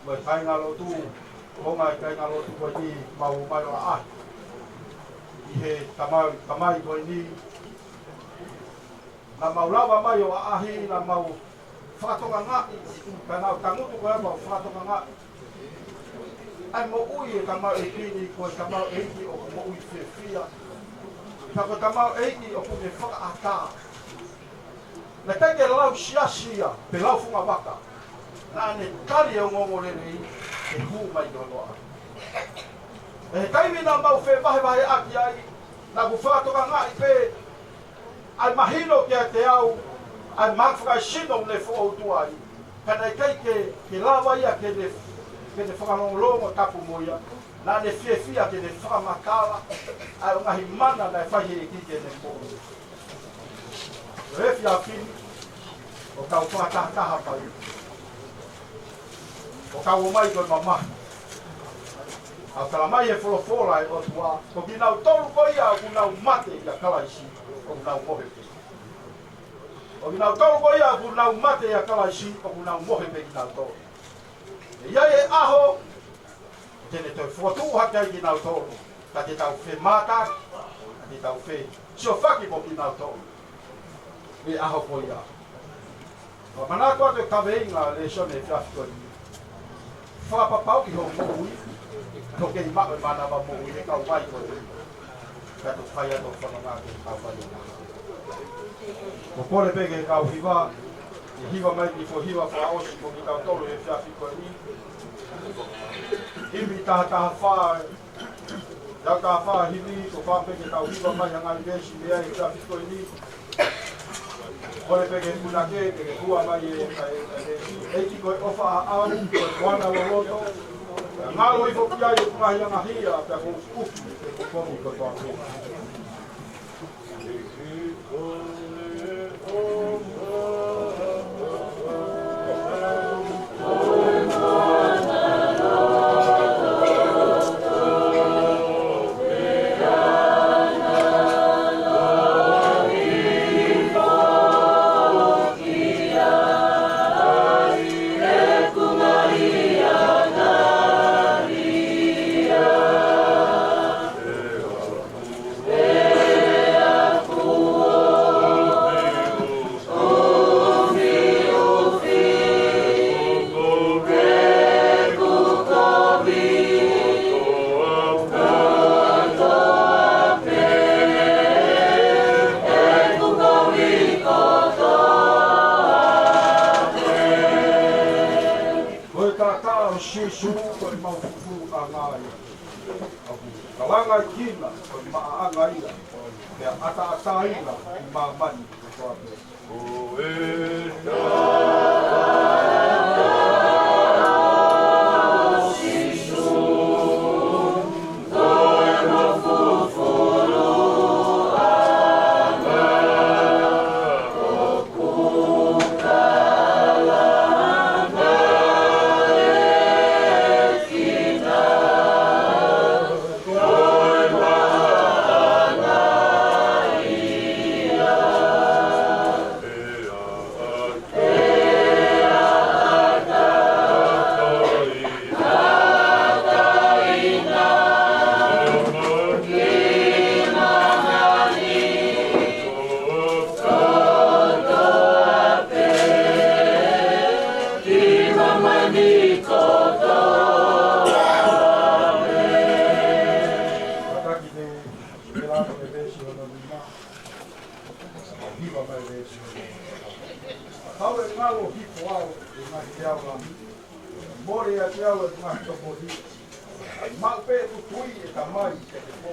mo e kāingalotu, konga e kāingalotu ko eni, mau mai ʻo ʻaʻahi ʻi he tamai, tamai ko eni. Naʻa mau lava mai ʻo ʻaʻahi, naʻa mau fakatokangaʻi, ka naʻa ku tangutu ko ia mau fakatokangaʻi ʻa e moʻui e tamaioʻeiki ni, ko e tamaioʻeiki ʻoku moʻui fiefia. Ka ko e tamaioʻeiki ʻoku ne fakaʻatā. Naʻe ʻikai ke lau siasi ia, pe lau fungavaka. Naʻa ne tali e ongoongolelei ke hū mai ki hono ʻao. ʻI he taimi naʻa mau fevahevaheʻaki ai, naʻa ku fakatokangaʻi pē ʻa e mahino kiate au ʻa e mahaki fakaesino ʻoku ne foʻou tuai. Ka naʻe ʻikai ke, ke lava ia ke ne, ke ne fakalongolongo tapu mo ia. Naʻa ne fiefia ke ne fakamatala ʻa e ngaahi mana naʻe fai he ʻEiki ke ne moʻui. Ko e efiafi ni, ʻoku tau fakatahataha mai, ʻoku tau ō mai ko e mamahi. ʻOku talamai he folofola ʻa e ʻOtua, ko kinautolu ko ia ʻoku nau mate ʻia Kalaisi, ʻoku nau mohe pē. Ko kinautolu ko ia ʻoku nau mate ʻia Kalaisi, ʻoku nau mohe pē kinautolu. ʻE ʻi ai e ʻaho te ne toe fokotuʻu hake ai kinautolu, ka te tau femātaaki, ka te tau fesiofaki mo kinautolu he ʻaho ko ia. Ka manako atu e kaveinga lēsoni he efiafi ko eni. Fakapapauʻi hoʻo moʻui, ʻoku ke kei maʻu e mānava moʻui he kauvai ko eni. Ka toki fai atu e fononga ki he kauvai ʻe taha. Ko e kole pē ki he kau hiva, ke hiva mai e kiʻi foʻi hiva fakaʻosi mo kitautolu he efiafi ko eni. Himi taha taha fā, taha taha fā himi, ko e fakaʻamu pē ke tau hiva mai ha ngaahi veesi mei ai he efiafi ko eni. Kole pē ki he punake, ke ke hua mai e, e, e, e, ʻEiki ko e ʻofa ʻaʻau, ko e koana loloto. Ngalo hifo ki ai ʻeku ngaahi angahia, pea ko ʻeku ʻuki, ʻeku komi kotoa pē. Ko e taʻataʻa ʻo Sīsū ko e mau fufuluʻanga ia. ʻOku kalanga ʻi Kina, ko e maʻaʻanga ia, pea ʻataʻatā ia ʻi māmani kotoa pē. Hiva mai le esi. Kau e ngalo hifo au ʻi he ngaahi teau lami. Mole ʻiate au e ngaahi tokoni. Maʻu pē ʻeku tui ʻe Tamai ʻi he pō.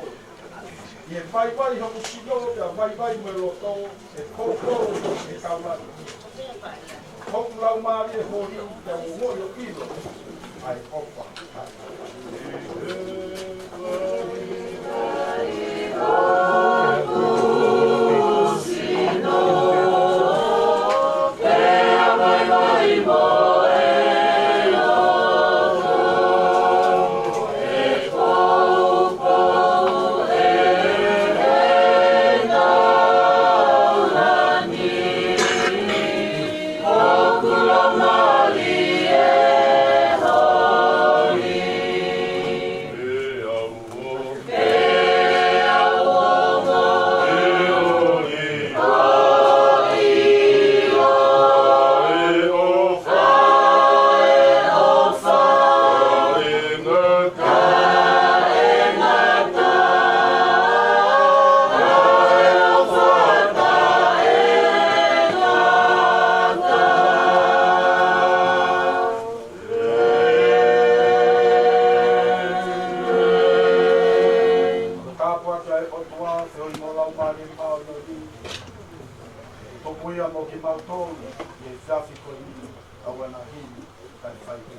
ʻI he vaivai hoku sino, pea vaivai mo e loto, ʻe koukou ʻi he kaulani. Hoku laumālie holi, pea u ongoʻi ʻo ʻilo ʻa e ʻofa. Tāpuaki ʻa e ʻOtua, feohi mo e Laumālie Māʻoniʻoni, tuku ia mo kimautolu ʻi he efiafi ko eni, ʻa ʻena himi, kae fai pē.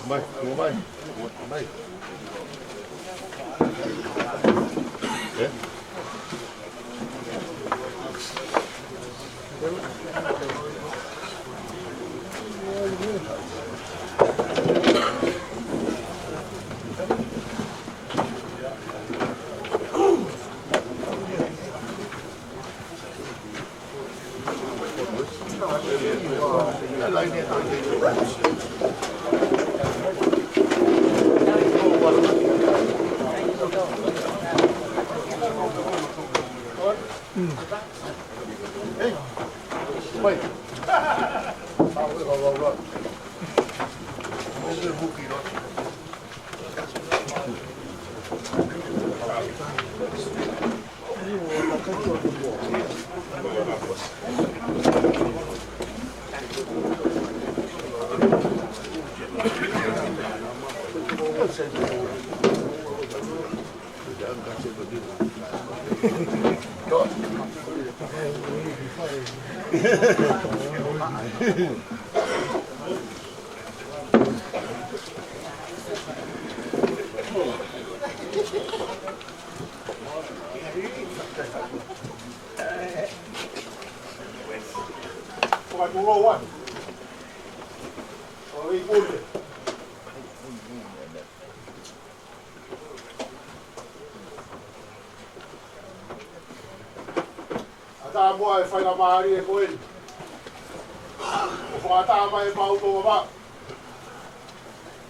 Mai, mai, mai. ʻA tā muʻa e faingamālie ko eni. ʻO fakatā mai e mau tō mama.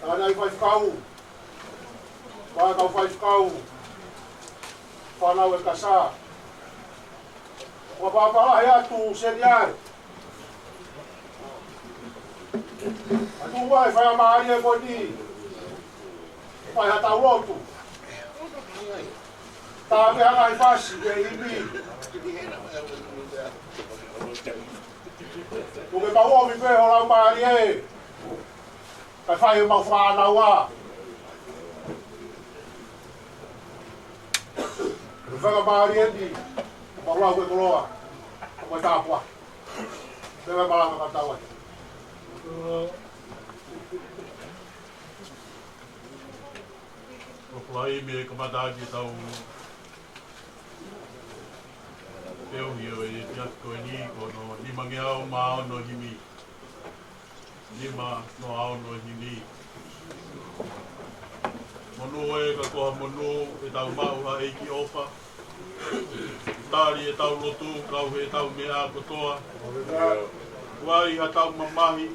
Tānaki faifekau. Fakakau faifekau. Fānau e kasa. Fakapapālangi atu seniale. ʻA tū mai faingamālie ko eni. Fai ha tau lotu. Tā pē ha ngaahi fasi pe ipi. Tuku ke mau ʻomi pē ho laumālie. Kae fai ʻemau fānau ā. Ko e faingamālie eni, ʻo mau lau e koloa, ʻo mau tāpuaki. Pea malanga ka tau atu. ʻOku lahi mei he kamata ʻaki ʻetau feohi ʻo e efiafi ko eni, ko hono nimangeau mā ono himi. Nima noa ono himi. Monū ē ka ko ha monū ʻetau maʻu ha ʻEiki ʻofa. Tali ʻetau lotu, kau he ʻetau meʻa kotoa. Kuo ʻi ai haʻatau mamahi,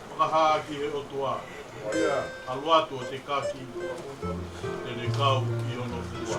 fakahā ki he ʻOtua. ʻAlu atu ʻo tekaki, te ne kau ʻi hono fua.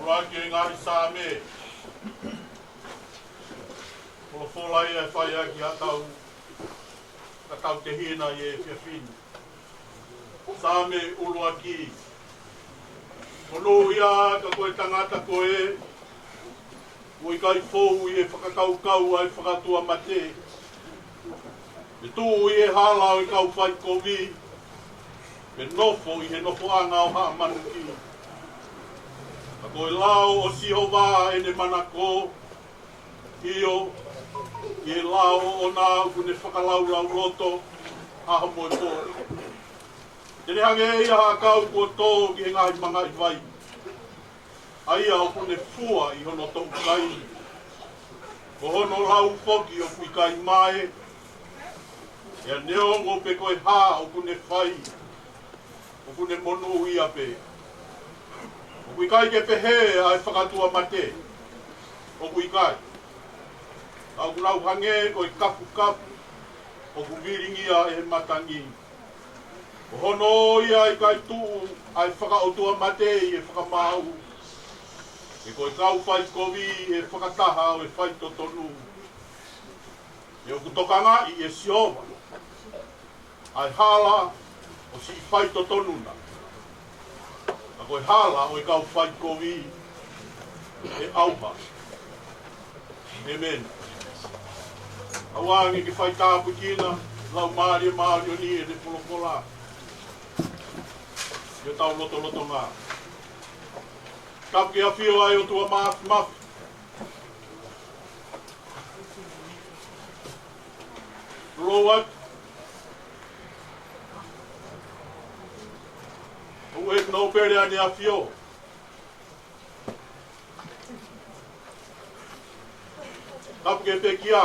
Ua ki he ngaahi Saame. Folofola ia ʻe fai ʻaki haʻatau, haʻatau tehina ʻi he efiafi ni. Saame ʻuluaki. Monūʻia ka ko e tangata ko ē, ʻoku ʻikai fou ʻi he fakakaukau ʻa e fakatua mate, Tuʻu ʻi he hala ʻo e kau faikovi, pea nofo ʻi he nofoʻanga ʻo haʻa manuki. Ka ko e lao ʻo Sihova ʻene manako, ʻio, ʻi he lao ʻoʻona ʻoku ne fakalaulauloto ʻaho mo e pō. Te ne hangē ia ha ʻakau kuo tō ki he ngaahi mangaʻi vai, ʻa ia ʻoku ne fua ʻi hono toʻukai. Ko hono lau foki ʻoku ʻikai mae, pea neongo pe ko e hā ʻoku ne fai, ʻoku ne monūʻia pē. ʻOku ʻikai ke pehē ʻa e fakatuʻa mate, ʻoku ʻikai. Ka ʻoku nau hangē ko e kafukafu ʻoku vilingia ʻe he matangi. Ko hono ʻoia ʻikai tuʻu ʻa e fakaʻotua mate ʻi he fakamaau, pe ko e kau faikovi ʻi he fakataha ʻo e faitotonu. He ʻoku tokangaʻi ʻe Sihova ʻa e hala ʻo siʻi faitotonu na, ka ko e hala ʻo e kau faikovi ʻe ʻauha. ʻĒmeni. ʻOua ʻe ke fai tāpuekina, Laumālie Māʻoniʻoni, ʻene folofola ʻi hotau lotolotonga. Tapu ki he ʻAfio ʻa e ʻOtua Māfimafi. Lou atu. ʻOku ʻi he nōpele ʻa ʻene ʻAfio. Tapu ki he pekia.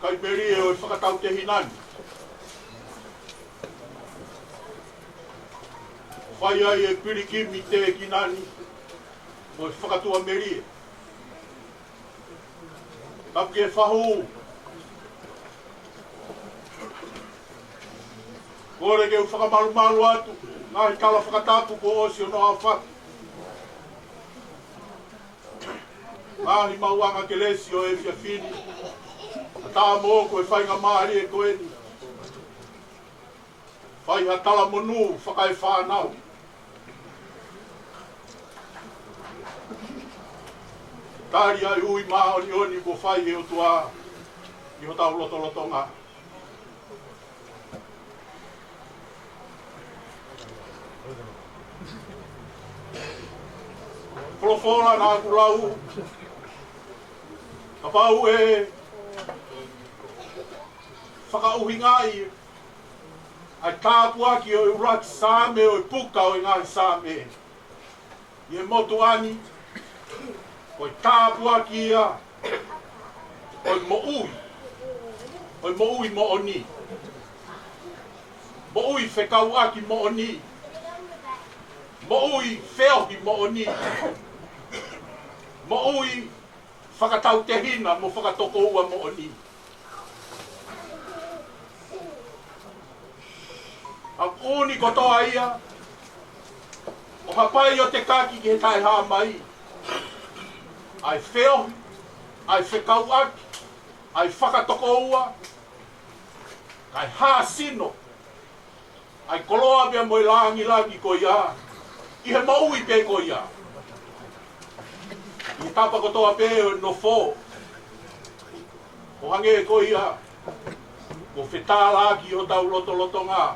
Kai melie ʻo e fakatautehina ni. Fai ai e pilikimi tēkina ni mo e fakatuʻamelie. Tapu ki he fahu. Kole ke u fakamalumalu atu ngaahi tala fakatapu kuo ʻosi hono aofaki. Ngaahi maʻuʻanga kelesi ʻo e efiafi ni. ʻAtā moʻoku e faingamālie ko eni. Fai ha talamonū fakaefānau. Tali ʻa e ui māʻoniʻoni kuo fai ʻe he ʻOtua ʻi hotau lotolotonga. Folofola naʻa ku lau, kapau ʻe fakaʻuhingaʻi ʻa e tāpuaki ʻo e ʻuluaki Saame ʻo e puka ʻo e ngaahi Saame ʻi he motuʻa ni, ko e tāpuaki ia ʻo e moʻui, ʻo e moʻui moʻoni, moʻui fekauʻaki moʻoni, moʻui feohi moʻoni, moʻui fakatautehina mo fakatokoua moʻoni. ʻOku ʻuuni kotoa ia ʻo hapai ʻo tekaki ki he taʻehāmai, ʻa e feohi, ʻa e fekauʻaki, ʻa e fakatokoua, kae hāsino ʻa e koloa pea mo e lāngilangi ko ia ʻi he moʻui pē ko ia. ʻI he tapa kotoa pē ʻo e nofo, ʻo hangē ko ia kuo fetaulaki ʻi hotau lotolotonga,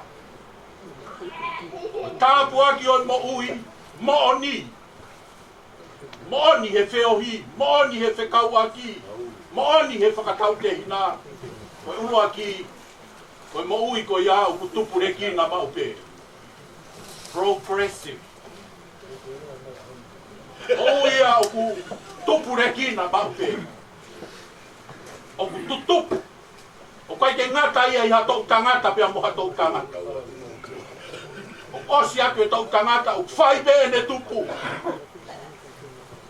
tāpuaki ʻo e moʻui moʻoni. Moʻoni he feohi, moʻoni he fekauʻaki, moʻoni he fakatautehina. Ko e ʻuluaki, ko e moʻui ko ia ʻoku tupulekina maʻu pē. Progressive. Moʻui ia ʻoku tupulekina maʻu pē. ʻOku tutupu. ʻOku ʻikai ke ngata ia ʻi ha toʻu tangata pea mo ha toʻu tangata. ʻOku ʻosi atu e toʻu tangata, ʻoku fai pē ʻene tupu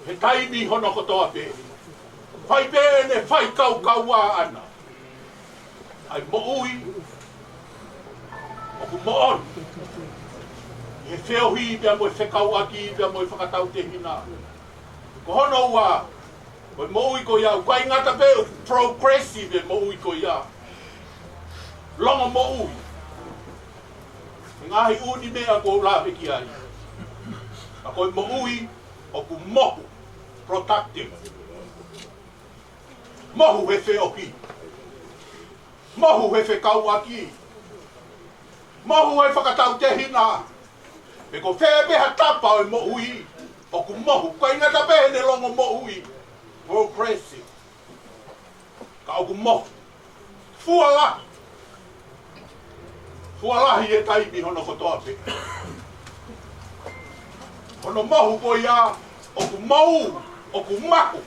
he taimi hono kotoa pē. Fai pē ʻene fai kaukaua ʻana. ʻA e moʻui ʻoku moʻoni he feohi pea mo e fekauʻaki pea mo e fakatautehina. Ko hono ua, ko e moʻui ko ia, ʻoku ʻikai ngata pē ʻoku progressive e moʻui ko ia. Longomoʻui. He ngaahi ʻū meʻa kuo u lave ki ai. Ka ko e moʻui ʻoku mohu, productive. Mohu he feohi. Mohu he fekauʻaki. Mohu he fakatautehina. Pe ko fē pē ha tapa ʻo e moʻui, ʻoku mohu. ʻIkai ngata pē heʻene longomoʻui, progressive, ka ʻoku mohu. Fua lahi. Fua lahi he taimi hono kotoa pē. Hono mohu ko ia, ʻoku mohu, ʻoku mahu.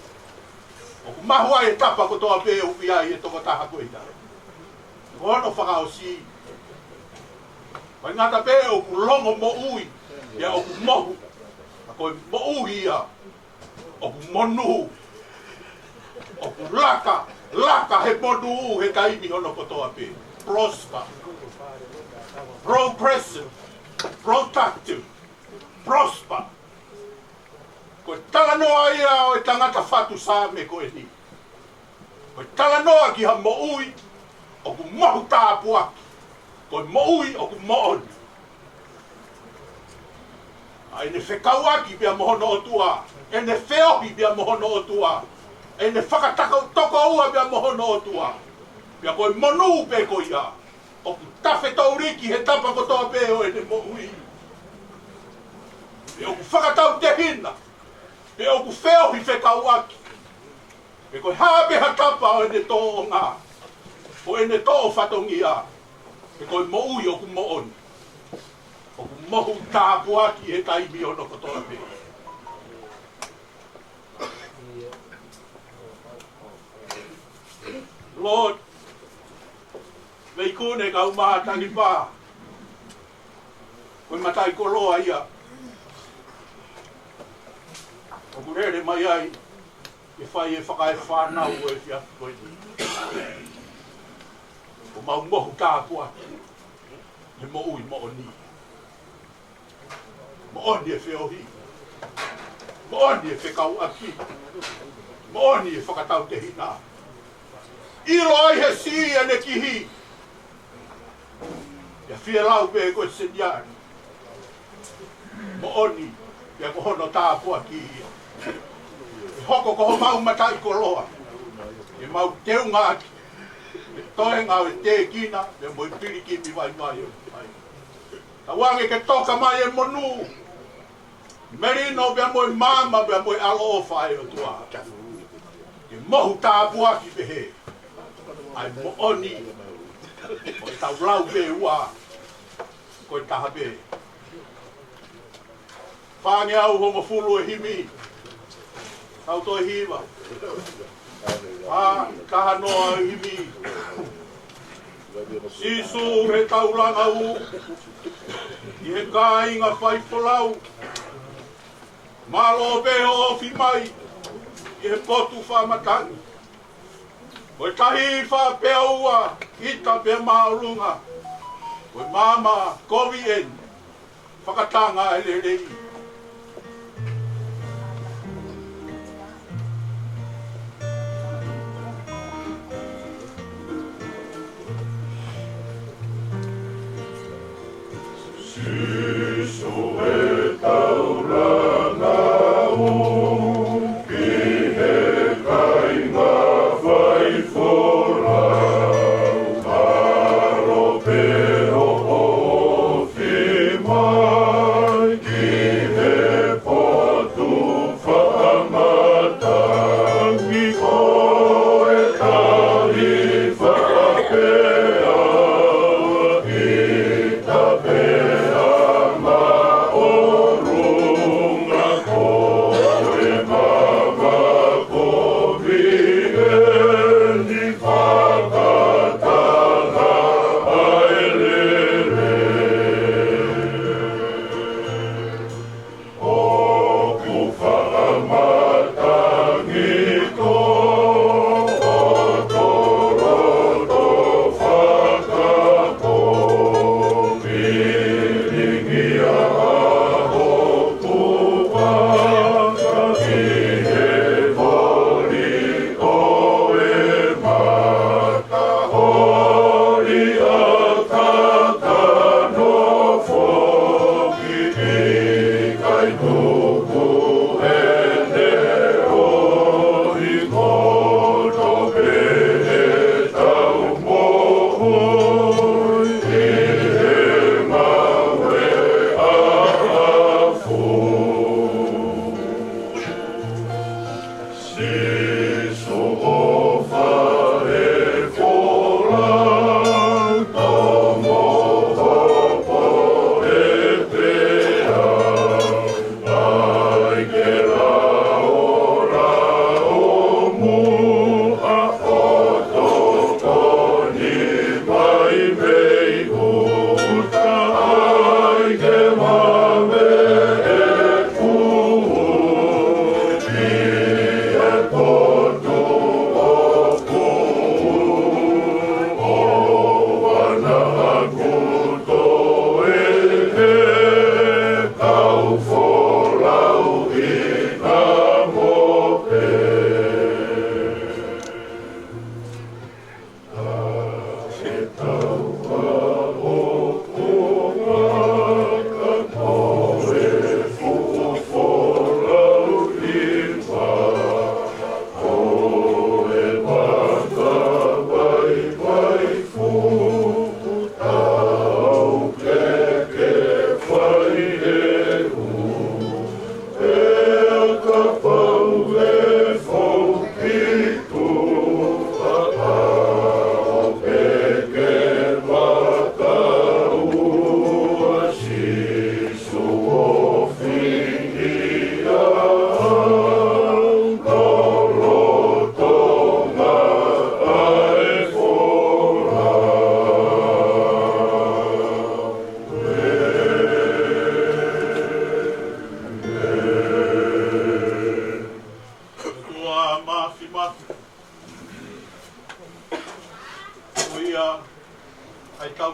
ʻOku mahu ai e tapa kotoa pē ʻoku ʻi ai e tokotaha ko ia. Ko hono fakaʻosi, ʻikai ngata pē ʻoku longomoʻui, pea ʻoku mohu, ka ko e moʻui ia ʻoku monū, ʻoku laka, laka he monū he taimi hono kotoa pē. Prosper. Progressive. Productive. Prosper. Ko e talanoa ia ʻo e tangata fatu Saame ko eni. Ko e talanoa ki ha moʻui ʻoku mohu tāpuaki. Ko e moʻui ʻoku moʻoni. ʻA ʻene fekauʻaki pea mo hono ʻOtua, ʻene feohi pea mo hono ʻOtua, ʻene fakataka tokoua pea mo hono ʻOtua. Pea ko e monū pē ko ia, ʻoku tafe touliki he tapa kotoa pē ʻo ʻene moʻui. Pea ʻoku fakatautehina, pea ʻoku feohi fekauʻaki. Pe ko e hā pē ha tapa ʻo ʻene tōʻonga, ʻo ʻene toʻo fatongia, pe ko e moʻui ʻoku moʻoni, ʻoku mohu tāpuaki he taimi hono kotoa pē. Lord, veikune kau mātani pā, ko e mataʻikoloa ia ʻoku lele mai ai ke fai e fakaefānau ʻo e efiafi ko eni. ʻOku mau mohu tāpuaki he moʻui moʻoni. Moʻoni e feohi. Moʻoni e fekauʻaki. Moʻoni e fakatautehina. ʻIlo ai he siʻi ʻene kihi. ʻIa fie lau pē ko e seniani. Moʻoni, pea ko hono tāpuaki ia. ʻE hoko ko homau mataʻikoloa. ʻE mau teunga ʻaki e toenga ʻo e tēkina, pea mo e pilikimi vaivai ʻo e vai. Tauange ke toka mai e monū, melino pea mo e maama pea mo e ʻaloʻofa ʻa e ʻOtua. Ke mohu tāpuaki pehē ʻa e moʻoni ʻo ʻetau lau pē ua, ko e taha pē. Fāngeau hongofulu e himi. Tau toe hiva. Fā, taha noa e himi. Sīsū he taulanga ʻu, ʻi he kāinga faifolau. Mālō pē hoʻo ofi mai ʻi he potu faʻa matangi. Ko e tahi faʻa peau ua, ʻita pea māʻolunga. Ko e maama kovi eni, fakatanga e lelei. Sīsū e taulanga ʻu, ʻi he kāinga faifolau. Mālō pē hoʻo ofi mai ʻi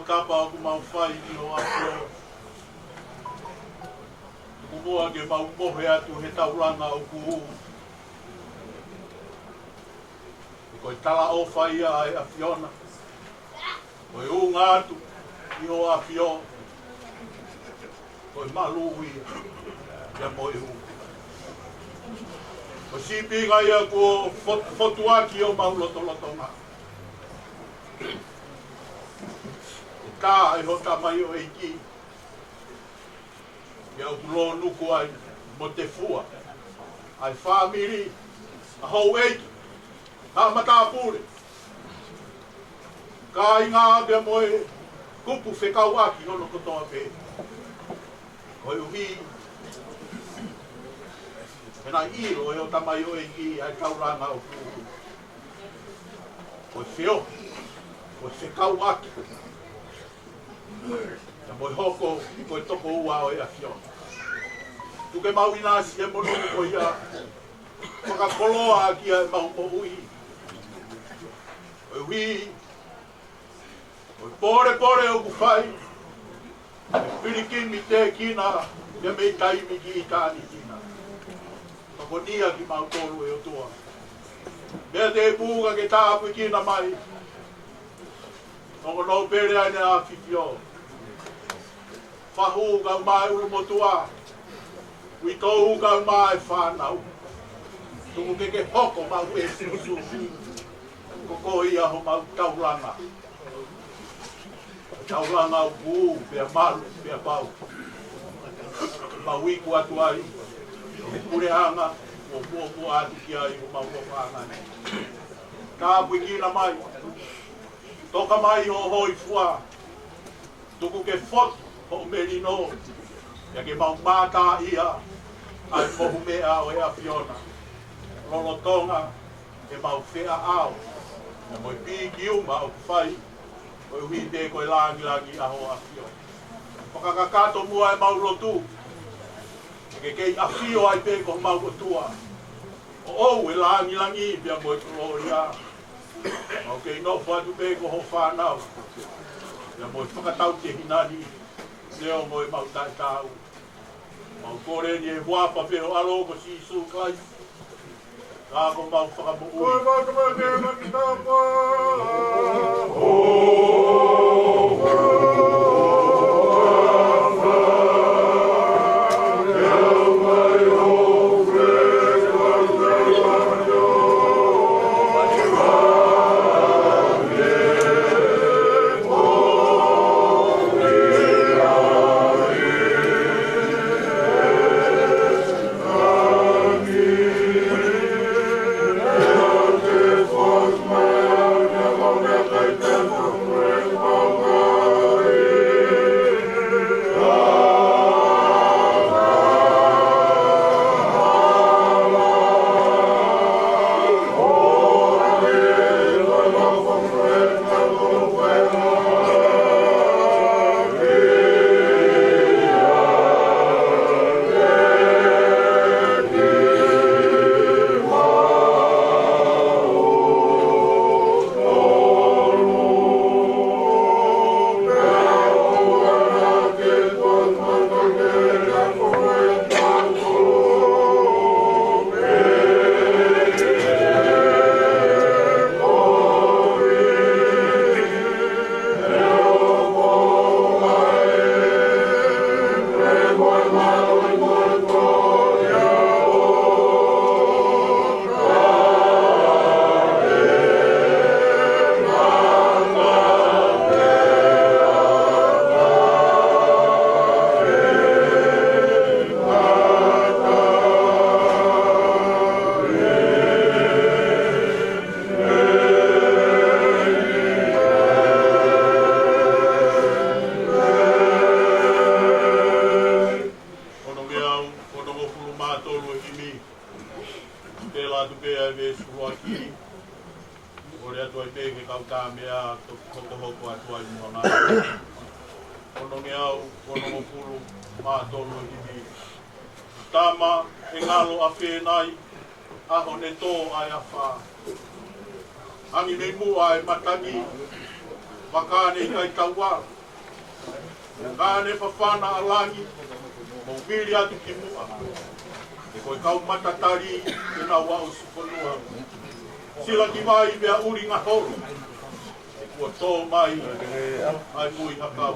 Kapa ʻoku mau fai ʻi ho ʻAfio. Tuku muʻa ke mau mohe atu he taulanga ʻoku ʻū. Ko e talaʻofa ia ʻa e ʻAfiona. Ko e ʻunga atu ʻi ho ʻAfio. Ko e malu ia ia mo e ʻū. Ko e sīpinga ia kuo fo-, fotuaki ʻo mau lotolotonga. ʻE tā ʻe ho tamaioʻeiki. Ia ʻoku lōnuku ai mo tefua ʻa e fāmili, ʻa houʻeiki, ʻa matāpule, kāinga pea mo e kupu fekauʻaki hono kotoa pē. Koeʻuhi he naʻe ʻilo ʻe ho tamaioʻeiki ʻa e taulanga ʻoku ʻū. Ko e feohi, ko e fekauʻaki. Pea mo e hoko ko e tokoua ʻo e ʻAfiona. Tuku ke mau ʻinasi he monū ko ia. Fakakoloa ʻaki ʻa e mau moʻui. Koeʻuhi ko e polepole ʻoku fai, ʻe pilikimi tēkina ia mei taimi ki ʻitāniti na. Tokonia kimautolu ʻe ʻOtua. Meʻa tēpū ka ke tāpuekina mai. Ongo nōpele ʻa ʻene ʻAfio. Fahu kae ʻumaʻā e ʻulumotuʻa. Uitou kae ʻumaʻā e fānau. Tuku ke ke hoko maʻu ʻe Sīsū. Ko koe ia homau taulanga. Taulanga ʻoku ʻū pea malu pea pau. Mau iku atu ai he puleʻanga kuo muʻomuʻa atu ki ai homau ʻofaʻanga ni. Tāpuekina mai. Toka mai ho hōifua. Tuku ke fotu hoʻo melino. Pea ke mau mātā ia ʻa e mohu meʻa ʻo e ʻAfiona. Lolotonga ʻemau feʻao. Pea mo e pīkiuma ʻoku fai. Koeʻuhi pē ko e langilangi ʻa ho ʻAfio. Fakakakato muʻa ʻemau lotu. Ke kei ʻafio ai pē ko homau ʻOtua. ʻOʻou e langilangi pea mo e kolōlia. Mau kei nofo atu pē ko ho fānau. Pea mo e fakatau ke hinani. Leo mo e mau taʻetaau. Mau kole ni he huafa pē ho ʻAlo ko Sīsū Kalaisi. Ka ko homau Fakamoʻui. Ko e fakamaʻu ke maki tapa. Ono ngeau, ono ngofulu mā tolu e himi. Tela atu pē ʻa e veesi ʻuluaki. Kole atu ai pē ke kau tā meʻa to hokohoko atu ai muʻa. Ono ngeau, ono ngofulu mā tolu e himi. Tama, ʻe ngalo ʻafē nai ʻaho ne tō ʻa e afā? Hangē mei muʻa e matangi, Fakane ʻikai tauala, Fakane Fafana ʻa Langi, mou vili atu ki muʻa. He ko e kau matatali te nau aʻusifonua. Sila ki vai pea ʻuli ngaholo, he kuo tō mai ʻa e Muihakau.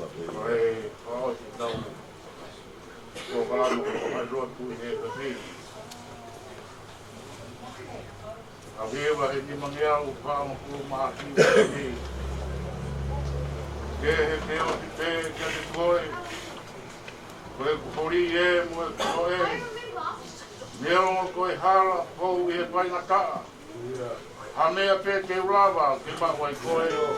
Ko e fakaʻosi ʻetau polokalama ko e lotu ʻi he efiafi. ʻAve ʻa e nimangeau fāngofulu mā hiva ni. Ke he te ʻosi pē kiate koe, ko ʻeku holi ē mo ʻeku loʻi, neongo ko e hala, ʻoku ou ʻi he faingataʻa. Ha meʻa pē te u lava ke maʻu ai koe ʻo.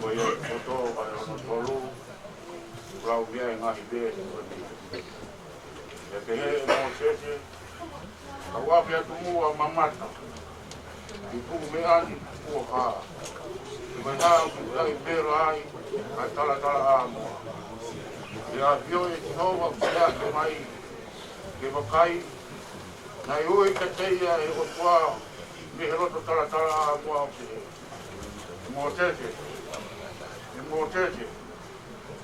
Ko ia poto ʻa e ono tolu, lau ia e ngaahi veesi ko eni. ʻE pehē ʻe Mōsese, Kau ʻave atu muʻa mamata ki he puʻu meʻa ni kuo hā, ki he meʻa ʻoku ʻikai vela ai ʻa e talatalaʻāmoa. Pea ʻafioʻi ʻe Sihova ʻoku ne ʻasi mai, ke vakai, naʻe ui kiate ia ʻe he ʻOtua mei he loto talatalaʻāmoa ʻo pehē, ʻE Mōsese, ʻe Mōsese.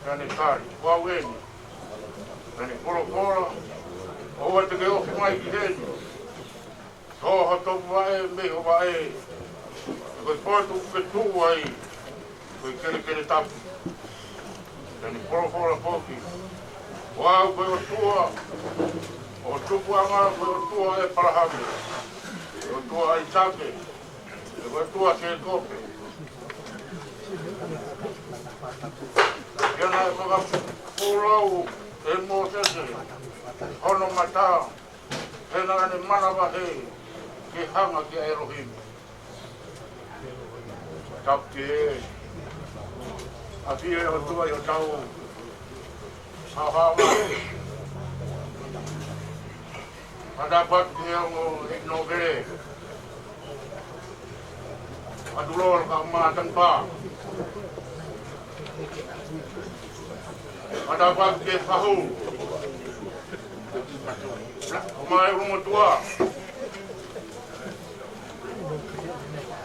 Pea ne tali, Ko au eni. Pea ne folofola, ʻOua te ke ofi mai ki heni. Tō ho topuvaʻe mei ho vaʻe, he ko e potu ʻoku ke tuʻu ai ko e kelekele tapu. Pea ne folofola foki, Ko au ko e ʻOtua ʻo ho tupuʻanga, ko e ʻOtua ʻo ʻĒpalahame, ko e ʻOtua ʻo ʻAisake, ko e ʻOtua ʻo Sēkope. Pea naʻe fakafolau ʻe Mōsese hono mata, he naʻa ne manavahē ke hanga kia ʻElohimi. Tapu ki he ʻafio ʻa e ʻOtua ʻi hotau haohaoa. Fakatapu atu ki he ongo ʻEiki Nōpele, Atuloa Lakaʻaumatangipa. Fakatapu atu ki he fahu, ʻa e ʻulumotuʻa.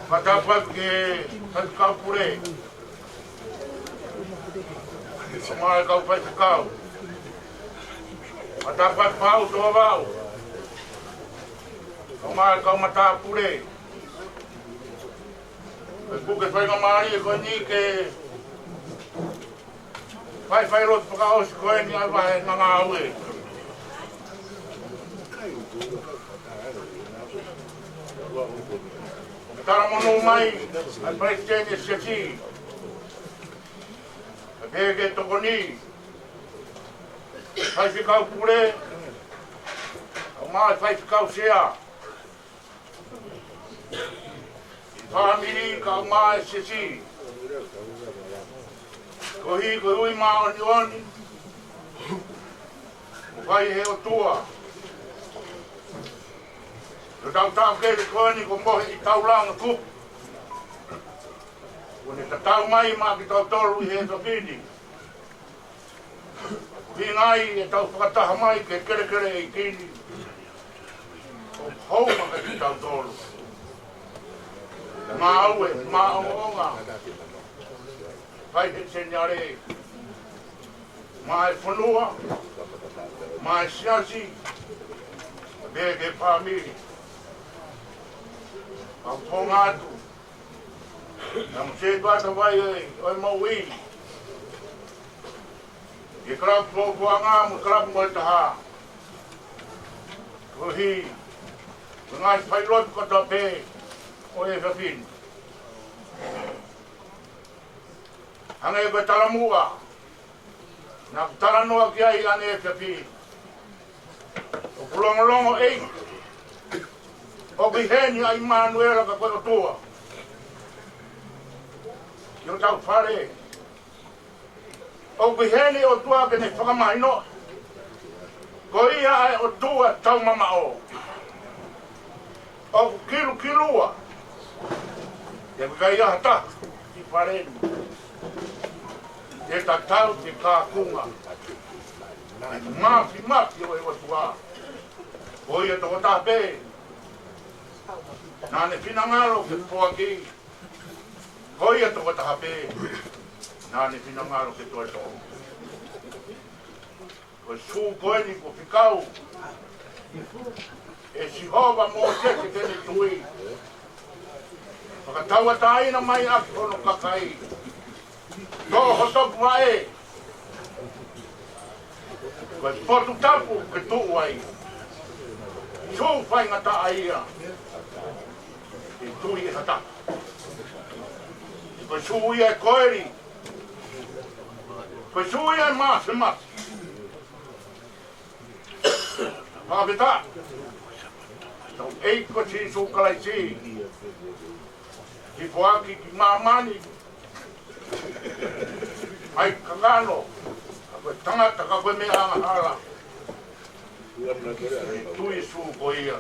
Fakatapu atu ki he faifekau pule, ʻa e kau faifekau. Fakatapu atu ki he faʻu ʻo Vavaʻu, ʻa e kau matāpule. Ko e puke faingamālie ko eni ke faifai lotu fakaʻosi ko eni ʻa e vahe ngāue. Talamonū mai ʻa e palesiteni ʻo e siasi, ʻa e pehē ke tokoni, faifekau pule, ʻa e faifekau sea, fāmili kae ʻumaʻā e siasi. Koeʻuhi ko e ui māʻoniʻoni ʻoku fai ʻe he ʻOtua. Ko ʻetau taʻokete ko eni ko Moheʻi Taulanga Kupu, ʻoku ne tatau mai maʻa kitautolu ʻi he efiafi ni. ʻUhinga ia ʻetau fakataha mai ki he kelekele ʻeiki ni, ʻo hounga kiate kitautolu. Ngāue maʻongoʻonga fai ʻe he Seniale maʻa e fonua, maʻa e siasi, pea ki he fāmili. Mau founga atu, naʻa mo setuata vai ʻo e moʻui ʻi he kalapu fakafofonga mo e kalapu mo e taha, koeʻuhi ko e ngaahi failotu kotoa pē ʻo e efiafi ni. Hangē ko e talamuʻa naʻa ku talanoa ki ai ʻaneefiafi, ʻoku longolongo ʻEiki, ʻoku ʻi heni ʻa ʻImanuela ka ko e ʻOtua ʻi hotau fale. ʻOku ʻi heni ʻOtua ke ne fakamahinoʻi ko ia ʻa e ʻOtua taumamaʻo. ʻOku kilukilua, ʻoku ʻikai ha taha ʻi fale ni ʻe tatau ki he kaunga mafimafi ʻo e ʻOtua. Ko ia tokotaha pē naʻa ne finangalo ke foaki. Ko ia tokotaha pē naʻa ne finangalo ke toe toʻo. Ko e sū ko eni kuo fekau ʻe Sihova Mōsese ke ne tui, fakatauʻatāina mai ʻaki hono kakai, ko hoto tuʻa ē, ko e potu tapu ke tuʻu ai. Sū faingataʻa ia ke tui ʻe ha taha. Ko e sū ia ʻo e koeli, ko e sū ia ʻo e mafimafi. Fakafetaʻi, tau ʻEiki ko Sīsū Kalaisi, ke foaki ki māmani ʻa e kakano, ka ko e tangata, ka ko e meʻa angahala. Tui Sīsū ko ia.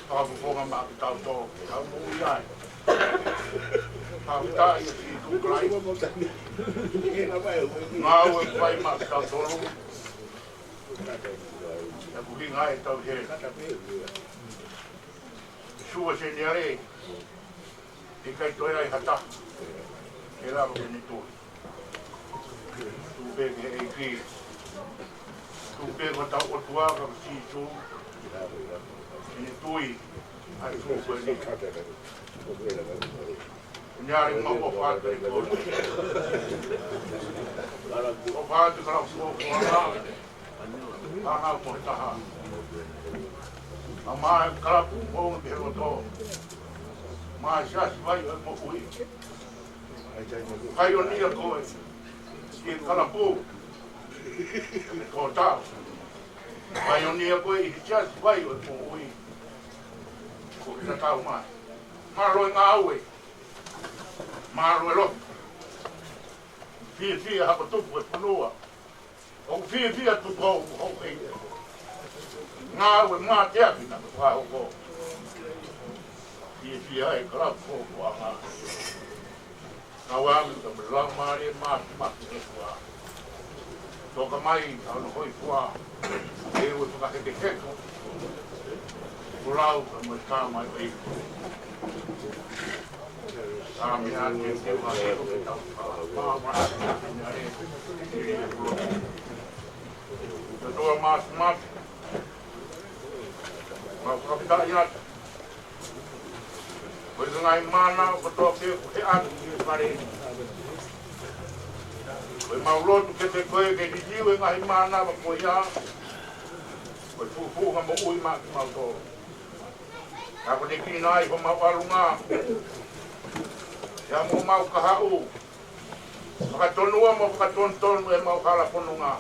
Fakafofonga maʻa kitautolu, tau moʻui ai. Fakafetaʻi ʻa Sīsū Kalaisi. Ngāue fai maʻa kitautolu. ʻOku ʻuhinga ʻetau hē. Sua Seniale, ʻikai toe ai ha taha ʻe lava ke ne tui. Tuku pē ki he ʻEiki. Tuku pē ki hotau ʻOtua ka ko Sīsū ke ne tui ʻa e sū ko eni. Seniale, mau ʻofa atu ʻi he ʻaho ni. ʻOfa atu ka lau sū ko ena. Ana ko taha. ʻA mai kalapu mo ke loto. Mai siasi vai ʻo e moʻui. Paionia koe ʻi he kalapu, ko e tau. Paionia koe ʻi he siasi vai ʻo e moʻui, ko e tatau mai. Mālō e ngāue, mālō e lotu. Fiefia hako tupu e fonua. ʻOku fiefia tuku hoʻo ʻeiki. Ngāue mateaki naʻa ku fakahoko. Fiefia e kalapu ko anga. Kau ange ka mo e Laumālie Māfimafi ʻo e ʻOtua. Toka mai ʻa hono hōifua. ʻE ue fakahekeheka. Ko lau ka mo e tā mai ʻo e. Saame ʻa e teu ha e o ke tau. Māma ʻa e teu ha e. ʻOtua Māfimafi. Mau fakafetaʻi atu. Ko e ngaahi mana ʻoku tō ke ʻoku he ʻatu ki he fale. Ko e mau lotu kiate koe ke liliu e ngaahi mana ʻa ko ia. Ko e fuʻu fuʻu ha moʻui maʻa kimautolu. Ka ko e kiʻi nai ko mau ʻalunga. ʻIa mo mau kahaʻu. Fakatonua mo fakatonutonu e mau hala fononga.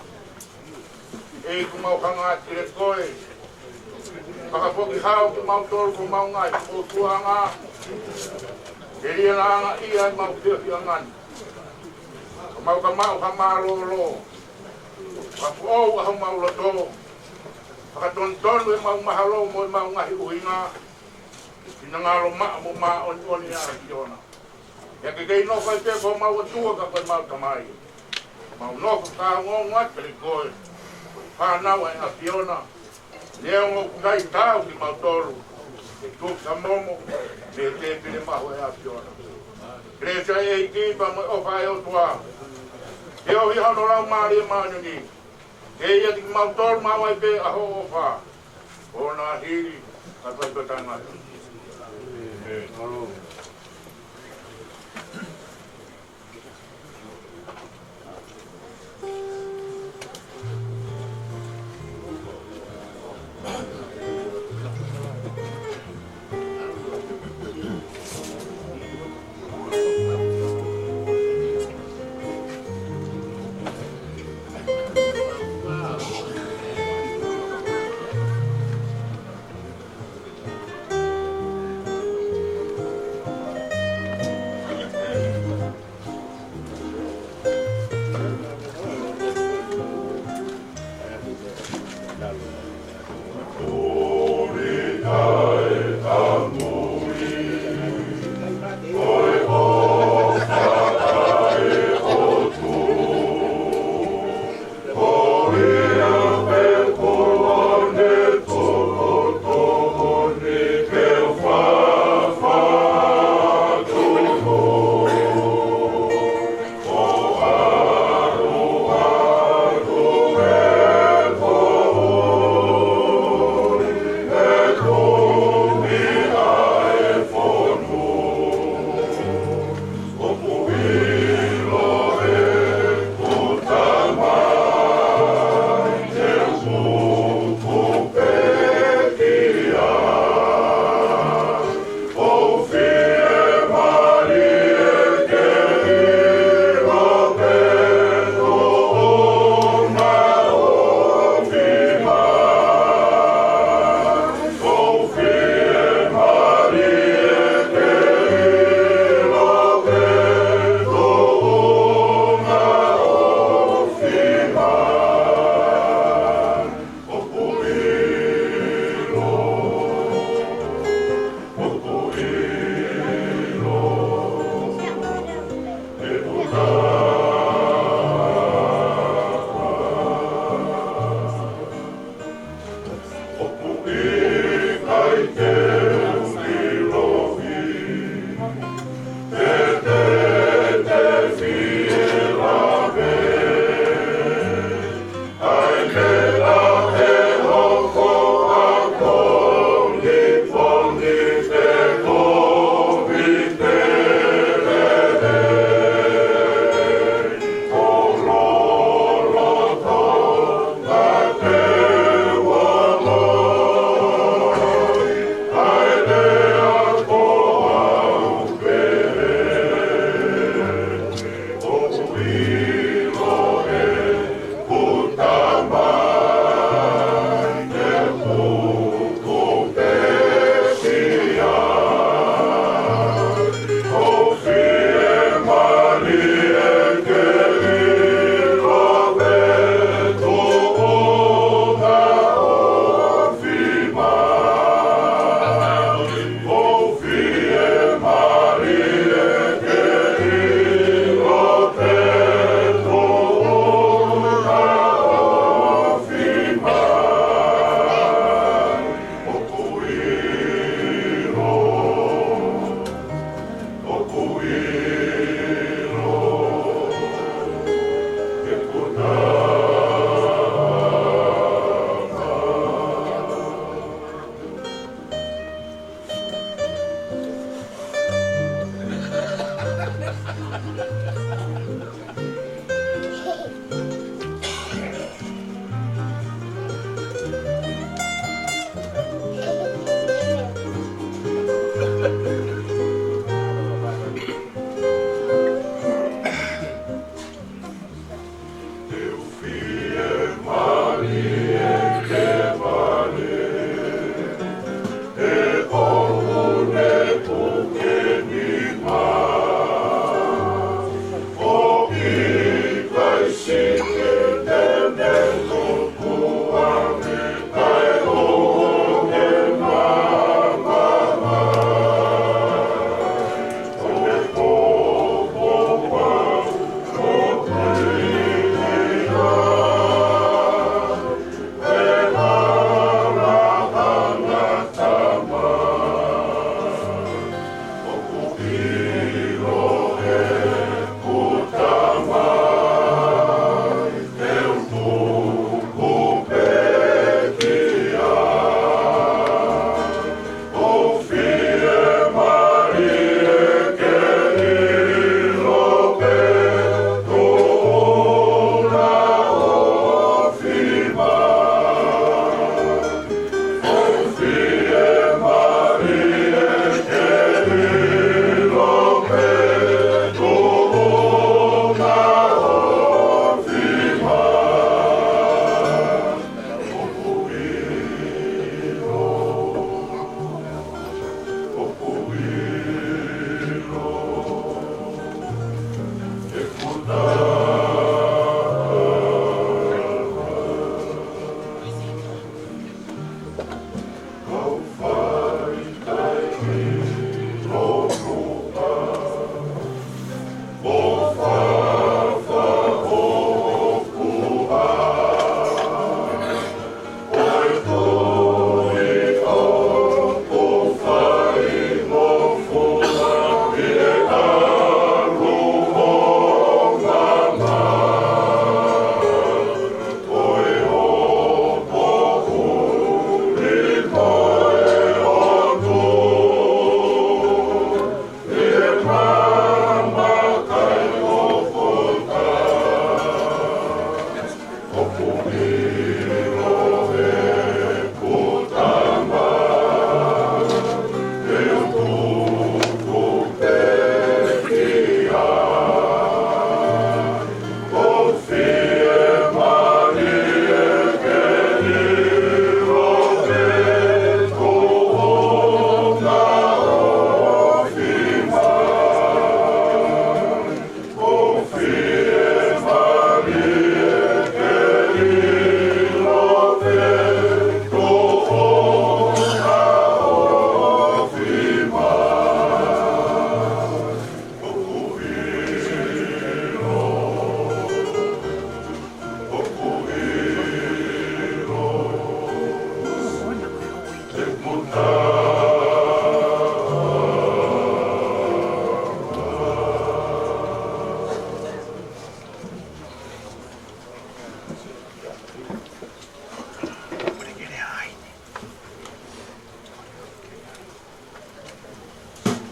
ʻEiki mau hanga atu kiate koe. Fakafoki hao kimautolu ko mau ngaahi ʻotuanga. Ke liana anga ia e mau pio ki anga ni. Ko mau ka mau ha mālōlō. Fakafoʻou ʻa homau loto. Fakatonutonu e mau mahalo mo e mau ngaahi ʻuhinga. Finangalo maʻa mo māʻoniʻoni ʻa ʻAfiona. ʻIa ke kei nofo ai pē ko mau ʻOtua ka ko e mau Tamai. Mau nofo ka ongoongo atu kiate koe. Fānau ʻa e ʻAfiona. Neongo ʻoku ʻikai tau kimautolu. Ke tuku ka momo. Mei he tēpile mahu ʻa e ʻAfiona. Kelesi ʻa e ʻEiki pea mo e ʻofa ʻa e ʻOtua. Ke ʻohake hono Laumālie Māʻoniʻoni. Ke ʻiate kimautolu maʻu ai pē ʻa hoʻo ʻofa. ʻO na hili, ka toe toe taʻengata.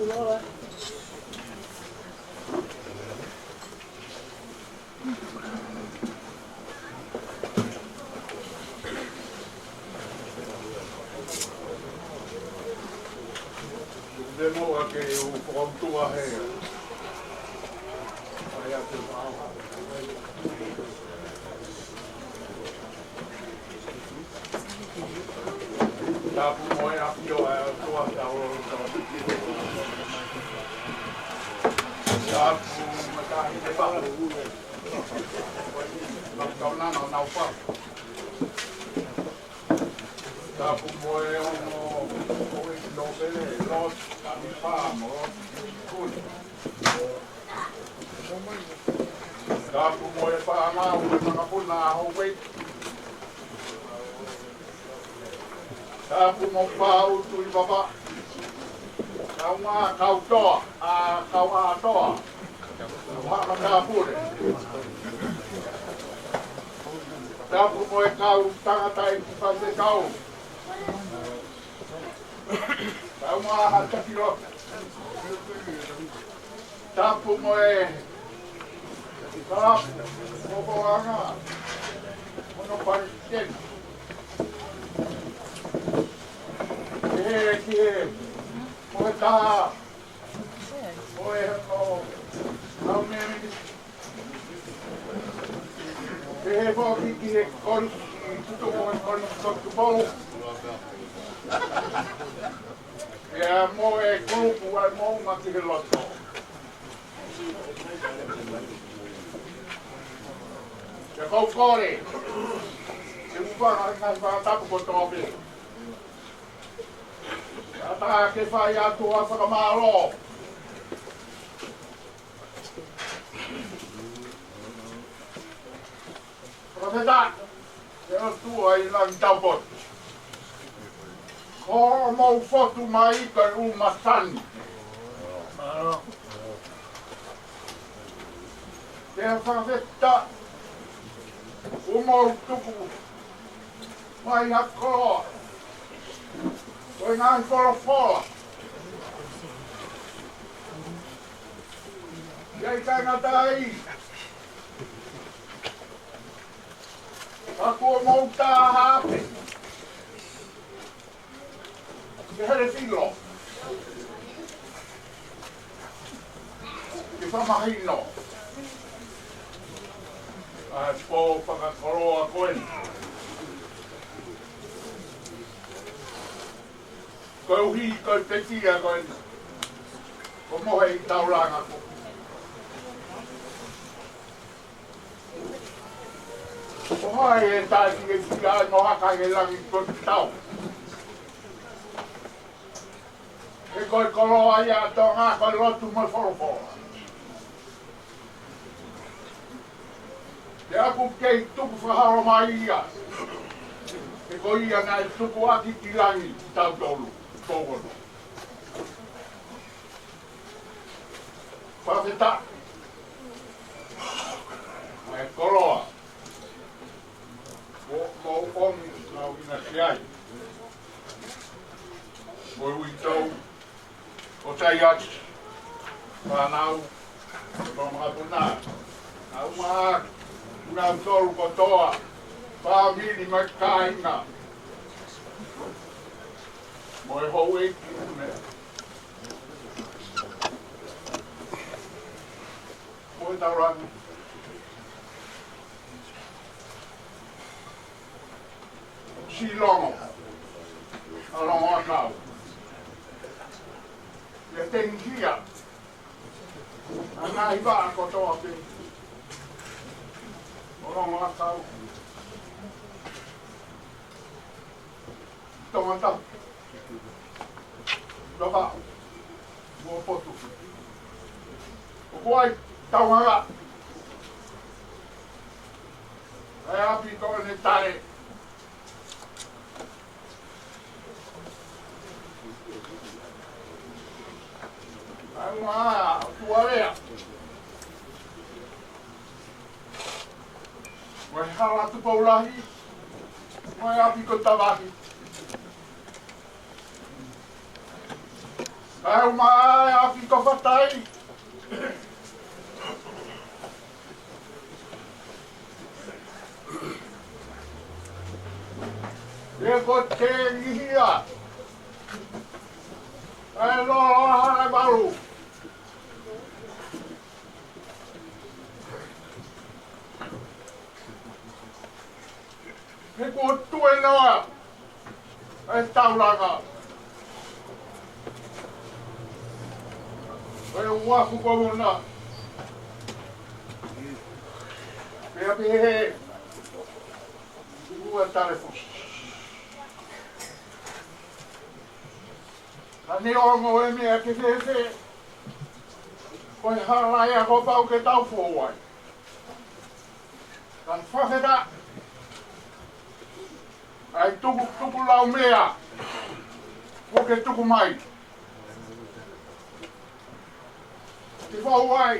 Te mo ake u fakaʻutua he. Ai atu. Tapu mo e ʻafio ʻa e ʻOtua ʻi hotau loto. Tapu mo e taʻahine Pahu. Mau kaunanga ʻo Naupapa. Tapu mo e ongo houʻeiki nōpele, Lord Tanipa mo Lord Kuni. Tapu mo e fānau mo e makapuna houʻeiki. Tapu mo Pau Tuʻivavaʻu. Kaungā kau toa, ʻa, kau ʻa toa. Kau haʻa matāpule. Tapu mo e kau tangataʻeiki faifekau. Kaungā haʻa taki lotu. Tapu mo e kalapu, mo ko anga, mo no palesiteni. Ki he, ki he, mo e taha, mo e, ʻo, ʻau meni. Ki he foki ki he koli, tutu mo e koli, tutu mo. Pea mo e kulupu ʻa e moʻunga ki he loto. Pea ʻoku ou kole, ke u fakaʻaongaʻi ʻa e fakatapu kotoa pē. Kae ʻatā ke fai atu ʻa e fakamālō. Fakafetaʻi ki he ʻOtua ʻi langi taupotu. Ko hoʻomou fotu mai ko e ʻumasani. Pea fakafetaʻi kuo mou tuku mai ha koloa. Ko e ngaahi folofola. ʻIkai ke ngata ai, ka kuo mou tā hake ki he hele filo ke fakamahino ʻa e pō fakakoloa ko eni. Koeʻuhi ko e pekia ko eni, kuo mohe ʻi taulanga ko. Ko hai ʻe taʻefiefia ai mo haka he langi ko e tau. He ko e koloa ia ʻa Tonga ko e lotu mo e folofola. Pea ʻoku kei tuku fakaholo mai ia. He ko ia naʻe tuku ʻaki ki langi kitautolu, koukono. Fakafetaʻi. ʻA e koloa. Mo, mo ʻomi, mau ʻinasi ai. Mo uitou, ʻo Taiati, fānau, mo makapuna. Mau maʻa, kinautolu kotoa, fāmili mo e kāinga. Mo e houʻeiki mo e Ko e taulanga. Silongo. ʻA Longoʻakau. ʻIo tengia. ʻA e ngaahi vaʻa kotoa pē ʻo Longoʻakau. Tongatapu. Tapa. Mo potu. ʻOku ʻi ai Taunganga. ʻA e ʻapi ko ʻene tae. ʻA e ʻumaʻā, Tuʻalea. Mo e hala Tupoulahi. Mo e ʻapi ko Tavahi. ʻA Au mai ʻa ki ko fatai. Ia ko te ngihia. ʻAi lo ha e malu. He ko tue noa ʻa e taulanga. ʻOi ua ku ko mona. Pea pehē. Ua talefusi. Ka ne ongo e meʻa ke fēfē. Ko e hala ia ko pau ke tau fou ai. Ka fakafetaʻi. ʻAi tuku, tuku lau meʻa. Ko ke tuku mai. Te fou ai.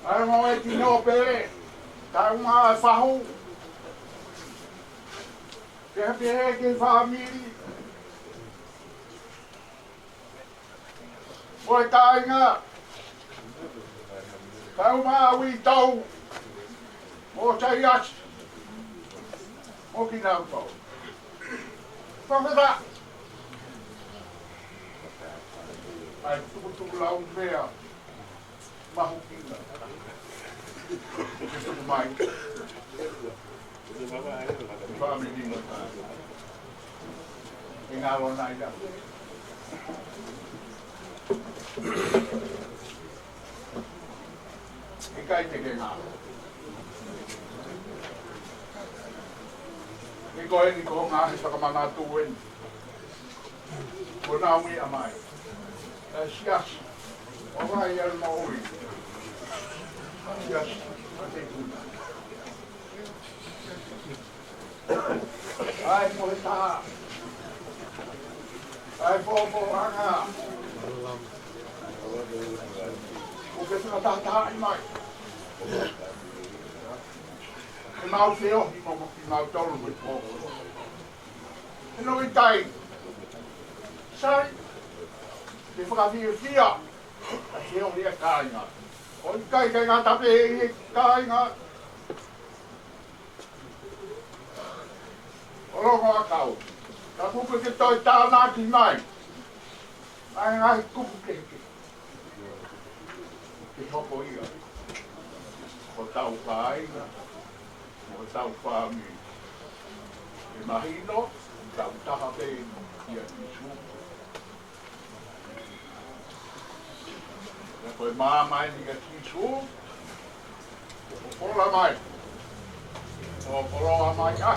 ʻAi mo e tino pele. Tau ma e fahu. Ke hape he ke fāmili. Mo e kāinga. Kau maʻu ʻi tau. Mo Taiasi. Mo kinautolu. Fakafetaʻi. ʻAi tukutuku lau meʻa. Mahuʻinga. Ke tuku mai. Fāmili mo e kāinga. ʻIkai ngalo nai ia. ʻIkai te ke ngalo. Ni ko eni ko e ngaahi fakamanatu eni. Ko nau ia mai. ʻE siasi. ʻO vai ia mo ui. Siasi. ʻA te kuna. ʻAi mo e tā. ʻAi fōfōʻanga. ʻO ke fakatahatahaʻi mai. Ke mau feohi mo kimautolu mo e pō. He no i tai. Sai. Ke fakafiefia. Ka feohi e kāinga. ʻOku ʻikai ke ngata pē ʻi he kāinga. ʻO longo ʻakau. Ka kupu ke toe tānaki mai. ʻAi ngaahi kupu kehekehe. Ke hoko ia. Ko tau kāinga. Mo tau fāmili. ʻE mahino, tau taha pē ia ki su. Ko e māmani ʻa Sīsū, ʻo pola mai, ʻo poloa mai ʻa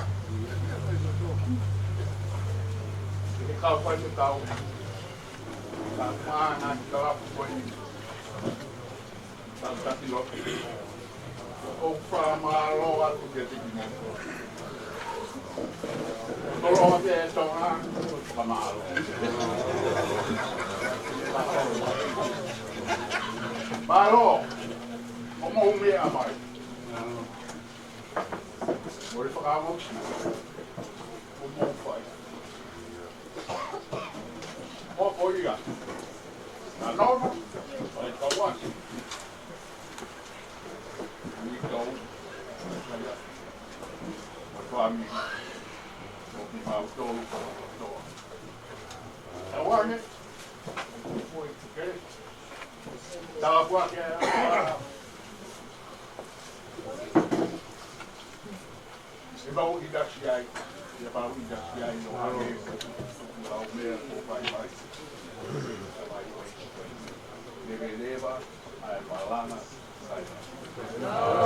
e kau fai te tau, ka mānga ni ka lapu ko eni. Tau taki loa. ʻOku fakamālō atu kiate kimoutolu. Toloa pē Tonga, fakamālō. Mālō. ʻO mou meʻa mai. Mou fakamosi. ʻO mou fai. ʻO ko ia. Na no no. Fai kawasi. Ni kau. Fai kawami. ʻO kimautolu kotoa. Tauange. Tāpuaki. ʻE mau ʻinasi ai, ʻe mau ʻinasi ai, ʻo hake, lau meʻa, ʻo fai mai. Fai mai. Leveleva, ʻa e malanga, fai mai.